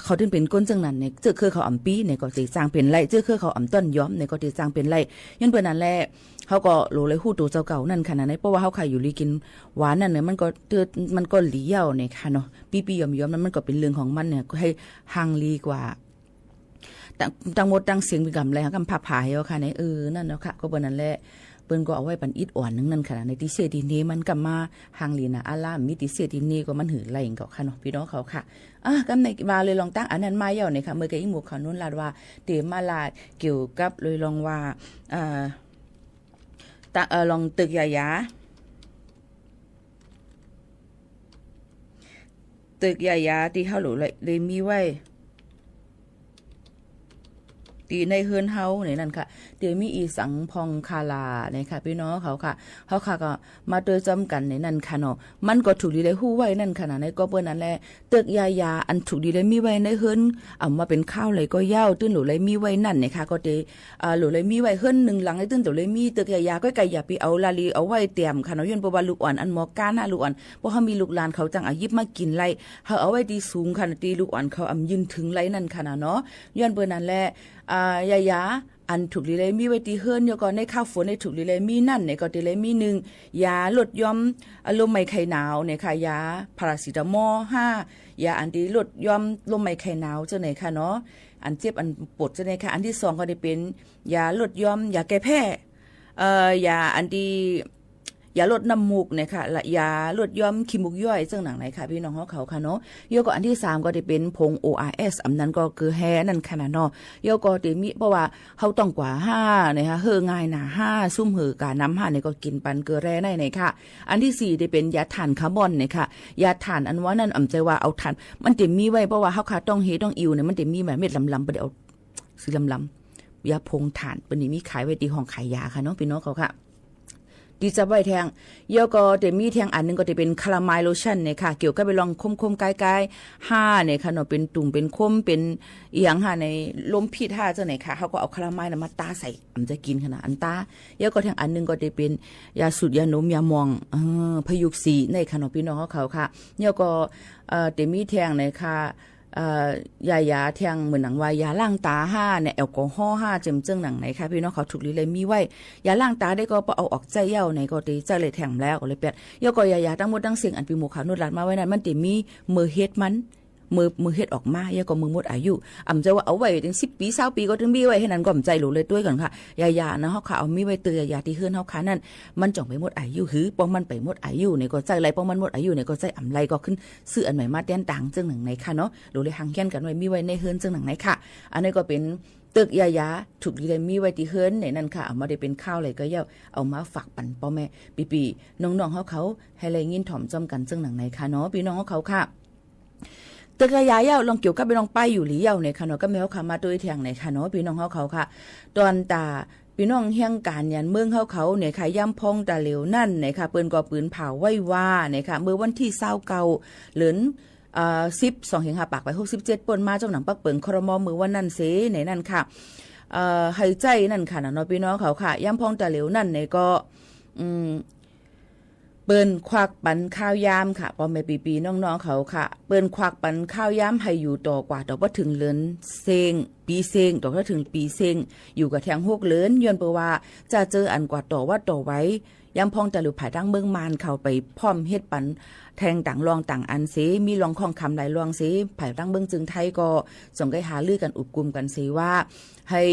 เขาถึงเป๋นคนจั่งนั้นเนี่ย เจื้อคือเขาอำปี้เนี่ย ก็ตี้จั่งเป๋นไล่ เจื้อคือเขาอำต้อนยอมเนี่ย ก็ตี้จั่งเป๋นไล่ ย้อนเปิ้นนั้นแหละ เฮาก็หลูเลยฮู้ตั๋วเจ้าเก่านั่นค่ะนะ ใน เพราะว่าเฮาค่ะอยู่หลีกิ๋นหวานนั่นเนี่ย มันก็เติด มันก็หลีเย้าเนี่ยค่ะเนาะ ปี้ๆยอมๆนั้น มันก็เป๋นเรื่องของมันเนี่ย ก็หื้อหางหลีกว่า ตัง ตังหมดตังเสียงเป๋นกำไร กำผ่าผายเอาค่ะ ใน เออ นั่นเนาะค่ะ ก็เปิ้นนั้นแหละ เปิ้นก็เอาไว้ปันอิดอ่อนนึ่งนั่นค่ะ ในตี้เสี้ยตี้เน่มันกำมาหางหลีหนาอะล้า มีตี้เสี้ยตี้เน่ก็มันหื้อไล่ก็ค่ะเนาะ ปี้น้องเขาค่ะ อ่ะ กำในว่าเลยลองตั้งอันนั้นมาเย้าเนี่ยค่ะ เมื่อกี้อี้หมู่เขาวนุ่นลาดว่า เต๋มาลาดเกี่ยวกับเลยลองว่า เอ่อ ตะ เอ่อ ลองตึกยายา ตึกยายาตี้เฮาหลูเลย เลยมีไว้ ตี้ในเฮือนเฮาเนี่ยนั่นค่ะ ตี้มีอีสังพ่องคาลาเนี่ยค่ะ ปี้น้องเขาค่ะ เฮาค่ะก็มาตวยจ้อมกั๋นเนี่ยนั่นค่ะเนาะ มันก็ถูกดีเลยฮู้ไว้นั่นค่ะนะ ในก็เปิ้นนั้นแหละ ตึกยายาอันถูกดีเลยมีไว้ในเฮือน อำว่าเป๋นคาวใดก็เย้า ตึงหลูเลยมีไว้นั่นเนี่ยค่ะ ก็ตี้ อ่า หลูเลยมีไว้เฮือนนึ่งหลัง ตึงหลูเลยมีตึกยายา ก็ไก่อย่าไปเอาละลีเอาไว้แต้มค่ะเนาะ ย้อนเปิ้นว่าลูกอ่อนอันหมอก้านนะ ลูกอ่อน เพราะเฮามีลูกหลานเขาจั่งเอาหยิบมากิ๋นไล่ เฮาเอาไว้ตี้สูงค่ะ ตี้ลูกอ่อนเขาอำยืนเถิงไล่นั่นค่ะนะเนาะ ย้อนเปิ้นนั้นแหละ อ่า ยายา อันถูกดีเลยมีไว้ตี้เฮือน แล้วก็ในคาวฝนเนี่ยถูกดีเลยมีนั่นเนี่ย ก็ตี้เลยมีนึ่ง ยาลดหย่อมอารมณ์ไหม้ไข้หนาวเนี่ยค่ะ ยาพาราเซตามอลห้า ยาอันตี้ลดหย่อมลมไหม้ไข้หนาวเจ้าไหนค่ะเนาะ อันเจ็บอันปวดเจ้าไหนค่ะ อันตี้สองก็ได้เป๋นยาลดหย่อม ยาแก้แพ้ เอ่อ ยาอันตี้ ยาลดน้ำมูกเนี่ยค่ะ และยาลดย้อมขี้มูกย้อย เซิ่งหนังไหนค่ะ ปี้น้องเฮาเขาค่ะเนาะ แล้วก็อันตี้สามก็จะเป๋นผง โออาร์เอส อันนั้นก็คือแฮนั่นค่ะนะเนาะ แล้วก็จะมี เพราะว่าเฮาต้องกวาห้าเนี่ยค่ะ เฮอง่ายหนาห้า ซุ่มหื้อกาน้ำห้าเนี่ยก็กิ๋นปันเกลือแร่ในเนี่ยค่ะ อันตี้สี่จะเป๋นยาถ่านคาร์บอนเนี่ยค่ะ ยาถ่านอันว่านั้น อ่ำใจ๋ว่าเอาถ่าน มันจะมีไว้ เพราะว่าเฮาค่ะต้องเฮต้องอิ้วเนี่ย มันจะมีแบบเม็ดลำๆ เปิ้นเอา สีลำๆ ยาผงถ่าน เปิ้นจะมีขายไว้ตี้ห้องขายยาค่ะเนาะ ปี้น้องเขาค่ะ ตี้จับไว้แทง แล้วก็จะมีแทงอันนึ่งก็จะเป๋นคาราไมล์โลชั่นเนี่ยค่ะ เกี่ยวกับไปลองคมๆ ก้ายๆ ห้าเนี่ยค่ะเนาะ เป๋นตุ่ม เป๋นคม เป๋นเอียงห้า ในลมพิษห้า เจ้าไหนค่ะ เฮาก็เอาคาราไมล์น่ะมาตาใส่ อ่ำจะกิ๋นค่ะนะ อันตา แล้วก็แทงอันนึ่งก็จะเป๋นยาสูด ยาหนม ยาหม่อง เออ พยุกสีในค่ะเนาะ ปี้น้องเขาค่ะ แล้วก็ เอ่อ จะมีแทงเนี่ยค่ะ เอ่อ ยา ยาแทงเหมือนหนังว่ายาล้างต๋าห้าเนี่ย แอลกอฮอล์ห้า เจิ่มเซิ่งหนังไหนค่ะ ปี้น้องเขาถูกลีเลยมีไว้ ยาล้างต๋าได้ก็ปอเอาออกใจ๊เย้าไหนก็จะใจ๊เลยแทงแล้วก็เลยเปียด แล้วก็ยา ยาตังหมดตังเสี้ยงอันปี้หมอขาวนุชรัตน์มาไว้นั้น มันจะมีเมื่อเฮ็ดมัน เมื่อ เมื่อเฮ็ดออกมา แล้วก็เมื่อหมดอายุ อ่ำใจ๋ว่าเอาไว้เถิงสิบปี๋ ซาวปี๋ ก็เถิงมีไว้แค่นั้นก็อ่ำใจ๋ ลูเลยตวยก่อนค่ะ ยา ยานะเฮาค่ะ เอามีไว้เตื้อยา ยาตี้เฮือนเฮาค่ะนั้น มันจ่องไปหมดอายุ หื้อ ป้อมันไปหมดอายุเนี่ยก็ใจ๊ไล่ ป้อมันหมดอายุเนี่ยก็ใจ๊อ่ำไล่ ก็ขึ้น ซื้ออันใหม่มาแตนตาง เซิ่งหนังไหนค่ะเนาะ โดยเลยหังเฮียนกั๋นไว้ มีไว้ในเฮือน เซิ่งหนังไหนค่ะ อันนี้ก็เป๋นเตื้อยา ยาถูกดีเลยมีไว้ตี้เฮือนในนั้นค่ะ เอามาได้เป๋นข้าวอะไรก็เย้า เอามาฝากปันป้อแม่ปี้ๆ น้องๆ เฮาเขา หื้อได้ยินถ่อมจ้อมกั๋น เซิ่งหนังไหนค่ะเนาะ ปี้น้องเฮาเขาค่ะ เตื้อยา ยาเย้า ลองเกี่ยวกับไปลองไปอยู่หลีเย้าเนี่ยค่ะเนาะ ก็แม่เฮาค่ะมาตวยแทงไหนค่ะเนาะ ปี้น้องเฮาเขาค่ะ ตอนต๋า ปี้น้องแฮงก๋านหยันเมืองเฮาเขาเนี่ยค่ะ ยามพ่องต๋าเหลียวนั้นเนี่ยค่ะ เปิ้นก็ปืนผ่าไว้ว่าเนี่ยค่ะ เมื่อวันตี้ซาวเก้า เดือน เอ่อ สิบ สองเหียงห้าปากไปหกสิบเจ็ด เปิ้นมาจ้องหนังปักเปิง ครม. เมื่อวันนั้นเส ในนั้นค่ะ เอ่อ หื้อใจ๊นั่นค่ะนะเนาะ ปี้น้องเขาค่ะ ยามพ่องต๋าเหลียวนั้นเนี่ยก็ อืม เปิ้นควักปันข้าวยามค่ะ ป้อแม่ปี้ๆ น้องๆ เขาค่ะ เปิ้นควักปันข้าวยามหื้ออยู่ต่อกว่า ต่อปะเถิงเดือนเซ็ง ปี๋เซ็ง ต่อปะเถิงปี๋เซ็ง อยู่ก่าแทงหกเดือน ย้อนเปื้อว่าจะเจออันกว่าต่อวัดต่อไหว ยามพ่องต๋าเหลียว ภายตังเมืองม่านเขาไปพร้อมเฮ็ดปันแทงต่างล่องต่างอันเส มีล่องข้องคำหลายล่องเส ภายตังเมืองจึงไทยก็ส่งไกหาลือกั๋น อุบกุมกั๋นเสว่า หื้อ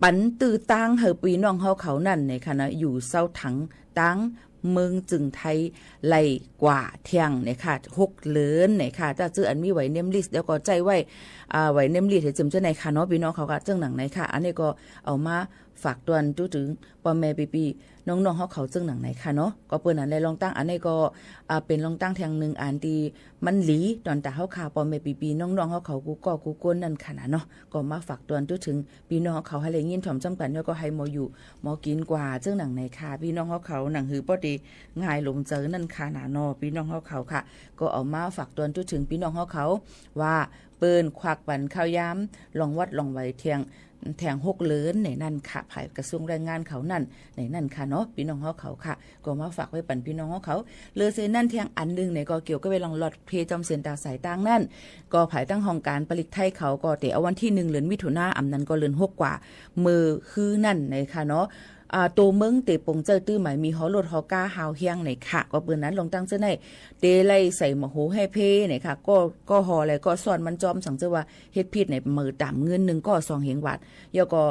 ปันตื้อตางหื้อปี้น้องเฮาเขานั้นเนี่ยค่ะนะ อยู่เซาถังตังเมืองจึงไทยไล่กว่าแทงเนี่ยค่ะ หกเดือนเนี่ยค่ะ จะจื้ออันมีไว้เนมลิสต์ แล้วก็ใจ๊ไว้ อ่า ไว้เนมลิสต์หื้อเจิ่มเจ้าไหนค่ะเนาะ ปี้น้องเขาค่ะ เซิ่งหนังไหนค่ะ อันนี้ก็เอามา ฝากตวนตุ๊เถิงป้อแม่ปี้ๆ น้องๆ เฮาเขาเซิ่งหนังไหนค่ะเนาะ ก็เปิ้นอันแลลองตั้งอันนี้ก็ อ่า เป๋นลองตั้งแทงนึ่งอันตี้มันหลี ตอนต๋าเฮาค่ะ ป้อแม่ปี้ๆ น้องๆ เฮาเขากู้ก้อกู้ก้นนั่นค่ะนะเนาะ ก็มาฝากตวนตุ๊เถิงปี้น้องเฮาเขาหื้อได้ยินถ่อมจ้อมกั๋น แล้วก็หื้อหมออยู่หมอกิ๋นกว่าเซิ่งหนังไหนค่ะ ปี้น้องเฮาเขา หนังหื้อป้อตี้ง่ายหลงเจิงนั่นค่ะนะเนาะ ปี้น้องเฮาเขาค่ะ ก็เอามาฝากตวนตุ๊เถิงปี้น้องเฮาเขา ว่าเปิ้นควักปันข้าวยาม ล่องวัดล่องไหวแทง แทงหกเดือนในนั้นค่ะ ภายกระทรวงแรงงานเขานั่น ในนั้นค่ะเนาะ ปี้น้องเฮาเขาค่ะ ก็มาฝากไว้ปันปี้น้องเฮาเขา เลือเซนั้นแทงอันนึ่งเนี่ยก็เกี่ยวกับเวลาลอดเพจ้อมเส้นตางสายตางนั่น ก็ภายตังห้องก๋านปลีกไทยเขาก็เต๋เอาวันตี้หนึ่งเดือนมิถุนา อำนั้นก็เดือนหกกว่า เมื่อคืนนั่นนะคะเนาะ อ่า ตั๋วเมืองเต๋ปงเจ้าตื้อหมายมีฮอรถฮอก้าฮาวเฮียงเนี่ยค่ะ ก็เปิ้นนั้นลงตั้งเจ้าใน เต๋ไล่ใส่หมอโหแฮ่เพเนี่ยค่ะ ก็ ก็ฮออะไรก็ซ่อนมันจอมสังเจ้าว่า เฮ็ดผิดเนี่ยเหมาต๋ามเงินนึ่งก็สองเฮงวาท แล้วก็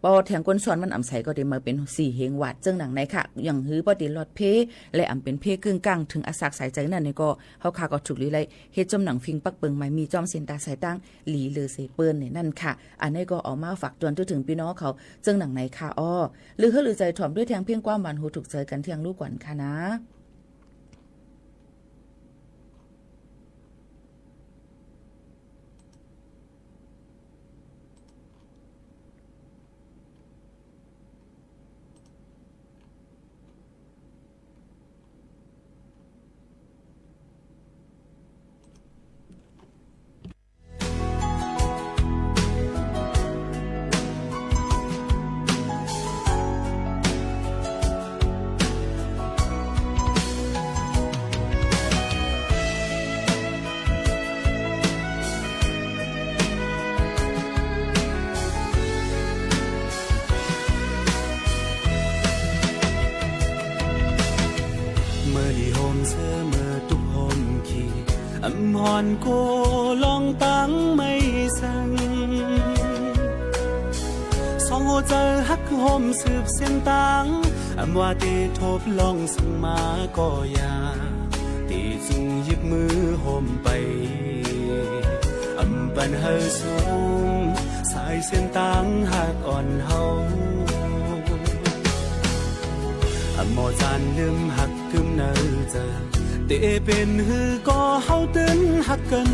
ปอแทงคนซ่อนมันอ่ำใสก็เต๋เหมาเป๋นสี่เฮงวาท เซิ่งหนังไหนค่ะ อย่างหื้อปอเต๋ลอดเพ และอ่ำเป๋นเพกึ่งกลางเถิงอาสากสายใจ๋นั่นเนี่ยก็ เฮาค่ะก็ถูกลีไล่ เฮ็ดจ้อมหนังฟิงปักเปิงหมายมีจ้อมเส้นตางสายตาง หลีเลือเสเปิ้นเนี่ยนั่นค่ะ อันนี้ก็เอามาฝากตวนตุ๊เถิงปี้น้องเขา เซิ่งหนังไหนค่ะ อ้อ ลือเฮอลือใจ๋ถ่อมด้วยแทงเพลงความหวานหูถูกใจ๋กั๋นแทงลูกก่อนค่ะนะเมื่อหลีโฮมเซอ เมื่อตุ๊กโฮมขี อำฮอนโกลองตังไม่สัง สองหัวใจ๋ฮักโฮมสืบเส้นตาง อำว่าเตทบลองสังมาก็อย่า เตจุ่งหยิบมือโฮมไป อำปันหื้อสุม สายเส้นตางฮักอ่อนเฮา อำหมอจานลืมฮักกึ๊มเน่อเจ้อ เตเป๋นหื้อก็เฮาตึงฮักกั๋น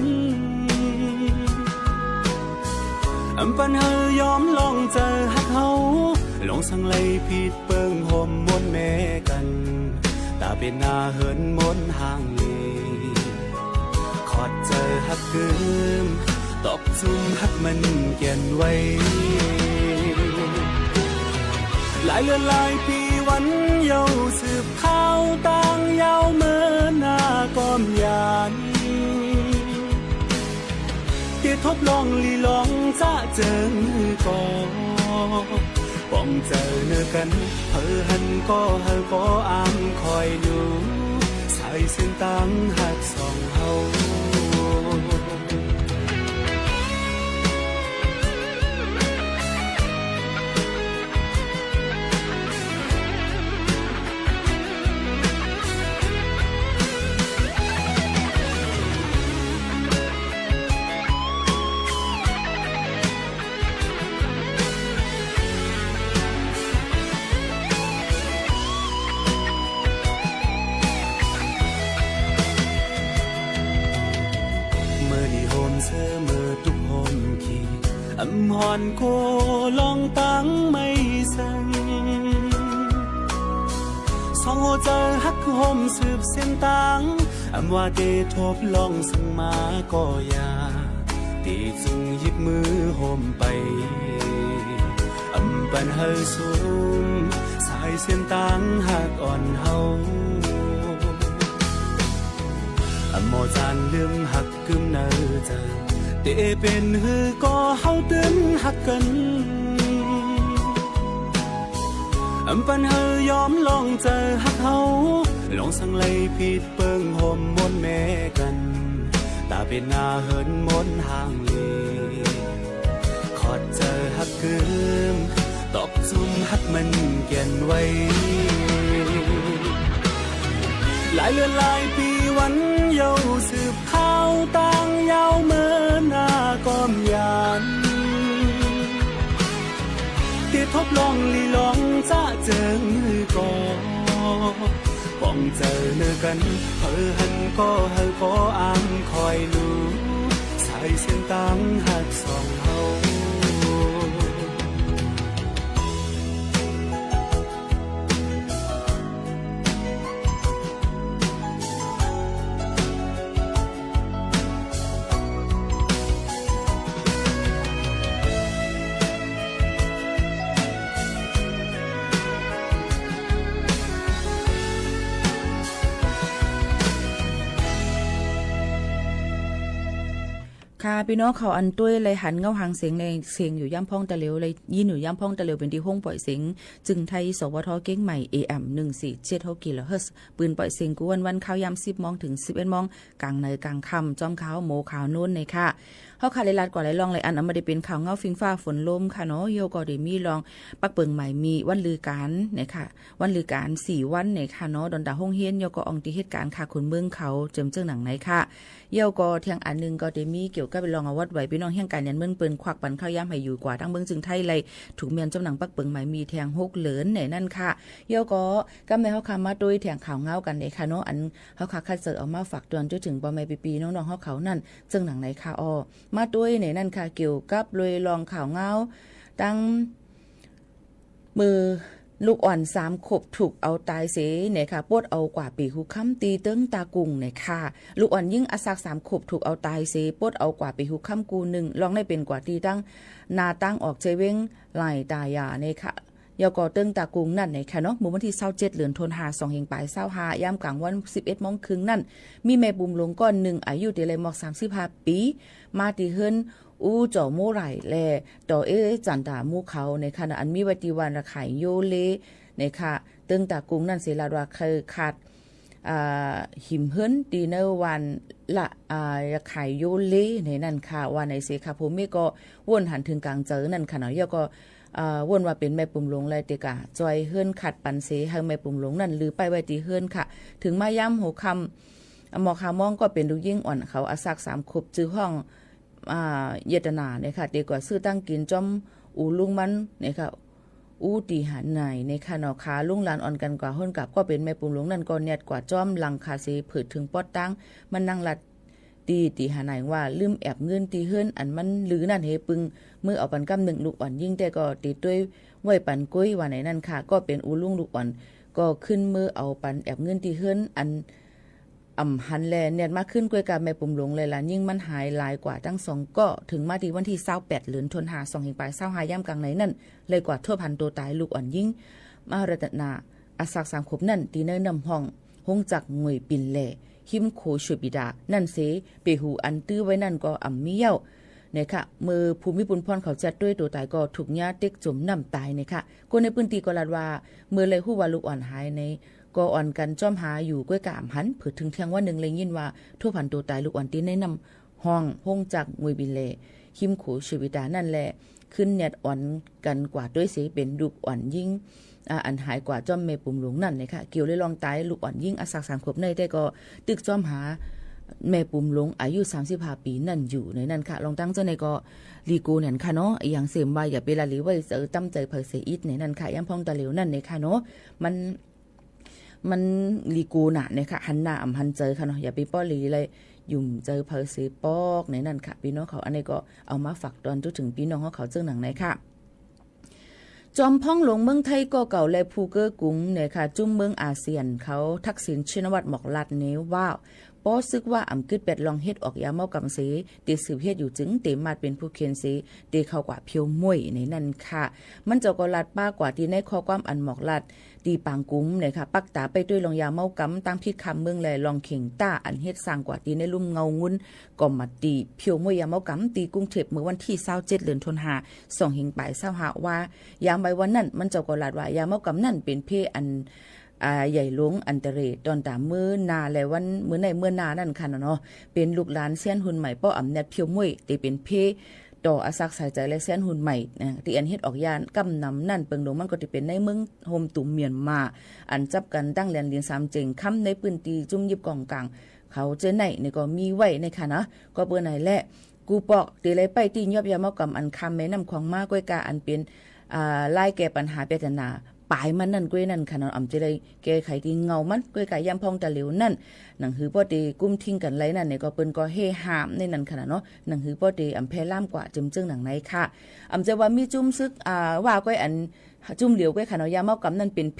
อำปันหื้อยอมลองเจอฮักเฮา ลองสังไหลผิดเปิ้งโฮมมนต์แม่กั๋น ต๋าเป๋นหน้าเหินมนต์ห่างลี ขอดเจอฮักกึ๊ม ตอกจุ่มฮักมันแก่นไว้ หลายเดือนหลายปี๋วันเยาว์สืบ ข้าวตางยาวเมินหน้าก้อมยาน เตทบลองหลีลองจะเจิงหื้อก่อ ป๋องเจอเน่อกั๋น เผอหันก็หื้อก็อำคอยดู สายเส้นตางฮักสองเฮา เมื่อนี้โฮมเซอเมื่อตุ๊กโฮมขี้ อำหอนโกลองตังไม่สัง สองหัวใจ๋ฮักโฮมสืบเส้นตาง อำว่าเตทบลองสังมาก็อย่า เตจุ่งหยิบมือโฮมไป อำปันหื้อสุม สายเส้นตางฮักอ่อนเฮา อำหมอจานลืมฮัก กึ๊มเน่อเจ้อ เตเป๋นหื้อก็เฮาตึงฮักกั๋น อำปันหื้อยอมลองเจอฮักเฮา ลองสังไหลผิดเปิ้งโฮมมนต์แม่กั๋น ต๋าเป๋นหน้าเหินมนต์ห่างลี ขอดเจอฮักกึ๊ม ตอกจุ่มฮักมันแก่นไว้ หลายเดือนหลายปี๋วันเยาว์สืบข้าวตางยาวเมินหน้าก้อมยาน เตทบลองลีลองจะเจิงหื้อก่อ ป๋องเจอเน่อกั๋น เผอหันก็หื้อก็อำคอยลู่ สายเส้นตางฮักสองเฮา ค่ะ ปี้น้องเขาอันต้วย ไลหันเงาหางเสียงในเสียงอยู่ย่ำพ่องตะเหลียว ไลยินอยู่ย่ำพ่องตะเหลียว เป๋นตี้ห้องป่อยเสียงจึงไทย สวท เก้งใหม่ เอเอ็ม หนึ่งสี่เจ็ดหก กิโลเฮิรตซ์ ปืนป่อยเสียงกู้วันวัน ข่าวยามสิบโมงเถิงสิบเอ็ดโมง ก๋างในก๋างค่ำ จ้อมข่าวโมข่าวโน้นในค่ะ เฮาค่ะ ไลลาดกว่าไลล่องไลอัน อำมาได้เป๋นข่าวเงาฟิงฟ้าฝนลมค่ะเนาะ เยี่ยวก็ได้มีล่องปักเปิงหมายมีวันลือก๋านในค่ะ วันลือก๋านสี่วันในค่ะเนาะ ดอนตาห้องเฮียน เยี่ยวก็อ่องตี้เหตุก๋ารณ์ค่ะ คนเมืองเขา เจิมเจิงหนังในค่ะ เยี่ยวก็เทียงอันนึ่งก็ได้มีเกี่ยวกับล่องอวัดไหว ปี้น้องเฮี้ยงก๋านยันเมินเปิ้นควักปันข้าวยามให้อยู่กว่า ตั้งเมืองจึงไทยไล ถูกเมียนจำหนังปักเปิงหมายมีแทงหกเหลินในนั้นค่ะ เยี่ยวก็กำในเฮาค่ะ มาต้วยแทงข่าวเงากั๋นในค่ะเนาะ อันเฮาค่ะ คัดเสนอเอามาฝากตวนจ้วยเถิงป้อแม่ปี้ๆ น้องๆ เฮาเขานั้น เจิงหนังในค่ะอ้อ มาต้วยในนั้นค่ะ เกี่ยวกับโดยล่องข่าวเงา ตั้ง เมื่อลูกอ่อนสามขวบถูกเอาตายเสียในค่ะ ปดเอากว่าเป๋หูค่ำตี้เติ๊งตากุงในค่ะ ลูกอ่อนญิงอายุสามขวบถูกเอาตายเสีย ปดเอากว่าเป๋หูค่ำกู้นึ่ง ล่องในเป๋นกว่าตี้ตั้งหน้าตางออกเจเว็งหลายตายาในค่ะ เยี่ยวก็เติ๊งตากุงนั้นในค่ะเนาะ เมื่อวันตี้ซาวเจ็ด เหลือนธันวา สองเฮงป๋ายซาวห้า ยามก๋างวันสิบเอ็ดโมงครึ่งนั้น มีแม่บุ๋มหลวงก้อนนึ่ง อายุตี้ไลหมอกสามสิบห้าปี๋ มาตี้เฮือน อู้จ๋อโม้ไหล่และต่อเอ๊ะจันตาหมู่เขาในค่ะ อันมีไว้ตี้วันระขายโยเลในค่ะ เติ๊งตากุงนั้นเสีย ลาดว่าเกยขาด อ่า หิมเฮือนตี้ในวันละ อ่า ระขายโยเลในนั้นค่ะ ว่าในเสียค่ะ ผู้เมียก็ว่นหันเถิงก๋างเจิงนั้นค่ะเนาะ เยี่ยวก็ อ่า โว้นว่าเป๋นแม่ปุ๋มหลวงแล้ว เต๋กะจอยเฮือนขัดปันเส หื้อแม่ปุ๋มหลวงนั้น ลือป้ายไว้ตี้เฮือนค่ะ เถิงมายามหัวค่ำ อ่า หมอกห้าโมงก็เป๋นลูกญิงอ่อนเขา อายุสักสามขวบ จื้อฮ้อง อ่า เยตนาเนี่ยค่ะ เต๋กว่าซื้อตั้งกิ๋นจ้อมอู๋ลุงมันเนี่ยค่ะ อู้ตี้หาดใหญ่เนี่ยค่ะเนาะ ขาลุงหลานอ่อนกั๋นกว่าเฮือนกั๋บ ก็เป๋นแม่ปุ๋มหลวงนั้นก็แนดกว่าจ้อมหลังคาเส เผิดเถิงปอดตาง มันนั่งลัด ตี้ ตี้หาดใหญ่ว่า ลืมแอบเงินตี้เฮือน อันมันลือนั้นเหปึง เมื่อเอาปันก้ำนึ่ง ลูกอ่อนญิงแต๊ก็เต๋ตวยไว้ปันก้อย ว่าไหนนั้นค่ะ ก็เป๋นอู๋ลุงลูกอ่อน ก็ขึ้นเมื่อเอาปันแอบเงินตี้เฮือน อันอ่ำหันแล แนดมาขึ้น ก้วยกาแม่ปุ๋มหลวงและหลานญิงมันหายหลายกว่าตึงสองก้อ เถิงมาตี้วันตี้ซาวแปด เดือนธันวา สองเฮงป๋ายซาวห้า ยามก๋างในนั้น เลยกว่าทบหันตั๋วต๋ายลูกอ่อนญิง มหารัตนา อายุสักสามขวบนั้น ตี้ในน้ำห้อง โฮงจักรงวยปิ่นแหล่ ฮิมขัวชวยปีดา นั้นเส เป๋หูอันตื้อไว้นั้นก็อ่ำมีเย้า เนี่ยค่ะ เมื่อผู้มีปุญพรเขาแจ็ดตวยตั๋วต๋ายก็ถูกหญ้าเต็กจ๋มน้ำต๋ายเนี่ยค่ะ คนในปื้นตี้ก็ลาดว่า เมื่อเลยฮู้ว่าลูกอ่อนหายใน ก็อ่อนกั๋นจ้อมหาอยู่ ก้วยกาอ่ำหัน เผิดเถิงเที่ยงวันนึ่ง เลยยินว่าทบหันตั๋วต๋ายลูกอ่อนตี้ในน้ำห้อง โฮงจักรงวยปิ่นแหล่ ฮิมขัวชวยปีดา นั้นแหละ ขึ้นแนดอ่อนกั๋นกว่าตวยเส เป๋นลูกอ่อนญิง อ่า อันหายกว่าจ้อมแม่ปุ๋มหลวงนั้นเนี่ยค่ะ เกี่ยวเรื่องต๋ายลูกอ่อนญิง อายุสักสามขวบในแต๊ก็ตึกจ้อมหาแม่ปุ๋มหลวง อายุสามสิบห้าปี๋นั้นอยู่ในนั้นค่ะ ลองตั้งเจ้าในก็ลีโกเนี่ยค่ะเนาะ อะหยังเสมว่าอย่าไปละเลยไว้ใจ๋ ต๋ามใจ๋ใผเสียอิดในนั้นค่ะ ยามพ่องตะเหลียวนั้นเนี่ยค่ะเนาะ มัน มันลีโกน่ะเนี่ยค่ะ หันหน้าอ่ำหันใจ๋ค่ะเนาะ อย่าไปป้อหลีเลย หยุ่มใจ๋ใผเสียปอกในนั้นค่ะ ปี้น้องเขา อันนี้ก็เอามาฝากตอนจุ๊เถิงปี้น้องของเขาเจิ่งหนังในค่ะ จอมพ่องหลวงเมืองไทยก้อเก่าและผู้เก๊อกุ๋มเนี่ยค่ะ จุ้มเมืองอาเซียนเขา ทักษิณ ชินวัตร หมอกลาดเนว่า ป้อซึ่กว่าอ่ำกึ๊ดแปดลองเฮ็ดออกยาเม้ากำเส เต๋สืบเฮ็ดอยู่จึง เต๋มาดเป๋นผู้เขียนเส เต๋เข้ากว่าเผียวม้วยในนั้นค่ะ มันเจ้าก็ลาดป้ากว่าตี้ในข้อความอันหมอกลาด ตี้ปางกุ๋มเนี่ยค่ะ ปักต๋าไปตวยลองยาเม้ากำ ตางผิดข้ามเมืองและลองเข่งต้า อันเฮ็ดสร้างกว่าตี้ในลุ่มเงางุ้น ก็มาตี้เผียวม้วยยาเม้ากำ ตี้กรุงเทพฯ เมื่อวันตี้ซาวเจ็ด เดือนธันวา สองเฮงป๋ายซาวห้า ว่า ยามบ่ายวันนั้น มันเจ้าก็ลาดว่ายาเม้ากำนั้นเป๋นเพอัน อ่า ใหญ่หลวงอันตะเร ต๋อนต๋าเมื่อหน้าและวันเมื่อในเมื่อหน้านั้นค่ะเนาะ เป๋นลูกหลานเซียนรุ่นใหม่ ป้ออ่ำแนดเผียวม้วย เต๋เป๋นเพต่ออาสักสายใจ๋และเซียนรุ่นใหม่นะ ตี้อันเฮ็ดออกยากำนำนั้น เปิงหลวงมันก็ตี้เป๋นในเมืองโฮมตุ่มเมียนมา อันจับกั๋นตั้งแดนดินสามเจ๋งค่ำในปื้นตี้จุ้มยิบก่องก๋าง เขาเจ้าในนี่ก็มีไว้ในค่ะนะ ก็เปิ้นไหนแหละ กูปอกตี้เลยไปตี้ยอบยาเม้ากำอันข้ามแม่น้ำขวางมา ก้วยกาอันเป๋น อ่า ลายแก้ปัญหาเปตนาปายมันนั่นก้วยนั่นค่ะเนาะ อ่ำจะได้แก้ไขตี้เงามัน ก้วยกายามพ่องตะเหลียวนั่น หนังหือป้อเต๋กุ้มทิ้งกั๋นไรนั่นเนี่ย ก็เปิ้นก็เฮ่ห้ามในนั้นค่ะเนาะ หนังหือป้อเต๋อ่ำแพร่ลามกว่าเจิมเจิ่งหนังในค่ะ อ่ำจะว่ามีจุ้มซึ่ก อ่า ว่าก้วยอัน จุ้มเหลียวก้วยค่ะเนาะ ยาเม้ากำนั้นเป๋นเพ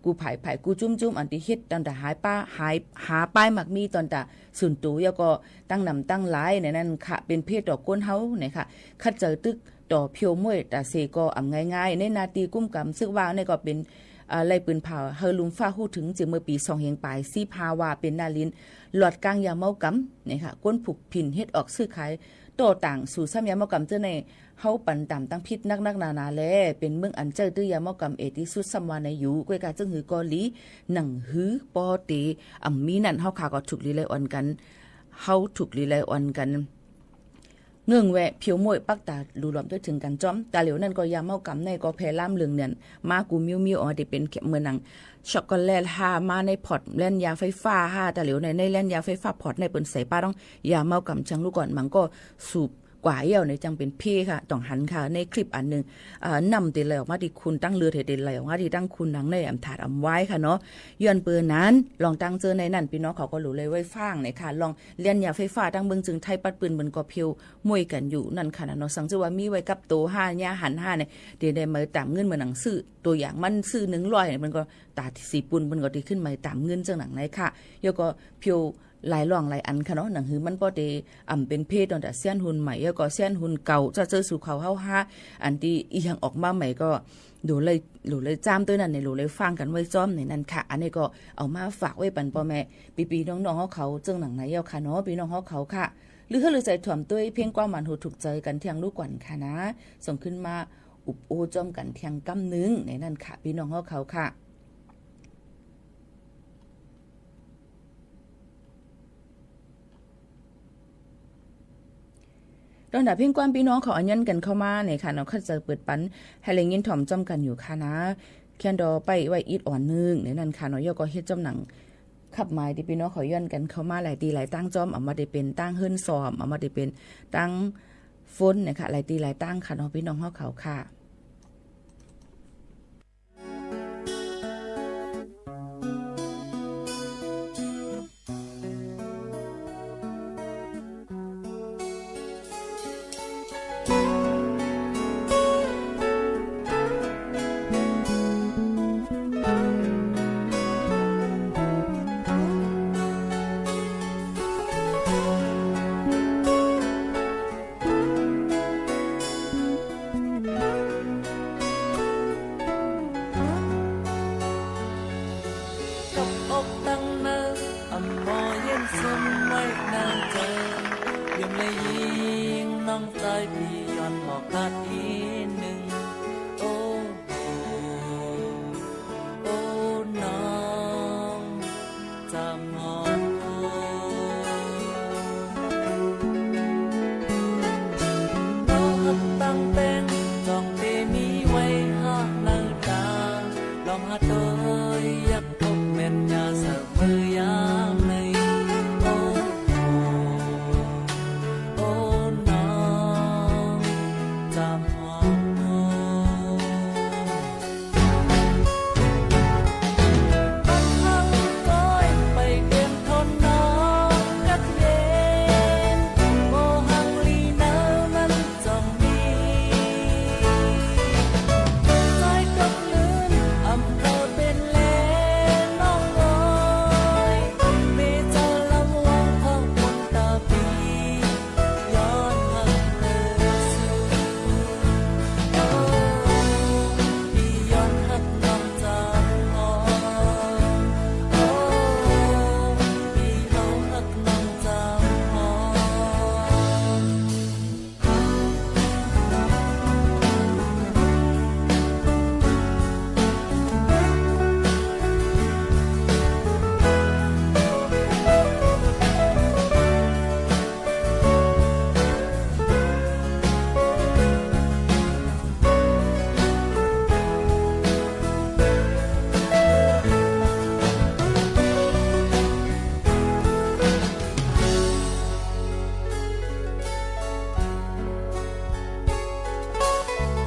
กู้ผายผายกู้จุ้มจุ้ม อันตี้เฮ็ดต๋อนต๋าหายป้า หาย หาป้ายหมากมีต๋อนต๋าสุนตู แล้วก็ตั้งนำตั้งหลายในนั้นค่ะ เป๋นเพต่อคนเฮาเนี่ยค่ะ ขัดใจ๋ตึกต่อเผียวม้วยต๋าเสก็อ่ำง่ายๆ ในหน้าตี้กุ้มก๋ำซึ่กว่าเนี่ยก็เป๋น อ่า ไล่ปืนเผาหื้อลุ่มฟ้าฮู้เถิง เจียเมื่อปี๋สองเฮงป๋ายสิบห้า ว่าเป๋นหน้าลิ้น หลอดก้างยาเม้ากำเนี่ยค่ะ คนผูกผินเฮ็ดออกซื้อขาย ต่อต่างสู่ซ้ำยาเม้ากำเจ้าใน เฮาปันต๋ามตังผิดนักๆ หนาๆ แล เป๋นเมืองอันใจ๊ตื้อยาเม้ากำเอตี้สุดซ้ำว่าในอยู่ ก้วยกาเจิ่งหือก็หลี หนังหือป้อเต๋อ่ำมีนั่น เฮาขาก็ถูกหลีไลอ่อนกั๋น เฮาถูกหลีไลอ่อนกั๋น เงิ่งแวะเผียวม้วยปักต๋าหลู่หลอมตวยเถิงกั๋นจ้อม ต๋าเหลียวนั่นก็ยาเม้ากำในก็แพร่ลามเลืองเนียน มากู้มิวๆ อ๋อ ตี้เป๋นเมืองหนัง ช็อกโกแลตห้า มาในพอตแล่นยาไฟฟ้าห้า ต๋าเหลียวใน ในแล่นยาไฟฟ้าพอตในเปิ้นใส่ป้าต้องยาเม้ากำเชิงลูกก่อน มันก็สูบ กว่าเอี้ยวเนี่ยจังเป๋นเพค่ะ ต้องหันค่ะ ในคลิปอันนึ่ง อ่า น้ำตี้ไหลออกมาตี้คุณ ตังเลือดตี้ไหลออกมาตี้ตังคุณ หนังในอ่ำถาดอ่ำวายค่ะเนาะ ย้อนเปิ้นนั้น ลองตั้งเจ้อในนั้น ปี้น้องเขาก็หลู่เลยไว้ฟังเนี่ยค่ะ ลองแล่นยาไฟฟ้าตังเมืองเจิงไทย ปัดปืนเปิ้นก็เผียวม้วยกั๋นอยู่นั่นค่ะเนาะ สังเจ้อว่ามีไว้กับโตห้ายาหันห้าเนี่ย ตี้ได้เหมาต๋ามเงิน เมืองหนังซื้อ ตั๋วอย่างมันซื้อหนึ่งร้อยเนี่ย เปิ้นก็ต๋าสี่ปูน เปิ้นก็ตี้ขึ้นเหมาต๋ามเงินเจิ่งหนังในค่ะ แล้วก็เผียว หลายล่องหลายอันค่ะเนาะ หนังหือมันป้อเต๋อ่ำเป๋นเพต่อต๋าเซียนรุ่นใหม่ แล้วก็เซียนรุ่นเก่า เจ้าเจ้อสู่เขาเฮาห้า อันตี้อีหยังออกมาใหม่ก็ หลู่เลย หลู่เลยจ้ามตวยนั่นเนี่ย หลู่เลยฟังกั๋นไว้จ้อมในนั้นค่ะ อันนี้ก็เอามาฝากไว้ปันป้อแม่ ปี้ๆ น้องๆ เฮาเขา เจิ่งหนังในเย้าค่ะเนาะ ปี้น้องเฮาเขาค่ะ หรือหื้อลือใจ๋ถ่วมตวยเพลงความหวานหูถูกใจ๋กั๋นเที่ยงลูกก่อนค่ะนะ ส่งขึ้นมาอุบอู้จ้อมกั๋นเที่ยงก้ำนึ่งในนั้นค่ะ ปี้น้องเฮาเขาค่ะ เ ตอนดาเพ่งกว้านปี้น้องเขาเอาย้อนกั๋นเข้ามาเนี่ยค่ะเนาะ ข้าเจ้าเปิดปันหื้อได้ยินถ่อมจ้อมกั๋นอยู่ค่ะนะ เขียนดอป้ายไว้อิดอ่อนนึ่งในนั้นค่ะเนาะ แล้วก็เฮ็ดจ้อมหนังขับหมายตี้ปี้น้องเขาย้อนกั๋นเข้ามาหลายตี้หลายตางจ้อม เอามาได้เป๋นตางเฮือนซ่อม เอามาได้เป๋นตางฝนเนี่ยค่ะ หลายตี้หลายตางค่ะเนาะ ปี้น้องเฮาเขาค่ะ กับอกตังเนิน อ่ำบ่เย็นสมไว้ในใจ๋ ยามได้ยินน้องจายปี้ย้อนบอกลาตี้นึ่ง โอ้ โอ้ น้อง จำหอม เอาฮักตังแป๋ง จ้องเตมีไว้หาในต๋า ลองหาโตยอยากพบแม่นยาเสมอยามใน โอ้ โอ้ น้อง จำหอม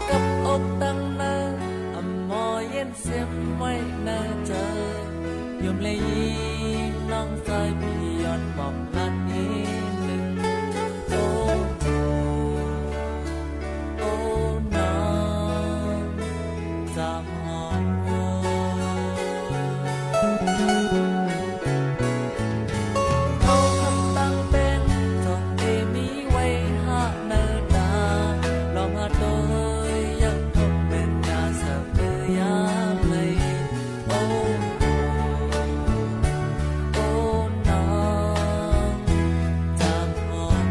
กับอกตังเนิน อ่ำบ่เย็นเสียมไว้ในใจ๋ ยามได้ยินน้องจายปี้ย้อนบอกลาตี้นึ่ง โอ้ โอ้ น้อง จำหอม เอาฮักตังแป๋ง จ้องเตมีไว้หาในต๋า ลองหาโตยอยากพบแม่นยาเสมอยามใน โอ้ โอ้ น้อง จำหอม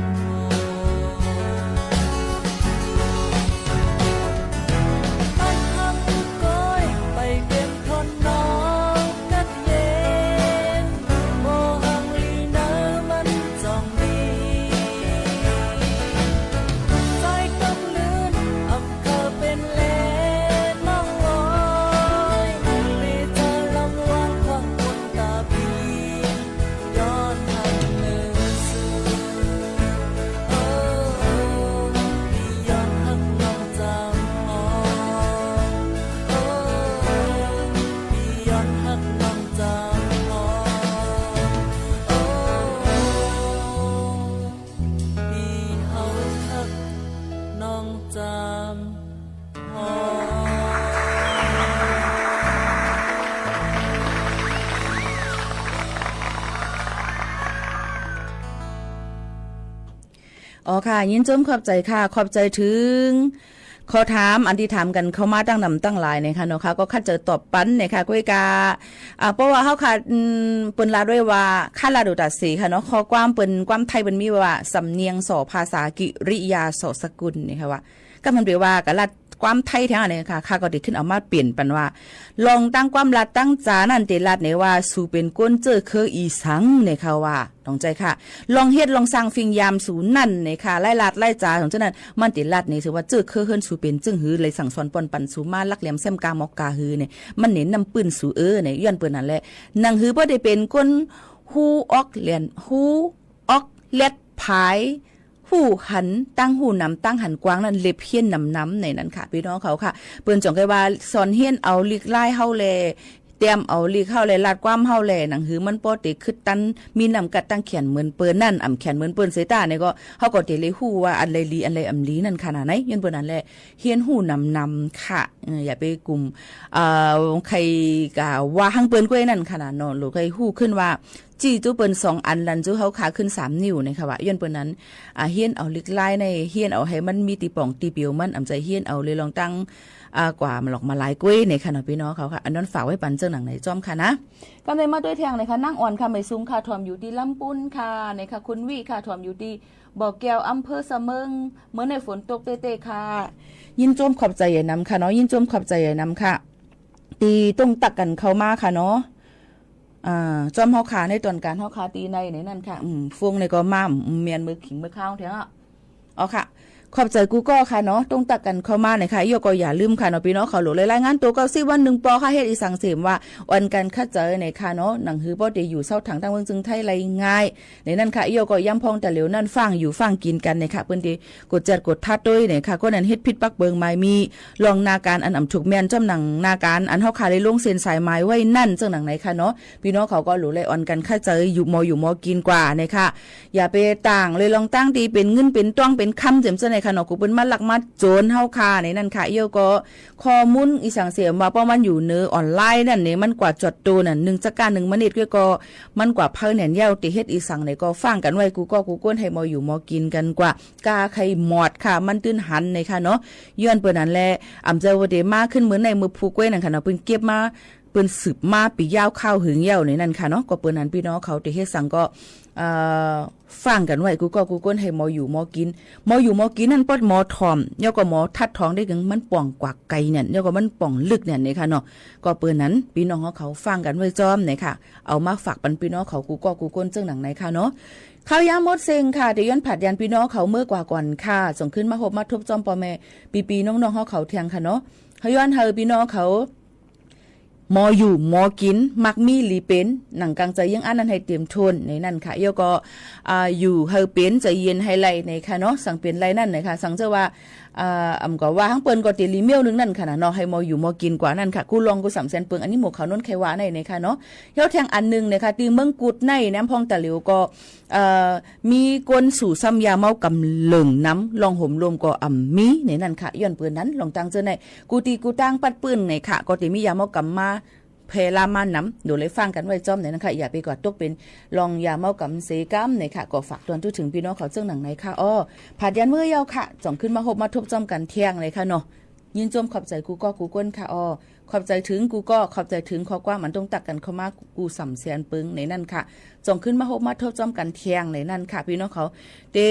อ๋อค่ะ ยินดีจ้อมขอบใจ๋ค่ะ ขอบใจ๋เถิงข้อถามอันตี้ถามกั๋นเข้ามาตังหนำตังหลายเนี่ยค่ะเนาะค่ะ ก็ข้าเจ้าตอบปันเนี่ยค่ะ ก้วยกา อ่า เพราะว่าเฮาค่ะ อืม เปิ้นลาดไว้ว่า ข้าลาดโดต๋าเสค่ะเนาะ ข้อความเปิ้น ความไทยเปิ้นมีไว้ว่า สำเนียงส่อภาษา กิริยาส่อสกุล เนี่ยค่ะว่า ก็มันแปลว่า ก็ลาด ความไทยแถวนั้นค่ะ ข้าก็ได้ขึ้นเอามาเปลี่ยนปันว่า ลองตั้งความลาดตั้งจ๋านั้นเต๋ลาดเน่ยว่า สูเป๋นก้นเจ้อเคืออีสังเน่ยค่ะว่า ต้องใจ๋ค่ะ ลองเฮ็ดลองสร้างฟิงยามสูนั้นเน่ยค่ะ ไล่ลาดไล่จ๋าของเจ้านั้น มันเต๋ลาดเน่ย สูว่าเจ้อเคือเฮือนสูเป๋นจึงหื้อ เลยสั่งสอนป้อนปันสูมา หลักแหลมแซมกาหมอกกาหื้อเน่ย มันเน่ยนำปื้นสูเออเน่ย ย้อนเปิ้นนั้นแหละ หนังหื้อบ่ได้เป๋นก้นฮู้ออกแหลน ฮู้ออกแลดผาย ฮู้หัน ตั้งฮู้นำ ตั้งหันกว้างนั้น เล็บเฮี้ยนหนำๆ ในนั้นค่ะ ปี้น้องเขาค่ะ เปิ้นจ๋องใค่ว่า สอนเฮี้ยนเอาลิกลายเฮาแล เตรียมเอาลิกเฮาแล ลาดความเฮาแล หนังหื้อมันป้อเต๋กึ๊ดตัน มีน้ำกัดตังแขนเหมือนเปิ้นนั้น อ่ำแขนเหมือนเปิ้นเสยตาเนี่ยก็ เฮาก็เต๋เลยฮู้ว่าอันใดดี อันใดอ่ำดีนั่นค่ะนะ ใน ย้อนเปิ้นนั้นแหละ เฮี้ยนฮู้หนำๆ ค่ะ เออ อย่าไปกุ่ม เอ่อ ใค่กาว่าหังเปิ้นก้วยนั่นค่ะนะเนาะ หรือใค่ฮู้ขึ้นว่า จี้จู้เปิ้นสองอัน ลันจู้เฮาขาขึ้นสามนิ้วเน่ยค่ะว่า ย้อนเปิ้นนั้น อ่า เฮี้ยนเอาลิกลายใน เฮี้ยนเอาหื้อมันมีตี้ป่องตี้เปียวมัน อ่ำใจ๋เฮี้ยนเอาเลยลองตั้ง อ่า กว่ามาหลอกมาหลายก้วยเน่ยค่ะเนาะ ปี้น้องเขาค่ะ อันนั้นฝากไว้ปันเจ้าหนังในจ้อมค่ะนะ ก็เลยมาด้วยแทงเน่ยค่ะ นางอ่อนค่ะ ไม่สูงค่ะ ถ่อมอยู่ตี้ลำปูนค่ะ เน่ยค่ะ คุณวิค่ะ ถ่อมอยู่ตี้บ่อแก้ว อำเภอสะเมิง เมื่อในฝนตกเต้ๆ ค่ะ ยินจมขอบใจ๋ใหญ่นำค่ะเนาะ ยินจมขอบใจ๋ใหญ่นำค่ะ ตี้ตรงตักกั๋นเข้ามาค่ะเนาะ อ่า จ้อมเฮาขาในต๋อนก๋านเฮาขาตี้ใน ในนั้นค่ะ อืม ฟงในก็มา อืม เมียนเมื่อขิงเมื่อข้าวแท้อะ อ๋อค่ะ ขอบใจ๋กู้ก้อค่ะเนาะ ตรงตักกั๋นเข้ามาเน่ยค่ะ เอี้ยวก็อย่าลืมค่ะเนาะ ปี้น้องเขา หลวงเลยรายงานตั๋วเก้าสิบวันนึ่งปอค่ะ เฮ็ดอีสังเสมว่า อ่อนกั๋นเข้าใจ๋เน่ยค่ะเนาะ หนังหื้อป้อเต๋อยู่เซาถางตั้งเมืองจึงไทยไล่ง่าย ในนั้นค่ะ เอี้ยวก็ย้ำพ่องตะเหลียวนั้น ฟั่งอยู่ฟั่งกิ๋นกั๋นเน่ยค่ะ เปิ้นเต๋ กดจัดกดทัดตวยเน่ยค่ะ ก็นั้นเฮ็ดผิดปักเปิงหมายมี ลองนาก๋านอันอ่ำถูกแม่น จ้อมหนังนาก๋านอันเฮาขาเลยลงเส้นสายหมายไว้นั่น เจ้าหนังในค่ะเนาะ ปี้น้องเขาก็หลูเลยอ่อนกั๋นเข้าใจ๋ อยู่หมออยู่หมอกิ๋นกว่าเน่ยค่ะ อย่าไปต่างเลยลองตั้งตี้เป๋นเงินเป๋นตองเป๋นคำเจ๋มเจ้าเน่ยค่ะเนาะ กูเปิ้นมาลักมาโจ๋นเฮาขา ในนั้นค่ะ เอี้ยวก็ ข้อมูลอีสังเสมว่า ป้อมันอยู่เหนือออนไลน์นั่นเน่ย มันกว่าจอดโตนั่น นึ่งจักก้านึ่งมะนิดก็ ก็มันกว่าเผาแหนนเย้า เต๋เฮ็ดอีสังเน่ยก็ฟั่งกั๋นไว้ กู้ก้อกู้ก้น หื้อหมออยู่หมอกิ๋นกั๋นกว่า ก้าใค่หมดค่ะ มันตื้นหันเน่ยค่ะเนาะ ย้อนเปิ้นนั้นแหละ อ่ำเจ้าว่าเต๋มาขึ้นเมื่อในเมื่อผู้ก้วยนั่นค่ะเนาะ เปิ้นเก็บมา เปิ้นสืบมา ปี้ยาวข้าวหึงเย้าในนั้นค่ะเนาะ ก็เปิ้นนั้นปี้น้องเขาเต๋เฮ็ดสังก็ เอ่อ ฟั่งกั๋นไว้ กู้ก้อกู้ก้น หื้อหมออยู่หมอกิ๋น หมออยู่หมอกิ๋นนั่นป้อหมอถ่อม แล้วก็หมอทัดท้องได้กั๋ง มันป่องกว่าไกลเนี่ย แล้วก็มันป่องลึกเนี่ยเน่ยค่ะเนาะ ก็เปิ้นนั้น ปี้น้องเขาฟั่งกั๋นไว้จ้อมเน่ยค่ะ เอามาฝากปันปี้น้องเขากู้ก้อกู้ก้น เจ้าหนังในค่ะเนาะ ข้าวยามหมดเส้งค่ะ เต๋ย้อนผาดยานปี้น้องเขาเมื่อกว่าก่อนค่ะ จ๋องขึ้นมาฮบมาทบจ้อมป้อแม่ ปี้ๆ น้องๆ เฮาเขาแทงค่ะเนาะ เฮาย้อนหื้อปี้น้องเขา หมออยู่หมอกิ๋น มักมีหลีเป๋น หนังกั๋งใจ๋เยียงอั้นนั้นหื้อเต๋มถ้วน ในนั้นค่ะ เอี้ยวก็ อ่า อยู่หื้อเป๋นใจ๋เย็นหื้อไล่เน่ยค่ะเนาะ สังเป๋นไล่นั่นเน่ยค่ะ สังเจ้าว่า อ่า อ่ำก็ว่าหังเปิ้นก็เต๋หลีเมี้ยวนึ่งนั่นค่ะนะเนาะ หื้อหมออยู่หมอกิ๋นกว่านั่นค่ะ กู้ลองกู้สามแสนเปิง อันนี้หมู่เขาโน้นใค่ว่าในเน่ยค่ะเนาะ เอี้ยวแทงอันนึ่งเน่ยค่ะ ตี้เมืองกุดใน แหนมพ่องตะเหลียวก็ เอ่อ มีก้นสู่ซ้ำยาเมากำเลิงนำ ล่องหมลมก็อ่ำมีในนั้นค่ะ ย้อนเปิ้นนั้น ลองตั้งเจ้าใน กู้ตี้กู้ตางปัดปื้นเน่ยค่ะ ก็เต๋มียาเมากำมา แพร่ลามมานำ โดยเลยฟั่งกั๋นไว้จ้อมเน่ยนะคะ อย่าไปกว่าตกเป๋นลองยาเมากำเสก้ำเน่ยค่ะ ก็ฝากตวนทั่วเถิงปี้น้องเขาเจ้าหนังในค่ะ อ้อ ผาดยานเมื่อเย้าค่ะ จ๋องขึ้นมาฮบมาทบจ้อมกั๋นแทงเน่ยค่ะเนาะ ยินจมขอบใจ๋กู้ก้อกู้ก้นค่ะ อ้อ ขอบใจ๋เถิงกู้ก้อ ขอบใจ๋เถิงข้อความอันตรงตักกั๋นเข้ามากู้สามแสนเปิงในนั้นค่ะ จ๋องขึ้นมาฮบมาทบจ้อมกั๋นแทงในนั้นค่ะ ปี้น้องเขา เต๋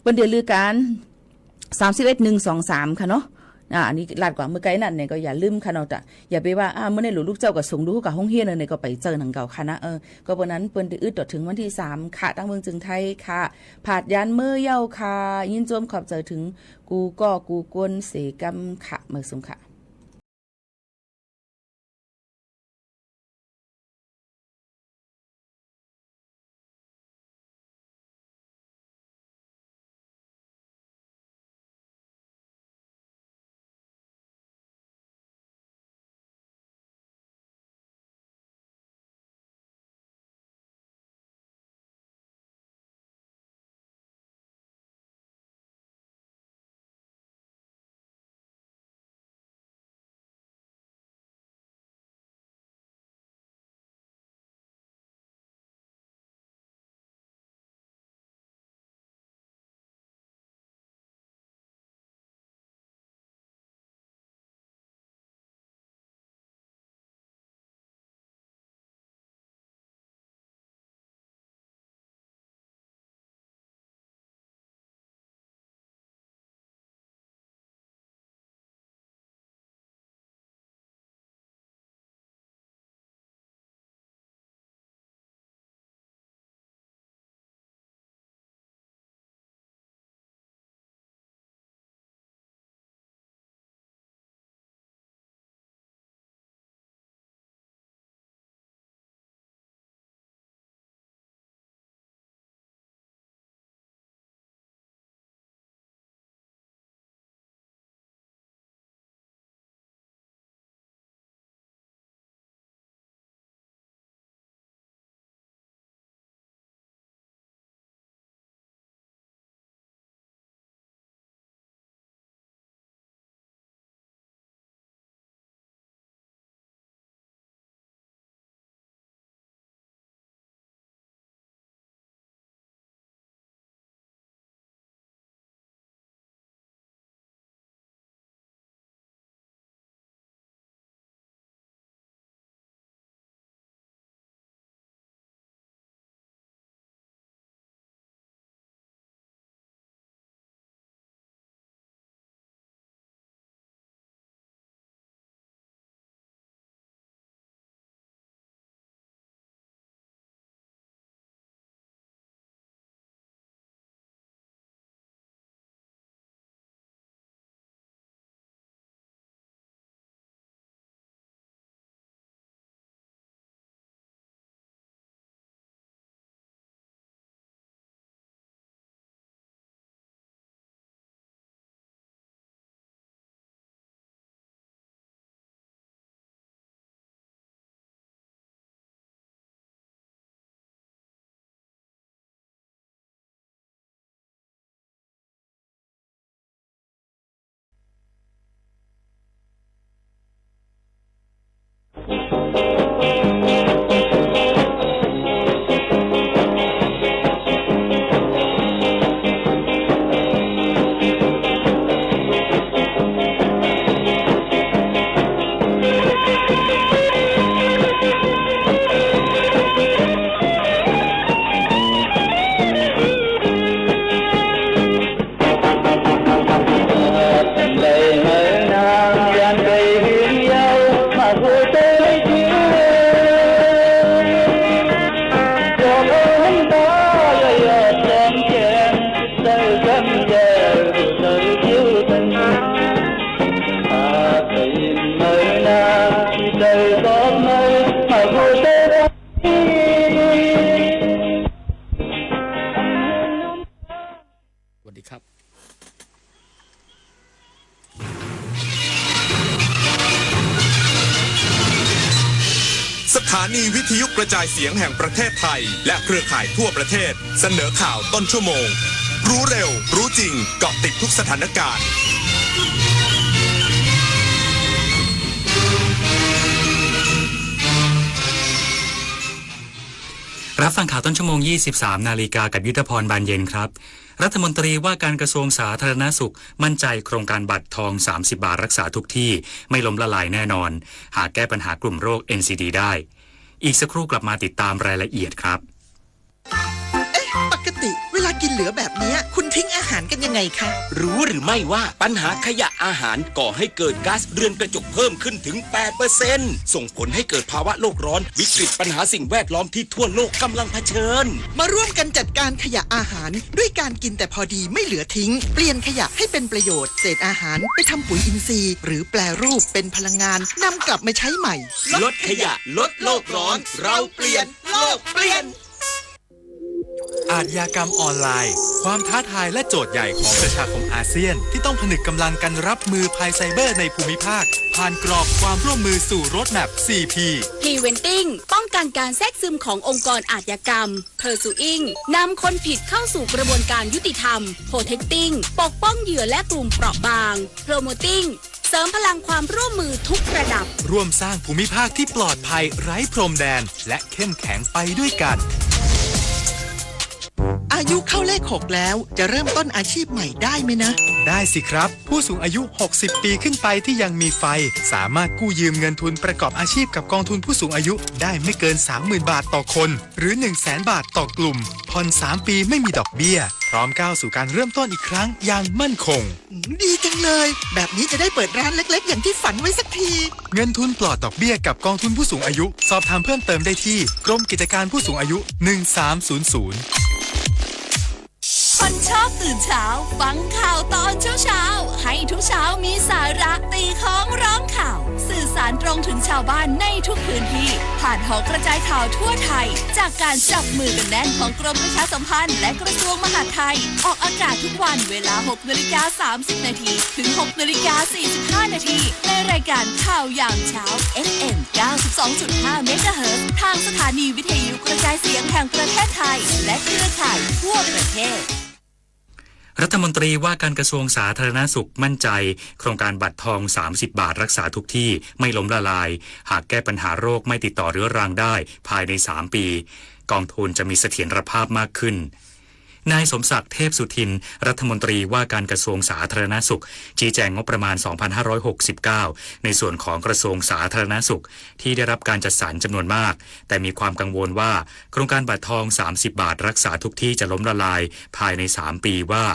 เปิ้นเต๋ลือกั๋น สามสิบเอ็ด หนึ่ง สอง สาม ค่ะเนาะ อ่า อันนี้ลาดกว่าเมื่อไกลนั่นเน่ย ก็อย่าลืมค่ะเนาะ แต่อย่าไปว่า อ่า เมื่อในหลูกลูกเจ้าก็ส่งลูกกับห้องเฮียนเน่ย ก็ไปเจอหนังเก่าค่ะนะ เออ ก็เปิ้นนั้นเปิ้นเต๋อึดต่อเถิงวันตี้สามค่ะ ตั้งเมืองจึงไทยค่ะ ผาดยานเมื่อเย้าค่ะ ยินจมขอบใจ๋เถิงกู้ก้อกู้ก้นเสก้ำค่ะ เมื่อสุงค่ะ ทยุกระจายเสียงแห่งประเทศไทย และเครือข่ายทั่วประเทศ เสนอข่าวต้นชั่วโมง รู้เร็ว รู้จริง เกาะติดทุกสถานการณ์ รับฟังข่าวต้นชั่วโมง ยี่สิบสามนาฬิกา กับยุทธพร บานเย็นครับ รัฐมนตรีว่าการกระทรวงสาธารณสุข มั่นใจโครงการบัตรทอง สามสิบบาท รักษาทุกที่ ไม่ล้มละลายแน่นอน หากแก้ปัญหากลุ่มโรค เอ็นซีดี ได้ อีกสักครู่กลับมาติดตามรายละเอียดครับ เอ๊ะ ปกติเวลากินเหลือแบบเนี้ย คุณทิ้งอาหารกันยังไงคะ รู้หรือไม่ว่าปัญหาขยะอาหารก่อให้เกิดก๊าซเรือนกระจกเพิ่มขึ้นถึง แปดเปอร์เซ็นต์ ส่งผลให้เกิดภาวะโลกร้อน วิกฤตปัญหาสิ่งแวดล้อมที่ทั่วโลกกำลังเผชิญ มาร่วมกันจัดการขยะอาหาร ด้วยการกินแต่พอดีไม่เหลือทิ้ง เปลี่ยนขยะให้เป็นประโยชน์ เศษอาหารไปทำปุ๋ยอินทรีย์ หรือแปรรูปเป็นพลังงาน นำกลับมาใช้ใหม่ ลดขยะ ลดโลกร้อน เราเปลี่ยน โลกเปลี่ยน อาชญากรรมออนไลน์ ความท้าทายและโจทย์ใหญ่ของประชาคมอาเซียน ที่ต้องผนึกกำลังกันรับมือภัยไซเบอร์ในภูมิภาค ผ่านกรอบความร่วมมือสู่ Roadmap สี่พี Preventing ป้องกันการแทรกซึมขององค์กรอาชญากรรม Pursuing นำคนผิดเข้าสู่กระบวนการยุติธรรม Protecting ปกป้องเหยื่อและกลุ่มเปราะบาง Promoting เสริมพลังความร่วมมือทุกระดับ ร่วมสร้างภูมิภาคที่ปลอดภัยไร้พรมแดน และเข้มแข็งไปด้วยกัน อายุเข้าเลขหกแล้ว จะเริ่มต้นอาชีพใหม่ได้ไหมนะ ได้สิครับ ผู้สูงอายุ หกสิบปีขึ้นไปที่ยังมีไฟ สามารถกู้ยืมเงินทุนประกอบอาชีพกับกองทุนผู้สูงอายุได้ไม่เกิน สามหมื่นบาทต่อคน หรือ หนึ่งแสนบาทต่อกลุ่ม ผ่อนสามปีไม่มีดอกเบี้ย พร้อมก้าวสู่การเริ่มต้นอีกครั้งอย่างมั่นคง อืม ดีจังเลย แบบนี้จะได้เปิดร้านเล็กๆ อย่างที่ฝันไว้สักที เงินทุนปลอดดอกเบี้ยกับกองทุนผู้สูงอายุ สอบถามเพิ่มเติมได้ที่กรมกิจการผู้สูงอายุ หนึ่งสามศูนย์ศูนย์ คนชอบตื่นเช้า ฟังข่าวตอนเช้าๆ ให้ทุกเช้ามีสาระ ตีค้องร้องข่าว สื่อสารตรงถึงชาวบ้านในทุกพื้นที่ ผ่านหอกระจายข่าวทั่วไทย จากการจับมือกันแน่นของกรมประชาสัมพันธ์และกระทรวงมหาดไทย ออกอากาศทุกวันเวลา หกนาฬิกาสามสิบนาที ถึง หกนาฬิกาสี่สิบห้านาที ในรายการข่าวยามเช้า เอฟเอ็ม เก้าสิบสองจุดห้าเมกะเฮิรตซ์ ทางสถานีวิทยุกระจายเสียงแห่งประเทศไทย และเครือข่ายทั่วประเทศ รัฐมนตรีว่าการกระทรวงสาธารณสุขมั่นใจ โครงการบัตรทอง สามสิบบาท รักษาทุกที่ ไม่ล้มละลาย หากแก้ปัญหาโรคไม่ติดต่อเรื้อรังได้ภายใน สามปี กองทุนจะมีเสถียรภาพมากขึ้น นายสมศักดิ์ เทพสุทิน รัฐมนตรีว่าการกระทรวงสาธารณสุข ชี้แจงงบประมาณ สองพันห้าร้อยหกสิบเก้า ในส่วนของกระทรวงสาธารณสุข ที่ได้รับการจัดสรรจำนวนมาก แต่มีความกังวลว่า โครงการบัตรทอง สามสิบบาท รักษาทุกที่จะล้มละลายภายใน สามปี ว่า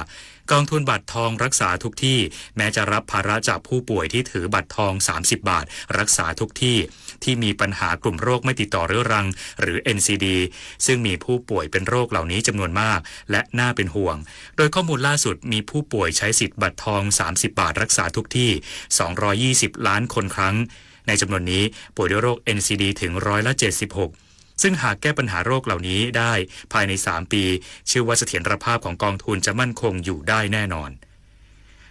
กองทุนบัตรทองรักษาทุกที่ แม้จะรับภาระจากผู้ป่วยที่ถือบัตรทอง สามสิบบาท รักษาทุกที่ ที่มีปัญหากลุ่มโรคไม่ติดต่อเรื้อรัง หรือ เอ็นซีดี ซึ่งมีผู้ป่วยเป็นโรคเหล่านี้จำนวนมาก และน่าเป็นห่วง โดยข้อมูลล่าสุดมีผู้ป่วยใช้สิทธิ์บัตรทอง สามสิบบาท รักษาทุกที่ สองร้อยยี่สิบล้านคนครั้ง ในจำนวนนี้ป่วยด้วยโรค เอ็นซีดี ถึงร้อยละเจ็ดสิบหก ซึ่งหากแก้ปัญหาโรคเหล่านี้ได้ภายใน สามปี เชื่อว่าเสถียรภาพของกองทุนจะมั่นคงอยู่ได้แน่นอน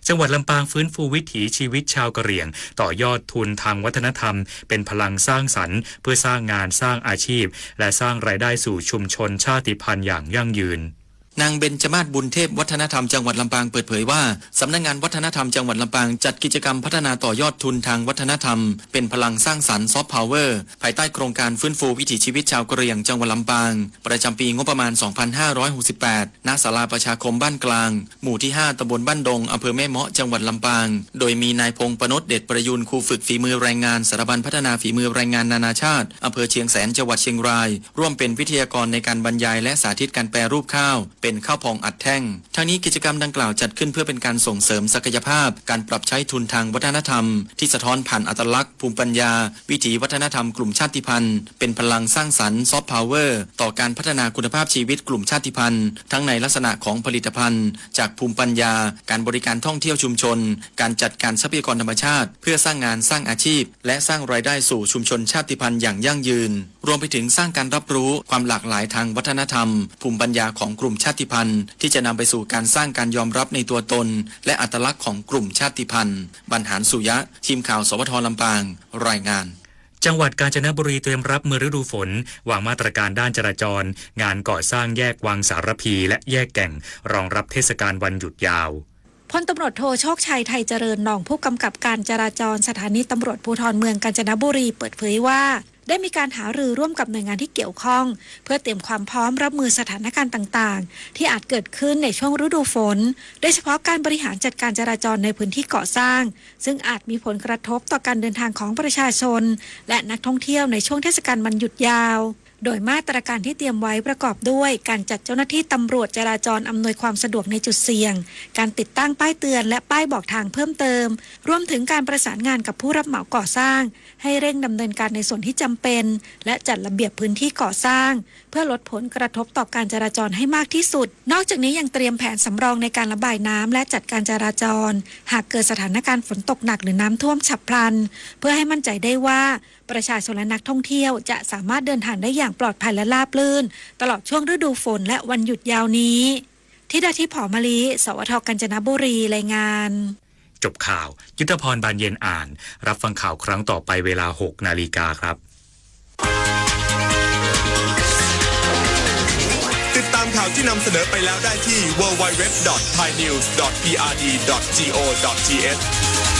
จังหวัดลำปางฟื้นฟูวิถีชีวิตชาวกะเหรี่ยง ต่อยอดทุนทางวัฒนธรรม เป็นพลังสร้างสรรค์ เพื่อสร้างงานสร้างอาชีพ และสร้างรายได้สู่ชุมชนชาติพันธุ์อย่างยั่งยืน นางเบญจมาศ บุญเทพ วัฒนธรรมจังหวัดลำปางเปิดเผยว่า สำนักงานวัฒนธรรมจังหวัดลำปางจัดกิจกรรมพัฒนาต่อยอดทุนทางวัฒนธรรม เป็นพลังสร้างสรรค์ ซอฟต์พาวเวอร์ ภายใต้โครงการฟื้นฟูวิถีชีวิตชาวกะเหรี่ยงจังหวัดลำปาง ประจำปีงบประมาณ สองพันห้าร้อยหกสิบแปด ณ ศาลาประชาคมบ้านกลาง หมู่ที่ห้า ตำบลบ้านดง อำเภอแม่เมาะ จังหวัดลำปาง โดยมีนายพงษ์ ปนดเดชประยูร ครูฝึกฝีมือแรงงาน สถาบันพัฒนาฝีมือแรงงานนานาชาติ อำเภอเชียงแสน จังหวัดเชียงราย ร่วมเป็นวิทยากรในการบรรยายและสาธิตการแปรรูปข้าว เป็นข้าวพองอัดแท่ง ทั้งนี้กิจกรรมดังกล่าวจัดขึ้นเพื่อเป็นการส่งเสริมศักยภาพ การปรับใช้ทุนทางวัฒนธรรม ที่สะท้อนผ่านอัตลักษณ์ ภูมิปัญญา วิถีวัฒนธรรมกลุ่มชาติพันธุ์ เป็นพลังสร้างสรรค์ ซอฟต์พาวเวอร์ ต่อการพัฒนาคุณภาพชีวิตกลุ่มชาติพันธุ์ ทั้งในลักษณะของผลิตภัณฑ์ จากภูมิปัญญา การบริการท่องเที่ยวชุมชน การจัดการทรัพยากรธรรมชาติ เพื่อสร้างงานสร้างอาชีพ และสร้างรายได้สู่ชุมชนชาติพันธุ์อย่างยั่งยืน รวมไปถึงสร้างการรับรู้ความหลากหลายทางวัฒนธรรม ภูมิปัญญาของกลุ่มชาติพันธุ์ ที่จะนำไปสู่การสร้างการยอมรับในตัวตน และอัตลักษณ์ของกลุ่มชาติพันธุ์ บรรหารสุยะ ทีมข่าว สวท ลำปาง รายงาน จังหวัดกาญจนบุรีเตรียมรับมือฤดูฝน วางมาตรการด้านจราจร งานก่อสร้างแยกวังสารภี และแยกแก่ง รองรับเทศกาลวันหยุดยาว พลตำรวจโท โชคชัย ไทยเจริญ รองผู้กำกับการจราจรสถานีตำรวจภูธรเมืองกาญจนบุรี เปิดเผยว่า ได้มีการหารือร่วมกับหน่วยงานที่เกี่ยวข้อง เพื่อเตรียมความพร้อมรับมือสถานการณ์ต่างๆ ที่อาจเกิดขึ้นในช่วงฤดูฝน โดยเฉพาะการบริหารจัดการจราจรในพื้นที่ก่อสร้าง ซึ่งอาจมีผลกระทบต่อการเดินทางของประชาชน และนักท่องเที่ยวในช่วงเทศกาลวันหยุดยาว โดยมาตรการที่เตรียมไว้ประกอบด้วยการจัดเจ้าหน้าที่ตำรวจจราจรอำนวยความสะดวกในจุดเสี่ยง การติดตั้งป้ายเตือนและป้ายบอกทางเพิ่มเติม รวมถึงการประสานงานกับผู้รับเหมาก่อสร้าง ให้เร่งดำเนินการในส่วนที่จำเป็น และจัดระเบียบพื้นที่ก่อสร้าง เพื่อลดผลกระทบต่อการจราจรให้มากที่สุด นอกจากนี้ยังเตรียมแผนสำรองในการระบายน้ำและจัดการจราจร หากเกิดสถานการณ์ฝนตกหนักหรือน้ำท่วมฉับพลัน เพื่อให้มั่นใจได้ว่าประชาชนและนักท่องเที่ยวจะสามารถเดินทางได้อย่างปลอดภัยและราบรื่น ตลอดช่วงฤดูฝนและวันหยุดยาวนี้ ธิดาทิพย์ หอมมะลิ สวท กาญจนบุรี รายงาน จบข่าว ยุทธพร บานเย็นอ่าน รับฟังข่าวครั้งต่อไปเวลา หกนาฬิกาครับ ติดตามข่าวที่นำเสนอไปแล้วได้ที่ ดับเบิลยู ดับเบิลยู ดับเบิลยู ดอท ไทยนิวส์ ดอท พีอาร์ดี ดอท จี โอ ดอท ที เอช